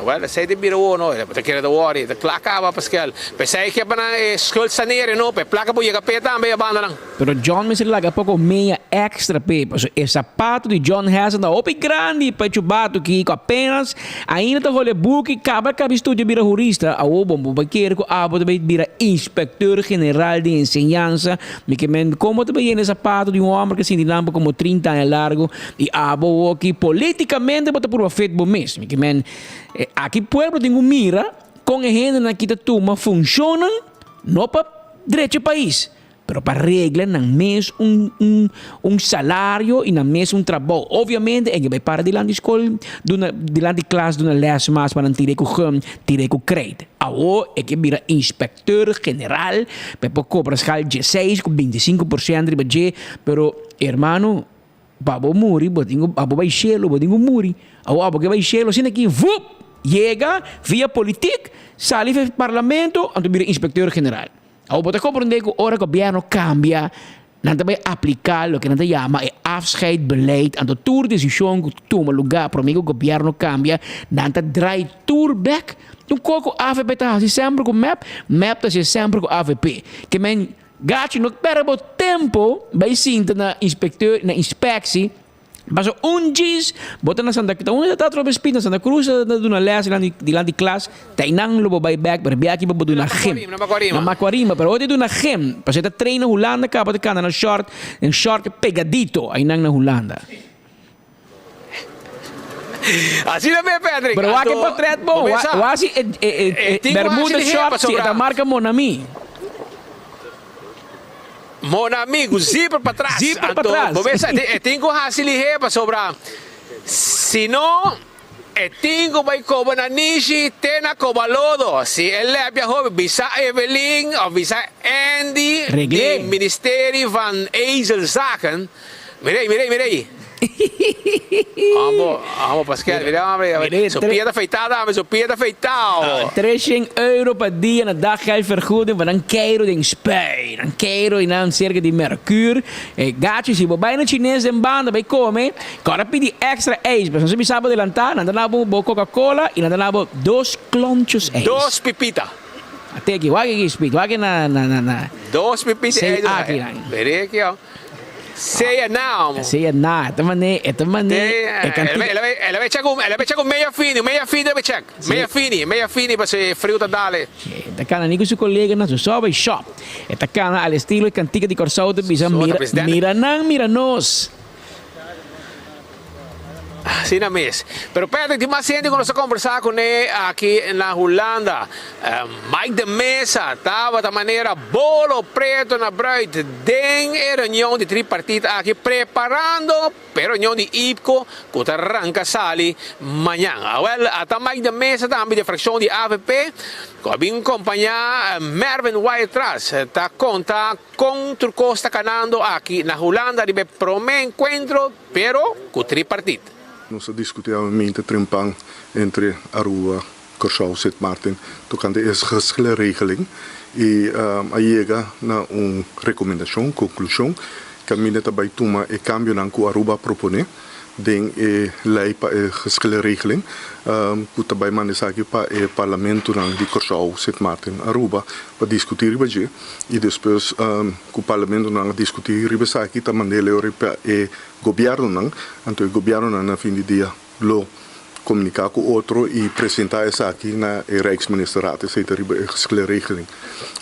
Wel, esei ta bira wou no, bo ta kere ta worry, ta kla kaba Paskel. P'esei ke pa nan e schuld saneren no, p'e plaka por yega p'e tambe e banda nan. Pero John mester laga poko meya extra p'e, pasobra e sapato di John Hessen ta hopi grandi pa e chubatu ki ku apenas ainda ta hole buki kaba kabi studia bira hurista. Awor bo bo kere ku abo ta bai bira inspecteur general di enseñansa? Mi ke men komo ta bai yena e sapato di un homber ku sinti nan pa komo 30 aña largo i abo awoki politikamente bo ta purba fit bo mes? Mi ke men aki pueblo tin ku mira kon e hendenan aki ta tuma funshonnan no pa drecha e pais. Pero pa regla nan mes un un un salario y nan mes un trabou. Obviamente e ke bai para dilanti skol duna dilanti klas duna les mas pa nan tira ku gum, tira ku krijt. Awo e ke bira inspecteur general pa e por kobra skal dieseis ku 25% riba dje, pero hermano pa bo muri bo tin ku abo bai shelu bo tin ku muri. Awo abo ke bai shelu asina ki vup yega via politik sali for parlamento anto bira inspecteur general. Awor bo ta komprondé ku ora gobièrnu kambia, nan ta bai apliká loke nan ta yama e afscheidbeleid. Anto tur desishon ku tuma lugá promé ku gobièrnu kambia, nan ta drai tur bèk. Un kos ku avp ta hasi semper ku mep, mep ta hasi semper ku avp. Ke men, gachi, no pèrdè bo tempu bai sinta na inspekteur, na inspeksie. Paso un djis bo ta na Santa ta unda ta atrobe speed na Santa Cruz ta duna les dilanti klas ta einan lo bo bai bek pero bia aki bo bo duna gym na Macuarima pero ora di duna gym pasobra e ta train na Hulanda kaba ta kanda na short den short pegadito einan na Hulanda. Asina be Patrick Pero wak e anto portret bon bo mesa wak si e e tin ku bermuda hasi lihe short si e pasobra ta marka Monami. Mon amigo, zipper pa tras. Zipper pa Anto, tras. bo mester e tin ku hasi lihé pasobra si no e tin ku bai koba na nishi te na koba lodo. Si e lèpia hopi, bisa Evelyn òf bisa Andy di Regl'é. Ministerie van Ezelzaken. Mir'ei, mir'ei, mir'ei. Amo, amo Pascal, mira hombre, Mire, su tre- pia ta feitá tambe, su pia ta feitá. Ah, 300 euro pa dia na daggeldvergoeding pa nan keiro den Spui. Nan keiro y nan cerca di Mercure. E gachi, si bo bay na Chines den banda bay come, kòrda pidi extra ijs. Pasobra si bisa bo adelantá, nan ta na bo bo Coca-Cola y nan ta na bo dos klontjes ijs. Dos pipita. Ate aki, wak aki, Speed, wak na, na, na, na. Dos pipita Sei ijs. aki nan. Mira aki, oh. Sea na, omo. Sea na, e ta mané, e ta mané, e kantika. El a bay check un, el a bay check un media fini, un media fini el a bay check. Media fini, media fini pa si friu ta dale. E ta kana ni ku su koleganan, su so bay shop. E ta kana al estilo e kantika di Kòrsou ta bisa, mira, mira nan, mira nos. Asina mes. Pero Patrick, tin mas hende ku nos a kombersá kuné aki na Hulanda. Mike de Meza tabata manera bolo preto na bruid den e reunion di tripartit aki preparando pa e reunion di IPCO ku ta ranka sali mañan. Awel, ata Mike de Meza tambe di e frakshon di avp ku a bin kompañá Mervin Wyatt-Ras ta konta Kon tur kos ta kanando aki na Hulanda riba e promé enkuentro pero ku tripartit. Nos a diskutí awe trempan entre Aruba, Kòrsou, Sint Maarten tokante e geschillenregeling i a yega na un rekomendashon, konklushon, kaminda ta bai tuma e kambionan ku Aruba a proponé. den e lei pa e geschillenregeling ku ta bai manda esaki pa e parlamentonan di Kòrsou, Sint Maarten, Aruba pa diskutí riba dje i despues ku parlamentonan a diskutí riba esaki ta mand'é leu riba e gobièrnunan, anto e gobièrnunan na fin di dia lo komuniká ku otro i presentá esaki na e Rijksministerraad, esei ta riba e geschillenregeling.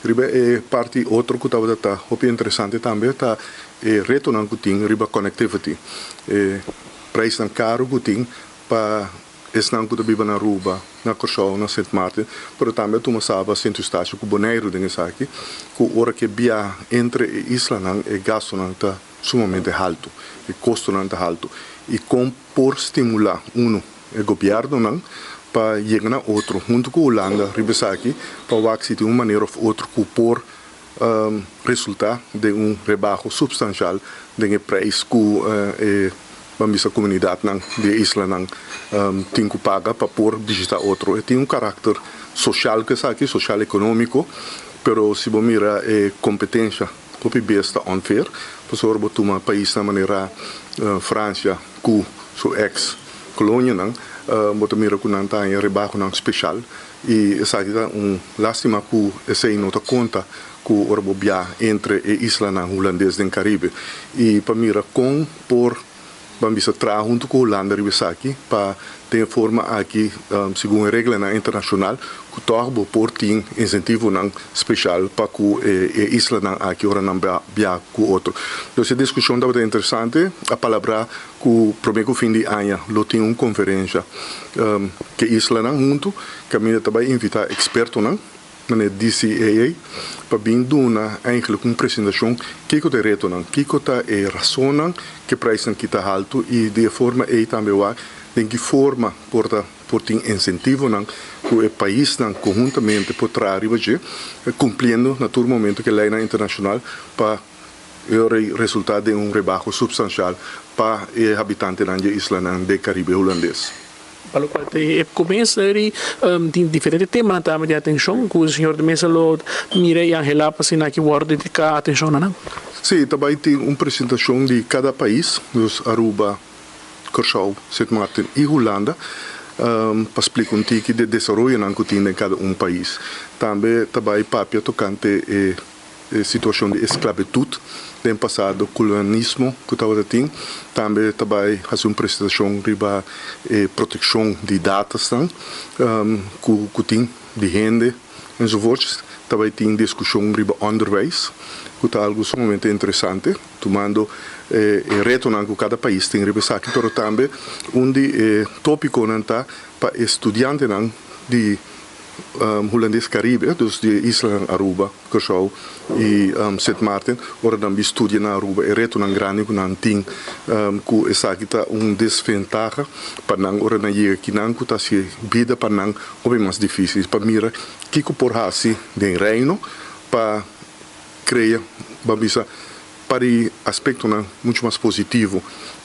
Riba e parti otro ku tabata ta hopi interesante tambe ta e retonan ku tin riba connectivity, e prijsnan karu ku tin pa esnan ku ta biba na Aruba, na Kòrsou, na Sint Maarten, pero tambe a tuma Saba, Sint Eustatius ku Boneiru den esaki, ku ora ke biaha entre e islanan e gastunan ta sumamente haltu, e kostonan ta haltu. I kon por stimulá unu e gobièrnunan pa yega na otro huntu ku Hulanda riba esaki pa wak si tin un manera òf otro ku por resultá den un rebaho supstanshal den e preis ku e ban bisa komunidatnan di e islanan tin ku paga pa por bishitá otro. E tin un karakter soshal ku esaki, soshal ekonómiko, pero si bo mira e kompetensha hopi bes ta unfair, pasobra bo tuma paisnan manera Fransia ku su eks kolonianan, bo ta mira ku nan ta haña rebahonan speshal I esaki ta un lastima ku esei no ta konta ku ora bo bia entre e islanan hulandes den Karibe. I pa mira kon por ban bisa traha huntu ku Hulanda riba esaki pa den e forma aki segun e reglanan internashonal ku tòg bo por tin insentivonan speshal pa ku e islanan aki ora nan bia ku otro. Dus e diskushon tabata interesante, a palabrá ku promé ku fin di aña lo tin un konferensha ku e islanan huntu kaminda ta bai invitá ekspertonan manera DCAA pa bin duna eigentlik un presentashon kiko ta e retonan, kiko ta e rasonnan ku e preisnan kita haltu i di e forma ei tambe wak den ki forma por ta por tin insentivonan ku e paisnan konhuntamente por traha riba dje kumpliendo na tur momento ku e leinan internashonal pa E resultá den un rebaho supstanshal pa e habitantenan dje islanan den Karibe Hulandes. Pa lokual ta e komienso eri tin diferente temanan tambe di atenshon ku señor de Meza lo mira i anhelá pa asina aki wòrdu dediká atenshon na nan. Sí, ta bai tin un presentashon di kada pais, dus Aruba, Kòrsou, Sint Maarten i Hulanda, pa splika un tiki di e desaroyonan ku tin den kada un pais. Tambe ta bai papia tokante e E situashon di esklabitut den pasado, kolonialismo ku tabata tin, tambe ta bai hasi un presentashon riba e protekshon di datasnan ku ku tin di hende enzovoorts. Ta bai tin diskushon riba ònderwijs ku ta algu sumamente interesante, tumando e retonan ku kada pais tin riba esaki, pero tambe un di e topikonan ta pa e studiantenan di Hulandes Caribe, dus di e islanan Aruba, Kòrsou i Sint Maarten, ora nan bin studia na Aruba e retonan grandi ku nan tin ku esaki ta un desventaha pa nan ora nan yega kinan ku ta hasi bida pa nan hopi mas difísil pa mira kiko por hasi den Reino pa krea ban bisa Pa di aspectonan mucho mas positivo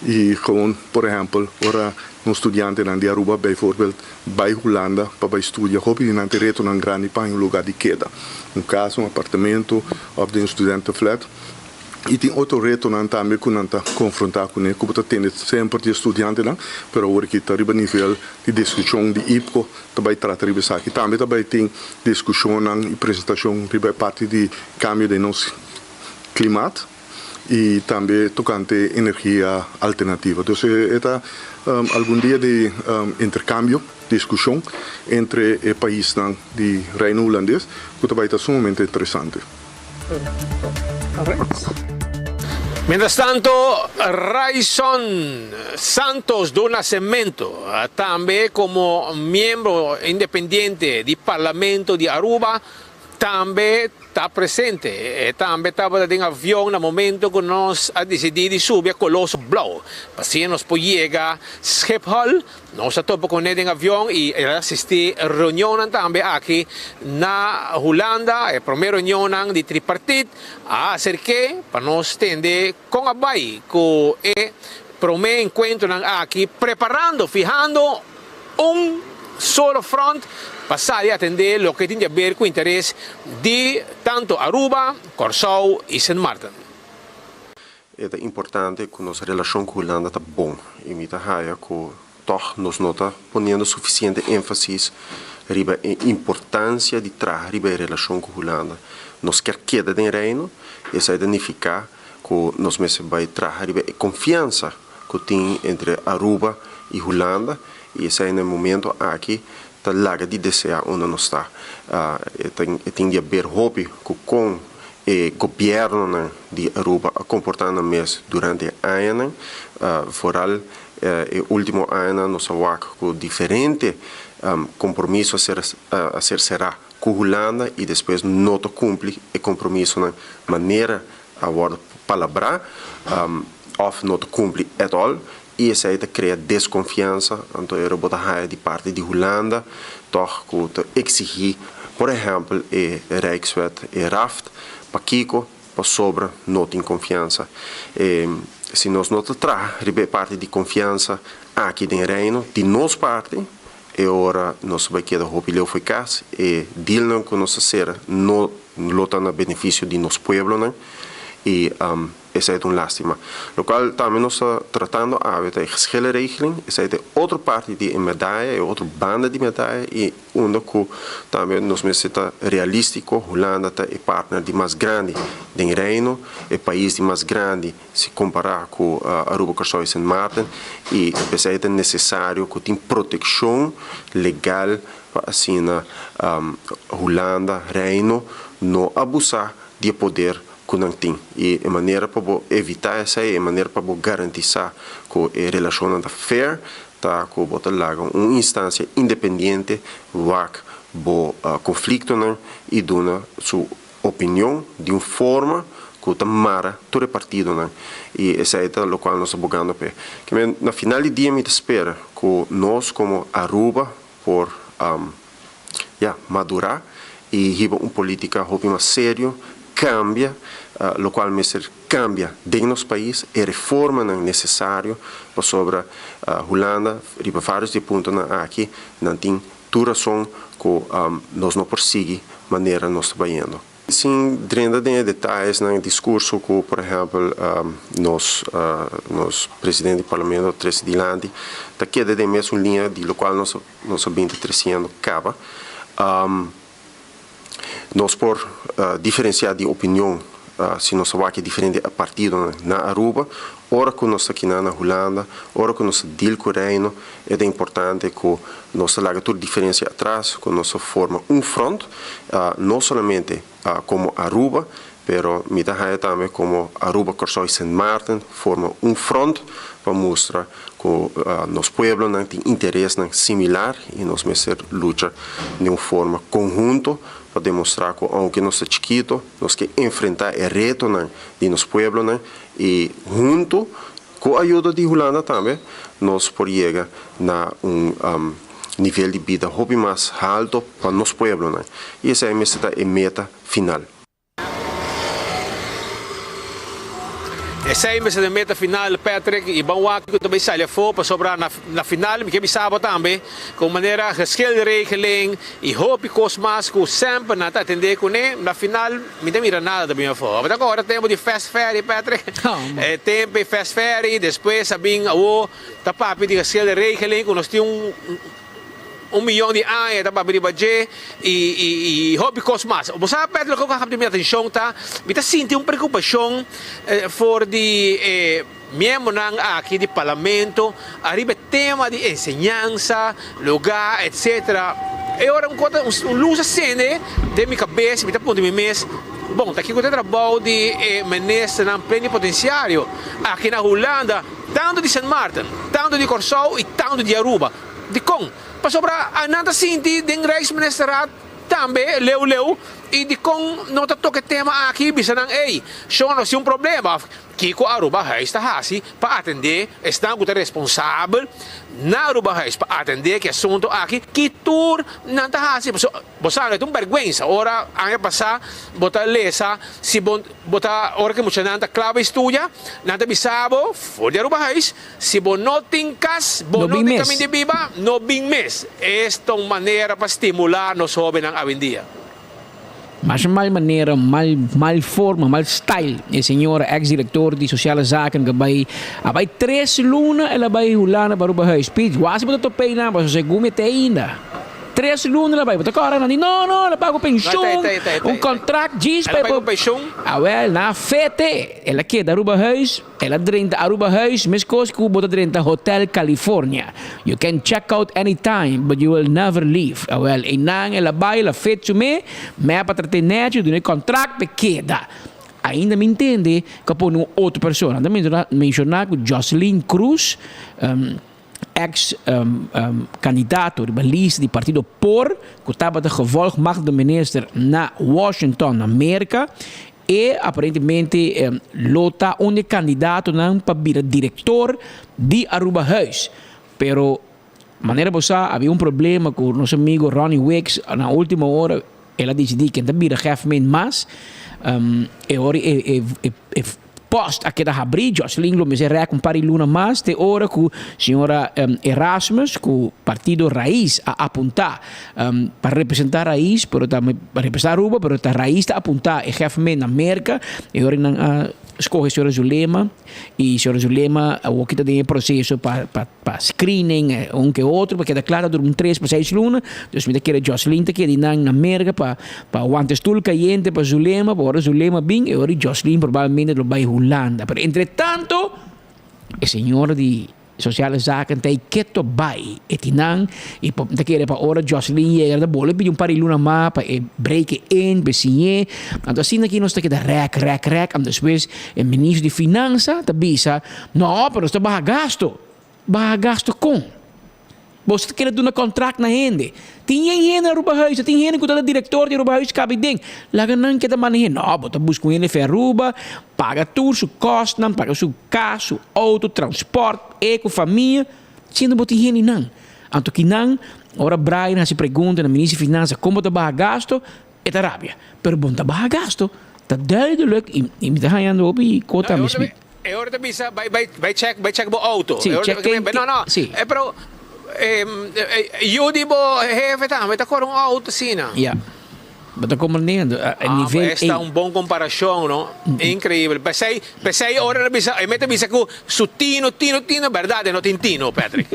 y gewoon por ehempel ora nos studiantenan di Aruba bijvoorbeeld bay Hulanda pa bay studia hopi di nan tin retonan grandi pa haña un lugar di keda, un casa, un apartamento of den un studentenflat y tin otro retonan tambe cu nan ta confronta cune cu bo ta tende semper di e studiantenan pero awor aki ta riba nivel di discusion di IPCO ta bay trata riba esaki. Tambe ta bay tin discusionnan y presentacion riba e parti di cambio den nos klimaat i tambe tokante energia alternativo. Dus e ta algun dia di interkambio, diskushon entre e paisnan di Reino Hulandes ku ta bai ta sumamente interesante. Mientras tanto, Ryçon Santos do Nascimento, tambe komo miembro independiente di Parlamento di Aruba, Tambe ta presente. E tambe tabata den avion na momento cu nos a dicidi di subi e Coloso Blauw. Pa asina nos por yega Schiphol. Nos a topa cune den avion y el a asisti reunionnan tambe aki na Hulanda. E prome reunionnan di tripartit a acerke pa nos tende con a bay cu e prome encuentronan aki preparando, fihando un solo front pa sali atendé loke tin di aber ku interes di tantu Aruba, Kòrsou i Sint Maarten. E ta importante ku nos relashon ku Hulanda ta bon i mi ta haya ku tòg nos no ta poniendo sufisiente énfasis riba e importansia di traha riba e relashon ku Hulanda. Nos kier keda den Reino i esei ta nifiká ku nos mester bai traha riba e konfiansa ku tin entre Aruba i Hulanda i esei na e momento aki ta laga di deseá unda nos ta. E tin di haber hopi ku kon e gobièrnunan di Aruba a komportá nan mes durante e añanan. Foral e último añanan nos a wak ku diferente kompromiso a ser a ser será ku Hulanda i despues no ta kumpli e kompromisonan manera a wòrdu palabrá òf no ta kumpli at all i esei ta krea deskonfiansa, anto e bo ta haya di parti di Hulanda tòg ku ta eksigí por ehèmpel e Rijkswet, e Raft, pakiko? Pasobra no tin konfiansa. E si nos no ta traha riba e parti di konfiansa aki den Reino di nos parti, e ora nos ta bai keda hopi leu fo'i kas, e dealnan ku nos ta sera no lo ta na benefisio di nos pueblonan i esei ta un lastima. Lokual tambe nos ta tratando awe ta e geschillenregeling, esei ta e otro parti di e medaya, e otro banda di medaya i unda ku tambe nos mester ta realístiko, Hulanda ta e partner di mas grandi den Reino, e pais di mas grandi si kompará ku Aruba, Kòrsou i Sint Maarten i p'esei ta nesesario ku tin protekshon legal pa asina Hulanda, Reino, no abusá di e poder ku nan tin. I e manera pa bo evitá esei, e manera pa bo garantisá ku e relashonnan ta fair, ta ku bo ta laga un instansia independiente wak bo konfliktonan i duna su opinion di un forma ku ta mara tur e partidonan i esei ta lokual nos ta bogando p'e. Kimen na final di dia mi ta spera ku nos komo Aruba por ya madurá i hiba un polítika hopi mas serio, kambia lokual mester kambia den nos pais, e reformanan nesesario pasobra Hulanda riba vários di e puntonan aki nan tin Tur rason ku nos no por sigui manera nos ta bayendo. Sin drenta den e detayesnan, e diskurso ku por ehèmpel nos nos presidente di parlamento a trese dilanti ta keda den mesun liña di lokual nos nos a bin ta tresiendo kaba. Nos por diferencia di opinion si nos ta wak e diferente partidonan na Aruba. Ora cu nos ta kina na Hulanda, ora cu nos ta deal cu Reino, e ta importante cu nos ta laga tur diferencia atras, cu nos ta forma un front, no solamente como Aruba, pero mi ta haya tambe como Aruba, Corsou y Sint Maarten forma un front pa mustra cu nos pueblonan tin interesnan similar y nos mester lucha den un forma conhunto pa demostra cu aunke nos ta chikito, nos ke enfrenta e retonan di nos pueblonan y hunto cu ayudo di Hulanda tambe nos por yega na un nivel di bida hopi mas halto pa nos pueblonan y esey mester ta e meta final. Esei mester ta e meta final Patrick y ban wak cu ta bay sali afo pasobra na na final mi ke bisa bo tambe cu manera geschilregeling y hopi cos mas cu semper nan ta atende cune na final mi ta mira nada ta bin afo. Bo ta acorda tempo di fast ferry Patrick? E tempo e fast ferry despues a bin awo ta papia di geschilregeling cu nos tin un Un miyon di aña ta papia riba dje i hopi kos mas. Bo sa Pet loke ku a kapta mi atenshon ta mi ta sinti un preokupashon for di e miembronan aki di parlamento ariba e tema di enseñansa, lugá etsetera. E ora un kos un lus a sende den mi kabes mi ta puntra mi mes, bon ta kiko ta e trabou di e ministernan plenipotensiario aki na Hulanda tantu di Sint Maarten, tantu di Kòrsou i tantu di Aruba? Dikon? Pasobra nan ta sinti den Rijksministerraad tambe leu leu i dikon no ta toka e tema aki bisa nan ey shon nos tin un problema of kiko Arubahuis ta hasi pa atende esnan ku ta responsabel na Arubahuis pa atende ki asunto aki ki tur nan ta hasi pasobra Bo sa, e ta un bèrgwensa ora aña pasá bo ta lesa si bo bo ta ora ku e muchanan ta kla bai studia, nan ta bisa bo for di Aruba Huis, si bo no tin kas, bo No no bin tin mes. kaminda di biba, no bin mes. Es ta un manera pa stimulá nos hóbennan awendia. Masha mal manera, mal mal forma, mal style e señora ex director di Sociale Zaken a bay a bay tres luna el a bay Hulanda pa Aruba Huis. Piet, wasi bo ta topey nan pasobra segun mi te ainda. Tres luna el a bay, bo ta kòrda nan di no no el a paga penshun, un contract djis pa e por. Awel nan a fete, el a keda Aruba Huis. El a drenta Aruba Huis mescos cu bo ta drenta Hotel California. You can check out anytime, but you will never leave. Awel, eynan el a bay, el a fit su me, mep a trat'é nechi, dun'é contract p'e keda. Ainda mi ntende cu a pone un otro persona. Nan ta menciona cu Jocelyn Cruz, ex candidato riba lista di partido por, cu tabata gevolgmachtigde minister na Washington na Merca, E aparentemente lo ta un di e kandidatonan pa bira direktor di Aruba Huis. Pero manera bo sa habia un problema ku nos amigo Ronnie Wicks na ultimo ora el a disidí ken ta bira hefmen mas. E ora e e post a keda habrí, Jocelyn lo mester rèk un par di luna mas te ora ku señora Erasmus ku partido Raiz a apuntá Pa representa Raiz, pero ta pa representa Aruba, pero ta Raiz ta apunta e jefe na Merca, e ora nan a scoge señora Zulema, y señora Zulema awor ki ta den e proceso pa pa pa screening un ke otro, pa keda kla ta dura un tres pa seis luna, dus mi ta kere Jocelyn ta keda nan na Merca pa pa wanta stoel cayente pa Zulema, pa ora Zulema bin e ora Jocelyn probablemente lo bay Hulanda, pero entre tanto e señora di Sociale zaken ta e keto bai e tin nan y pa ta kere pa ora Jocelyn yega ta bole pidi un par di luna mas pa e break e in pa e siñe anto asina aki nos ta keda rek rek rek anto despues e ministro di finansa ta bisa no pero nos ta baha gasto baha gasto con bo ta kere duna contract na hende tin yen hende na Aruba Huis tin hende cu ta director di Aruba Huis cabe den laga nan keda manehe no bo ta busca un hende fe Aruba paga tur su costnan paga su Cas, su auto, transport, e cu famia, siendo bo tin hendinan. Anto kinan, ora Brian haci pregunta na Minister di Finansa con bo ta baha gasto, e ta rabia. Pero bo no ta baha gasto. Ta duidelijk y y mi ta hañando hopi cota No, mi. e ora ta bisa bay bay bay check bay check bo auto. Sí, E ora check ta ken no no, sí. e pero yu di bo hefe tambe ta core un auto asina. Ya. Bo ta comprendiendo? A Ah, nivel esta ei. un bon comparacion, no? Increíble. P'esei, p'esei ora nan bisa, e mester bisa cu su tino, tino, tino, berdad e no tin tino, Patrick.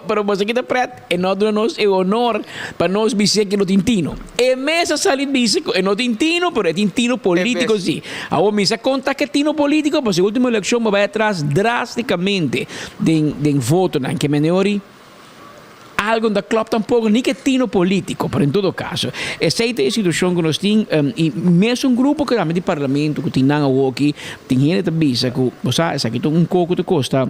Pero boso kita pret, e no duna nos e honor pa nos bis'é cu no tin tino. E mes a sali bisa cu e no tin tino, pero e tin tino politico si. Awor mi sa conta cu e tino politico, pasobra e ultimo eleccion bo bay atras drasticamente den, den votonan. Ke mene ori? Algo no ta klòp tampoko, ni ke tino polítiko, pero en todo kaso, esei ta e situashon ku nos tin i mesun grupo ku tambe di parlamento ku tin nan awoki, tin hende ta bisa ku, bo sa, esaki ta un koko ta kosta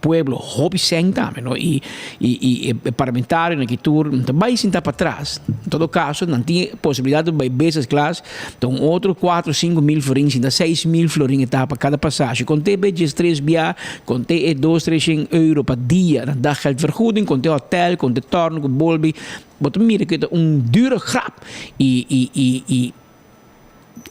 pueblo hopi sèn tambe, no, i i e parlamentarionan aki tur no ta bai sinta patras, en todo kaso nan tin e posibilidat di bai business class, ta un otro kuatro, sinku mil florin, sinta seis mil florin e ta pa kada pasashi, kont'é be djes tres bia. Konte e dos tres shen euro pa dia na daggeldvergoeding, konte hotel, konte torno ku bolbi, bo ta mira ku e ta un dure grap i i i i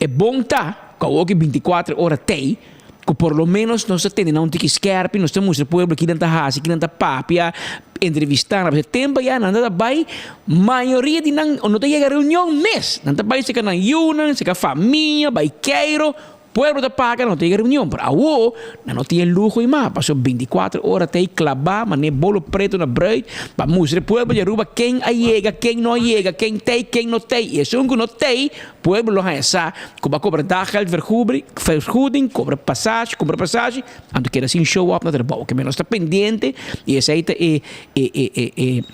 e bon ta ku awoki bintikuater ora tei ku por lo menos nos ta tene nan un tiki skerpi, nos ta mustra pueblo kinan ta hasi, kinan ta papia, entrevista nan, pasobra e tempo ya nan ta bai mayoria di nan no ta yega reunion mes, nan ta bai seka nan yunan, seka famia, bai keiro. Pueblo ta paga no ta yega reunion pero awo nan no tin e luho y mas pasobra binticuater ora ta ey claba mane bolo preto na bruid pa mustra e pueblo di Aruba ken a yega ken no a yega ken t'ey ken no t'ey y esun cu no t'ey pueblo lo haya sa cu bo a cobra daggeld vergoeding cobra pasashi cumpra pasashi anto keda sin show up na trabao ke nos ta pendiente y esey ta e e e e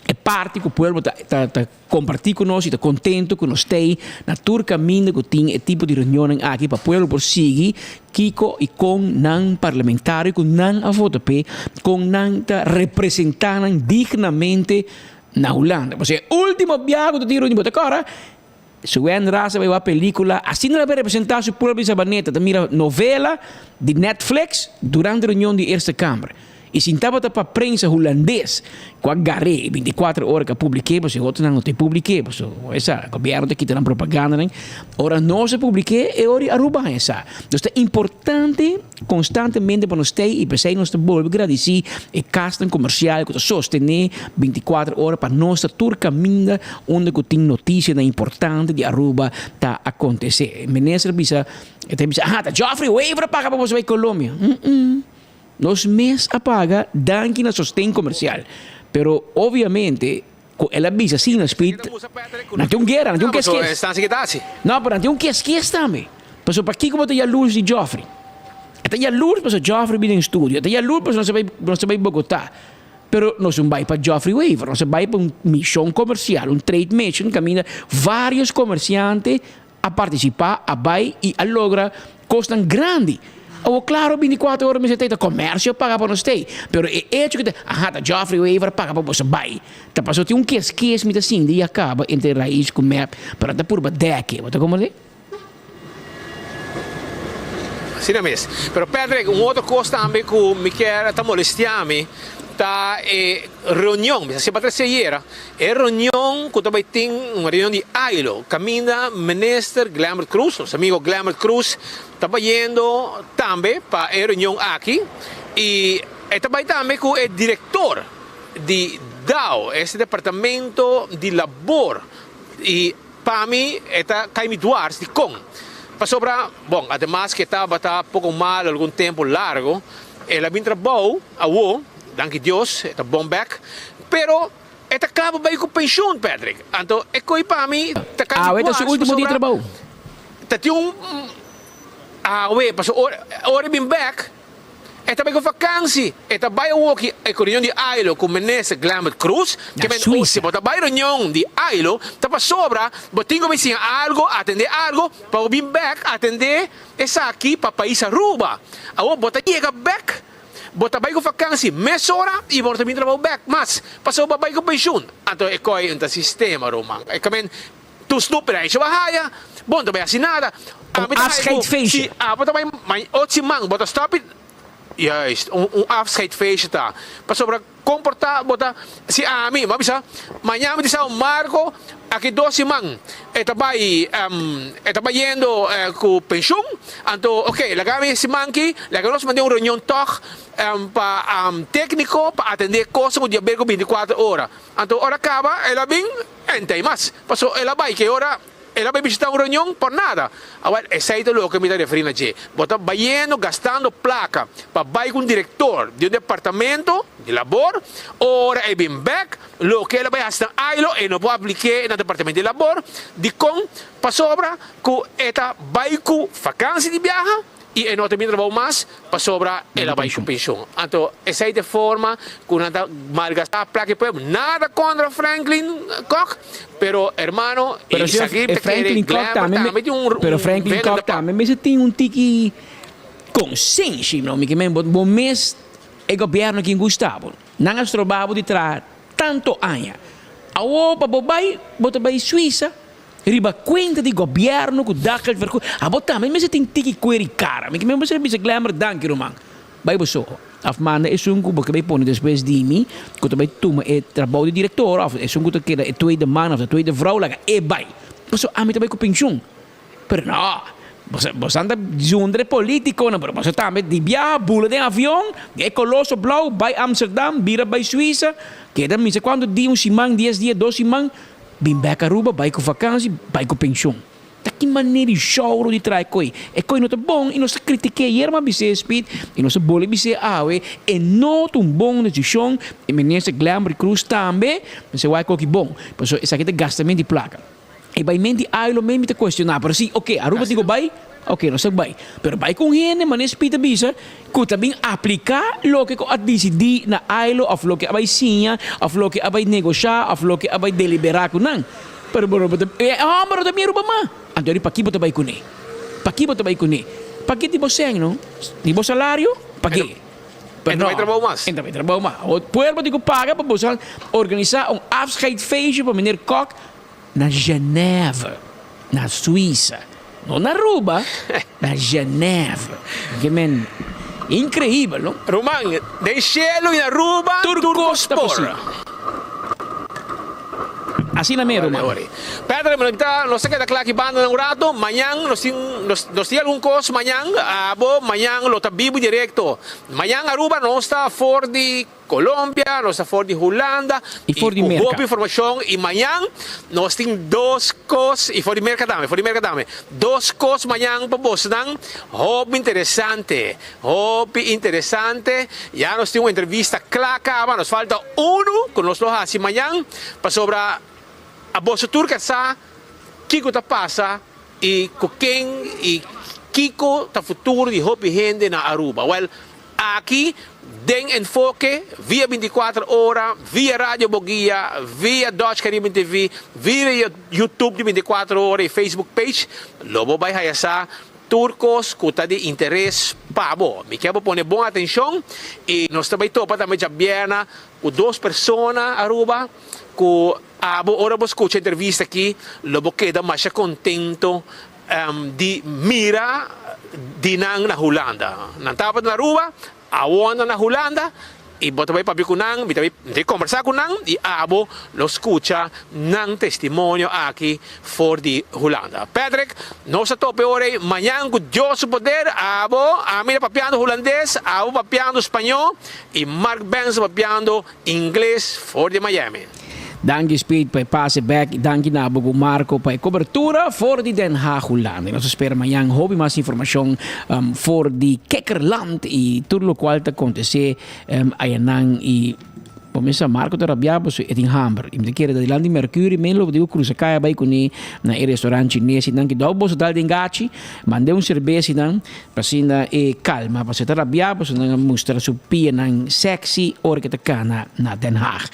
e parti cu pueblo ta ta Kompartí ku nos i ta kontentu ku nos t'ei na tur kaminda ku tin e tipo di reunionnan aki pa pueblo por sigui kiko i kon nan parlamentario ku nan a vota p'e, kon nan ta representá nan dignamente na Hulanda. Pasobra e último biaha ku ta tin reunion bo ta kòrda Suen Ras a bai wak pelíkula asina el a bai representá su pueblo di Sabaneta ta mira novela di Netflix durante reunion di Eerste Kamer. I sin tabata pa prensa hulandes ku a gar'é bintikuater ora ku a publik'é, pasobra e otronan no ta publik'é, pasobra bo sa, gobièrnu ta kita nan propagandanan. Ora nos a publik'é, e ora Aruba haña sa. Nos ta importante konstantemente pa nos tei i p'esei nos ta bolbe gradisí e kasnan komersial ku ta sostené bintikuater ora pa nos ta tur kaminda unda ku tin notisianan importante di Aruba ta akontesé. E minister a bisa, e ta bisa, aha, ta Geoffrey Wever a paga pa boso bai Colombia. Mm-mm. Nos mes a paga danki na sosten komersial. Pero obviamente ku el a bisa asina Speed, nan tin un guera, nan tin un keskes. No, pero nan tin un keskes tambe. Pasobra pakiko bo ta yalurs di Geoffrey? E ta yalurs pasobra Geoffrey bini den studio. E ta yalurs pasobra nos a bai, nos a bai Bogotá. Pero nos un bai pa Geoffrey Wever, nos a bai pa un mishon komersial, un trade mission kaminda vários komersiante a partisipá, a bai i a logra kosnan grandi. Awor klaro bintikuater ora mester ta komersio paga pa nos tei, pero e echo ku ta aha ta Geoffrey Wever paga pa boso bai ta pasobra tin un keskes mi ta sinti ya kaba entre Raiz ku mep pero nan ta purba dèk'e. Bo ta komprendé? Asina mes. Pero Patrick, un otro kos tambe ku mi kier ta molestia mi ta e reunion, mi sa si pa trese ayera, E reunion cu ta bay tin un reunion di AILO caminda Minister Glenbert Croes, nos amigo Glenbert Croes ta bayendo tambe pa e reunion aki y e ta bay tambe cu e director di dao, este departamento di labor y pa mi e ta cay mi dwars dicon? Pasobra, bon, ademas cu e tabata poco malo algun tempo largo, el a bin trabao awo, danki Dios e ta bon bek, Pero e ta kaba bai ku penshun, Patrick. Anto e koi pa mi ta kai Awe ta su dwars ultimo dia pasobra trabou. ta tin un awe pasobra ora ora e bin bek e ta bai ku vakansi. E ta bai awoki e ku reunion di AILO ku Minister Glenbert Croes. Na Ke men Suisa. si bo ta bai reunion di AILO ta pasobra bo tin ku bin siña algo, atende algo pa bo bin bek atende esaki pa pais Aruba. Awor bo ta yega bek. Bo ta bai ku vakansi mesora i bo no ta bin trabou bek mas, pasobra bo a bai ku penshun. Anto e koi un ta sistema, ruman. E kamen tur snoep reisje bo a haya, bo no ta bai hasi nada. Un Ami ta haya ku afscheidfeestje. si abo ta bai mai ocho siman bo ta stop i Juist, un un afscheidfeestje ta. Pasobra kon por ta bo ta si ami, bo a bisa, mañana mi ta sa Marco aki dos siman e ta bai e ta bayendo ku penshun, anto ok laga mi e siman aki laga nos manda un reunion tòg pa tékniko pa atendé kosnan ku diaber ku bintikuater ora. Anto ora kaba el a bin entei mas pasobra el a bai ke ora. El a bai bishita un reunion por nada. Awel, esei ta loke mi ta referí na dje. Bo ta bayendo, gastando plaka pa bai ku un direktor di un departamento di labor, ora e bin bèk, loke el a bai hasi na Ailo, e no por aplik'é na departamento di labor. Dikon? Pasobra ku e ta bai ku vakansi di biaha. I e no ta bin trabou mas pasobra el a bai ku penshon. Anto esei ta e forma ku nan ta malgastá plaka di pueblo. Nada kontra Franklin Kock, pero hermano Pero i si esaki e ta kere Franklin Kock Glenber tambe tambe tin un pero Franklin vender Kock de pap. tambe mester tin un tiki konsenshi no mi ke men bo bo mes e gobièrnu kin gusta bo. Nan a stroba bo di traha tanto aña. Awor pa bo bai bo ta bai Suisa. Riba cuenta di gobierno cu daggeldvergoeding. Abo tambe mester tin tiki cuer y cara. Mi ke mester bisa Glenber danki ruman. Bay bo so. Of manda esun cu bo ke bay pone despues di mi cu ta bay tuma e trabou di director of esun cu ta keda e tweede man of e tweede vrouw laga e bay. Pasobra ami ta bay cu pensioen. Pero no. Boso boso ta zundra e politiconan pero boso tambe di biaha bula den avion di e coloso blauw bay Amsterdam bira bay Suiza keda misa cuanto dia un siman dies dia dos siman. Bin bek Aruba, bai ku vakansi, bai ku penshon. Ta ki manera di shouro di traha e koi? E koi no ta bon i nos ta kritik'é. Ayer mi a bis'é Speed i nos a bolbe bis'é awe, e no ta un bon desishon. E minister Glenbert Croes tambe mester wak e koki bon, pasobra esaki ta gastamento di plaka. E baimentu di Ailo mes mi ta kuestioná, pero si, oke, Aruba tin ku bai, oke, nos ta bai. Pero bai ku un hende, manera Speed a bisa, Ku ta bin apliká loke ku a disidí na Ailo òf loke a bai siña òf loke a bai negoshá òf loke a bai deliberá ku nan. Pero bo no ta, e hòmber no ta bin Aruba mas. Anto di paki bo ta bai kuné? Paki bo ta bai kuné? Paki di bo sèn no? Di bo salario? Paki? E ta bai trabou mas. E ta bai trabou mas. Awor pueblo tin ku paga pa boso organisá un afscheidfeestje pa meneer Kok na Genève, na Suisa. No na Aruba, na Genève. Ke men. Increibel, no? Ruman, den shelu y na Aruba Tur tur cos cos ta por. posibel. Asina mero, ruman. Patrick, mi ta, nos ta keda kla aki banda nan un rato. Mañan nos tin, nos, nos tin algun kos mañan. Abo mañan lo ta bibu directo. Mañan Aruba nos ta for di Colombia, nos ta for di Hulanda I for di ku Merka. hopi informashon. I mañan nos tin dos kos, i for di Merka tambe, for di Merka tambe. Dos kos mañan pa bosnan, hopi interesante, hopi interesante. Ya nos tin un entrevista kla kaba, nos falta unu ku nos lo hasi mañan, pasobra a boso tur ke sa kiko ta pasa i ku ken i kiko ta futuro di hopi hende na Aruba. Wèl, Aki den Enfoke, via 24 ora, via Radio Boguia, via Dutch Caribbean TV, via YouTube di 24 ora y Facebook page, lo bo bay haya sa tur cos cu ta di interes pa bo. Mi kier bo pone bon atencion y nos ta bay topa tambe djabièrna cu dos persona Aruba cu abo ora bo scucha entrevista aki lo bo keda masha contento di mira di nan na Hulanda. Nan tabata na Aruba, awor nan na Hulanda y bo ta bay papia cu nan, mi ta bay combersa cu nan y abo lo scucha nan testimonio aki for di Hulanda. Patrick, nos ta topa e ora ey mañan cu Dios su poder, abo, ami ta papiando Hulandes, abo papiando Spañó y Mark Benson papiando Ingles for di Miami. Danki Speed pa e pase bek y danki na abo cu Marco pa e cobertura for di Den Haag Hulanda. Y nos ta spera mañan hopi mas informacion for di Kikkerland y tur locual ta acontece ayanan y bo mesa Marco ta rabia pasobra e tin hamber y mi ta kere ta dilanti Mercury men lo digo cruza caya bay cune na e restaurant chines y nan ki dou boso dal den gachi mande un cerbes y nan Pa asina e kalma, pasobra e ta rabiá pasobra nan a mustra su pianan sexy ora ke ta kana na Den Haag.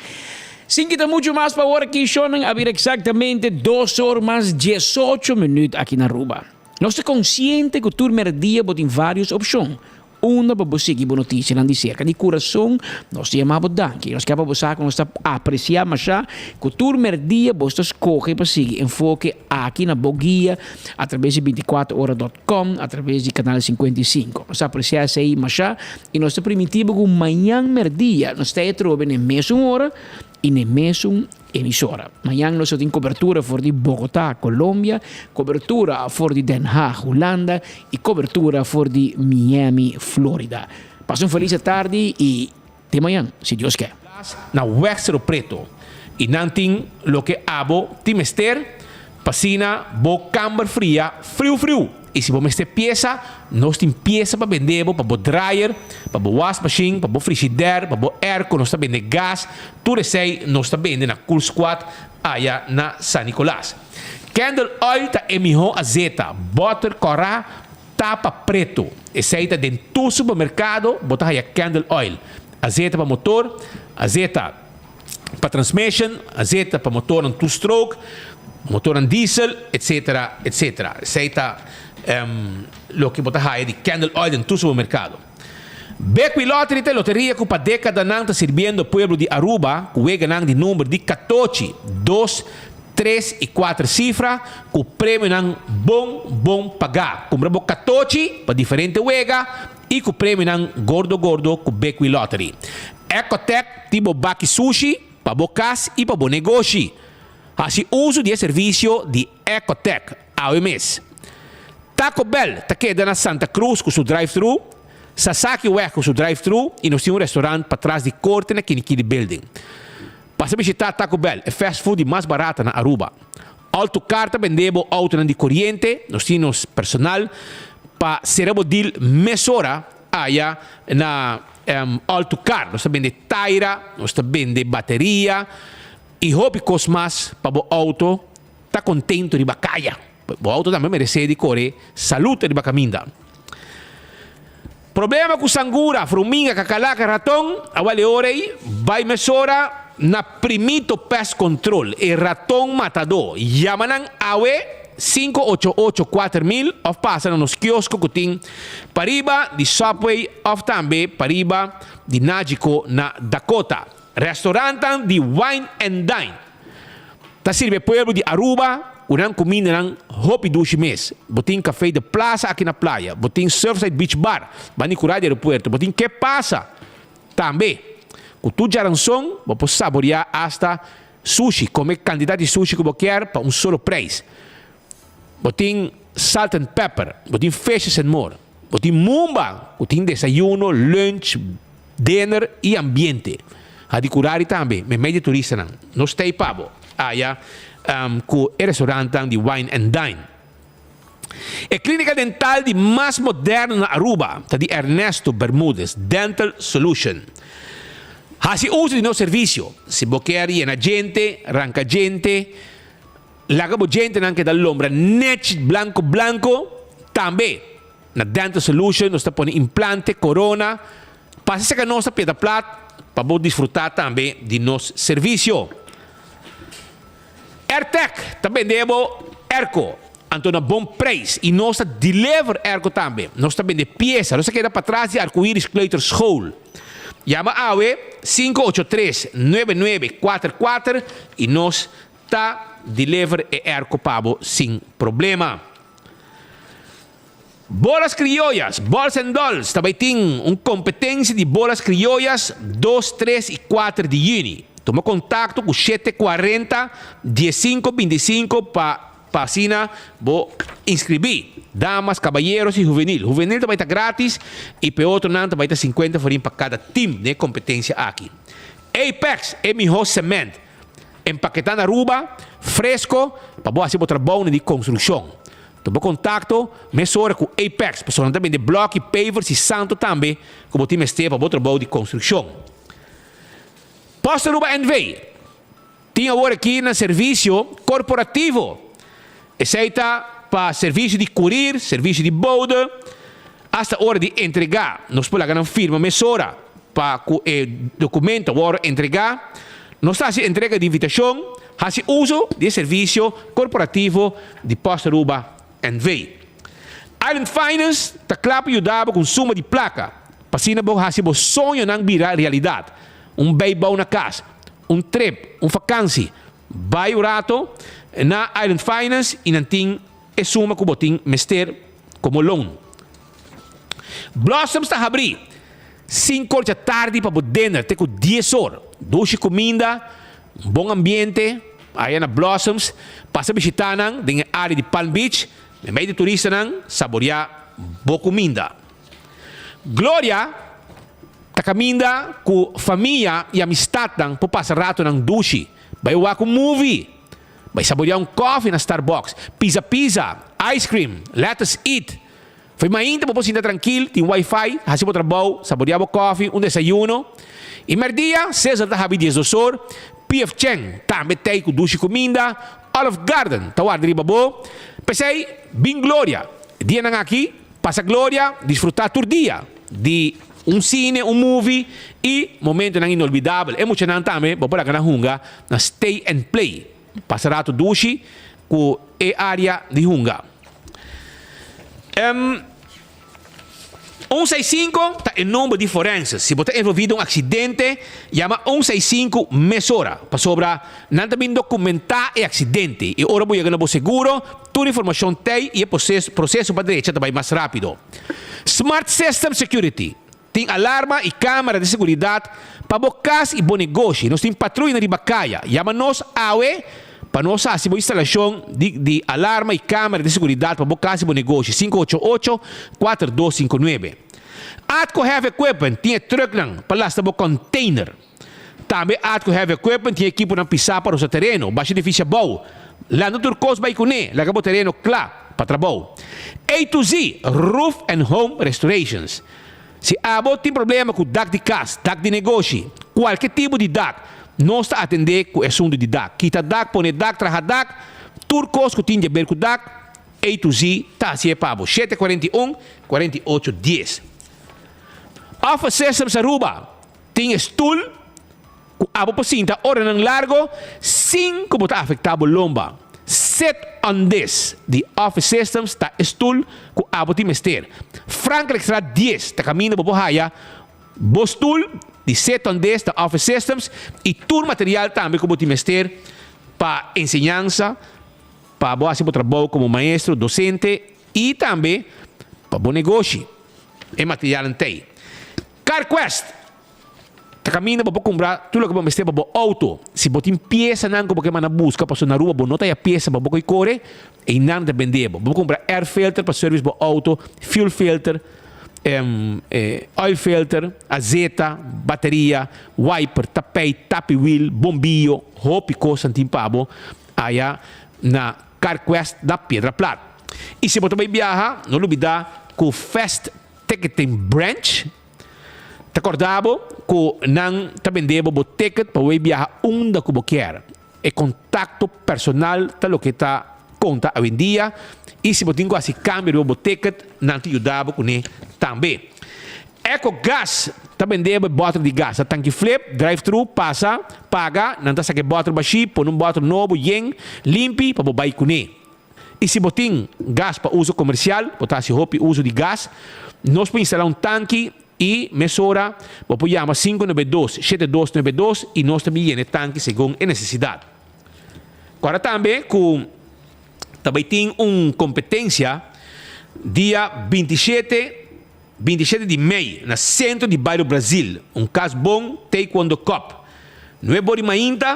Sin kita muchu mas pa ora aki shownan a bira eksaktamente dos or mas diesocho minüt aki na Aruba. Nos ta konsiente ku tur mèrdia bo tin vários opshon unda pa bo sigui bo notisianan di serka. Di kurason nos ta yama bo danki. Nos ke pa bo sa ku nos ta apresiá mashá ku tur mèrdia bo ta skohe pa sigui Enfoke aki na bo guia atrabes di bintikuater ora dòt Com a traves di Canal 55. Nos ta aprecia esey masha y nos ta primiti bo cu mañan merdia nos ta atrobe n'e mesun ora y n'e mesun emisora. Mañan nos lo tin cobertura for di Bogota, Colombia, cobertura for di Den Haag, Hulanda y cobertura for di Miami, Florida. Pasa un feliz atardi y te mañan, si Dios ke. Na Wexero Preto y nan tin loke abo tin mester pa asina bo kamber fria friu friu y si bo mester piesa nos tin piesa pa bende bo pa bo dryer, pa bo wasmachine, pa bo frigidaire, pa bo airco nos ta bende gas tur esey nos ta bende na Cool Squad aya na San Nicolas. Candle oil ta e miho azeta, boter kora Tapa preto. Esey ta den tur supermercado bo ta haya candle oil. Azeta pa motor, azeta pa transmission, azeta pa motornan two stroke, motornan diesel, etc. Etc. Esey ta loke bo ta haya di candle oil den tur supermercado. Bequi Lottery ta e loteria cu pa decadanan ta sirbiendo pueblo di Aruba cu weganan di number di catochi, dos, Tres i kuater sifra ku premionan bon bon pagá. Kumpra bo katochi pa diferente wega i ku premionan gordo gordo ku Bequi Lottery. Ecotec tin bo baki sushi pa bo kas i pa bo negoshi. Hasi uso di e servisio di Ecotec awe mes. Taco Bell ta keda na Santa Cruz ku su drive-thru, Sasaki Weg ku su drive-thru i nos tin un restaurant patras di korte na Kinikini Building. Pasa bishita Taco Bell, e fast food di mas barata na Aruba. Alto Car ta bende bo autonan di coriente, nos tin nos personal pa cera bo deal mesora aya na Alto Car. Nos ta bende taira, nos ta bende bateria y hopi cos mas pa bo auto ta contento riba caya. Bo auto tambe merece di core salud riba caminda. Problema ku sangura, fruminga, kakalaka, raton, awal e ora ei bai mesora na Primito Pest Control, e raton matadó. Yama nan awe sinku ocho ocho 4000 òf pasa na nos kiosko ku tin pariba di Subway òf tambe pariba di Nagico na Dakota. Restaurantan di Wine and Dine ta sirbi e pueblo di Aruba. ku nan kumindanan hopi dushi mes. Bo tin Café de Plaza aki na playa, bo tin Surfside Beach Bar, banda di kura di aeropuerto, bo tin Ke Pasa tambe. Ku tur djaranson bo por saboreá asta sushi, kome kantidat di sushi ku bo kier pa un solo preis. Bo tin Salt and Pepper, bo tin Fishes and More, bo tin Mumba ku tin desayuno, lunch, dinner i ambiente. Hadicurari tambe, meimei di turistanan. Nos ta ei pa bo aya ku e restaurantnan di Wine and Dine. E klínika dental di mas moderno na Aruba ta di Ernesto Bermudez Dental Solution. Hasi uso di nos servisio si bo kier yena djente, ranka djente, Laga bo djentenan keda lombra nech blanco blanco. Tambe na Dental Solution nos ta pone implante, corona. Pasa serka nos na Piedra Plat pa bo disfruta tambe di nos servicio. Airtec ta bende bo airco anto na bon prijs y nos ta deliver airco tambe. Nos ta bende pieza. Nos ta keda patras di Arcoiris Kleuterschool. Yama awe 583 9944 y nos Ta deliver e airco pa bo sin problema. Bolas Criollas, Balls and Dolls ta bay tin un competencia di bolas criollas dos, tres y cuater di juni. Tuma contacto cu shete cuarenta, diescinco binticinco pa pa asina bo inscribi. Damas, caballeros y juvenil. Juvenil ta bay ta gratis y pa e otronan ta bay ta cincuenta florin pa cada team den e competencia aki. Apex, e miho cement. Empaketá na Aruba, fresco, pa bo hasi bo trabounan di konstrukshon. Tuma kontakto mesora ku Apex, pasobra nan ta bende blòki, pavers i santo tambe ku bo tin mester pa bo trabou di konstrukshon. Post Aruba NV. Tin awor aki nan servisio korporativo. Esei ta pa servisio di kurir, servisio di bode, hasta ora di entregá. Nos por laga nan firma mesora pa ku e dokumento a wòrdu entregá. Nos ta hasi entrega di invitashon, hasi uso di e servisio korporativo di Post Aruba NV. Island Finance ta kla pa yuda bo ku un suma di plaka pa asina bo hasi bo soñonan bira realidat. Un beibou na kas, un trip, un fakansi. Bai un rato na Island Finance y nan tin e suma cu bo tin mester como loan. Blossoms ta habri cinco or dja tardi pa bo dinner te cu dies or. Dushi cuminda, un bon ambiente aya na Blossoms. Pasa bishita nan den e area di Palm Beach. Memey di turistanan saborea bo cuminda. Gloria ta kaminda ku famia i amistatnan por pasa ratonan dushi, bai wak un movie, bai saboreá un kòfi na Starbucks, pisa pizza, ice cream, let us eat. Fo'i mainta bo por sinta trankil, tin wifi, hasi bo trabou, saboreá bo kòfi, un desayuno. I mèrdia, Sizzle ta habi diesdos or, PF Chang tambe t'ei ku dushi kuminda, Olive Garden ta warda riba bo. P'esei, bin Gloria dianan aki. Pasa gloria, disfrutá tur dia di un sine, un movie i momentonan inolvidabel. E muchanan tambe bo por laga nan hunga na Stay and Play. Pasa rato dushi ku e área di hunga. Un seis sinku ta e number di forense. Si bo ta envolví den un aksidente, yama un seis sinku mesora, pasobra nan ta bin dokumentá e aksidente i ora bo yega na bo seguro, tur informashon t'ei i e proseso pa drecha ta bai mas rápido. Smart System Security tin alarma i kámara di seguridat pa bo kas i bo negoshi. Nos tin patruya riba kaya. Yama nos awe Pa nos hasi bo instalashon di di alarma i kamera di seguridat pa bo kas i bo negoshi, 588 4259. Atco Heavy Equipment tin e trùknan pa lasta bo kònteiner. Tambe Atco Heavy Equipment tin ekiponan pisá pa rosa tereno, basha edifisio abou, lanta tur kos bai kuné, laga bo tereno kla pa trabou. A to Z Roof and Home Restorations. Si abo tin problema ku dak di kas, dak di negoshi, kualke tipo di dak, nos ta atendé ku e asuntu di dak. Kita dak, pone dak, traha dak, tur kos ku tin di aber ku dak, A to Z ta hasié pa bo. 7 41, 48 10. Office Systems Aruba tin e stul ku abo por sinta oranan largo sin ku bo ta afektá bo lomba. Sit on this di Office Systems ta e stul ku abo tin mester. Frankrijkstraat dies ta kaminda bo por haya bo stul di Sit on this ta Office Systems i tur material tambe ku bo tin mester pa enseñansa. pa bo hasi bo trabou komo maestro, dosente i tambe pa bo negoshi. E materialnan ta ei. CarQuest ta kaminda bo por kumpra tur loke bo mester pa bo outo. Si bo tin piesanan ku bo ke manda buska pasobra na Aruba bo no ta haya piesa pa bo koi kore, einan ta bende bo. Bo por kumpra air filter pa service bo outo, fuel filter, oil filter, azeta, bateria, wiper, tapijt, tapi wiel, bombiyo, hopi kosnan tin pa bo aya na CarQuest na Piedra Plat. I si bo ta bai biaha, no lubida ku Fast Ticketing Branch ta korda bo ku nan ta bende bo bo ticket pa bo bai biaha unda ku bo kier. E kontakto personal ta loke ta konta awendia i si bo tin ku hasi kambio riba bo ticket, nan ta yuda bo kuné tambe. Ecogas ta bende bo e bòter di gas. Ta tanki flip, drive-thru, pasa, paga, nan ta saka e bòter bashí, pone un bòter nobo yen, limpi pa bo bai kuné. I si bo tin gas pa uso komersial, bo ta hasi hopi uso di gas, nos por instalá un tanki i mesora bo por yama 592 7292 i nos ta bin yena e tanki segun e nesesidat. Kòrda tambe ku ta bai tin un kompetensia dia 27 27 di mei na sentro di Bairro Brazil, un kas bon Taekwondo Cup. Nuebe ora di mainta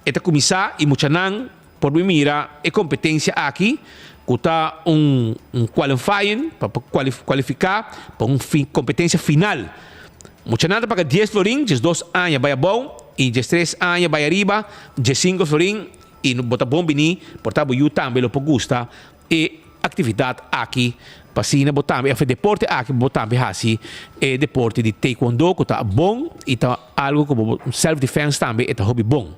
e ta kuminsá i muchanan Por mi mira e competencia aki cu ta un un qualifying pa pa cualifica pa un competencia final. Muchanan ta paga dies florin, 12 aña bay abou y 13 aña bay ariba, 15 florin y bo ta bon bini por ta bo yu tambe lo por gusta e actividad aki pa asina bo tambe of e deporte aki bo tambe haci e deporte di taekwondo cu ta bon y ta algo cu bo self defense tambe e ta hopi bon.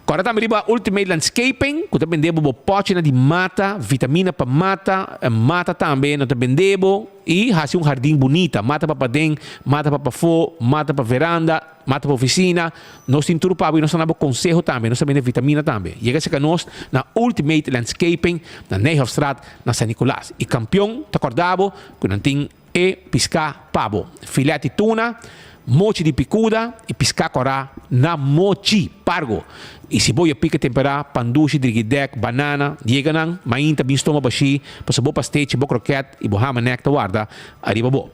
Corda tambe riba Ultimate Landscaping cu ta bende bo bo pochinan di mata, vitamina pa mata, mata tambe nan ta bende bo y haci un hardin bunita, mata pa paden, mata pa pafo, mata pa veranda. Mata pa oficina, nos tin tur pa bo y nos ta na bo conseho tambe, nos ta bende vitamina tambe. Yega cerca nos na Ultimate Landscaping na Nijhofstraat na San Nicolas. Y campeon ta corda bo cu nan tin e pisca pa bo. Filet di tuna, mochi di picuda y pisca cora na mochi pargo. Y si bo ya pica tempera, pandushi, drigidek, banana, yega nan, mainta bin stoma bashi, pasobra bo pastechi, bo kroket y bo hamanek ta warda ariba bo.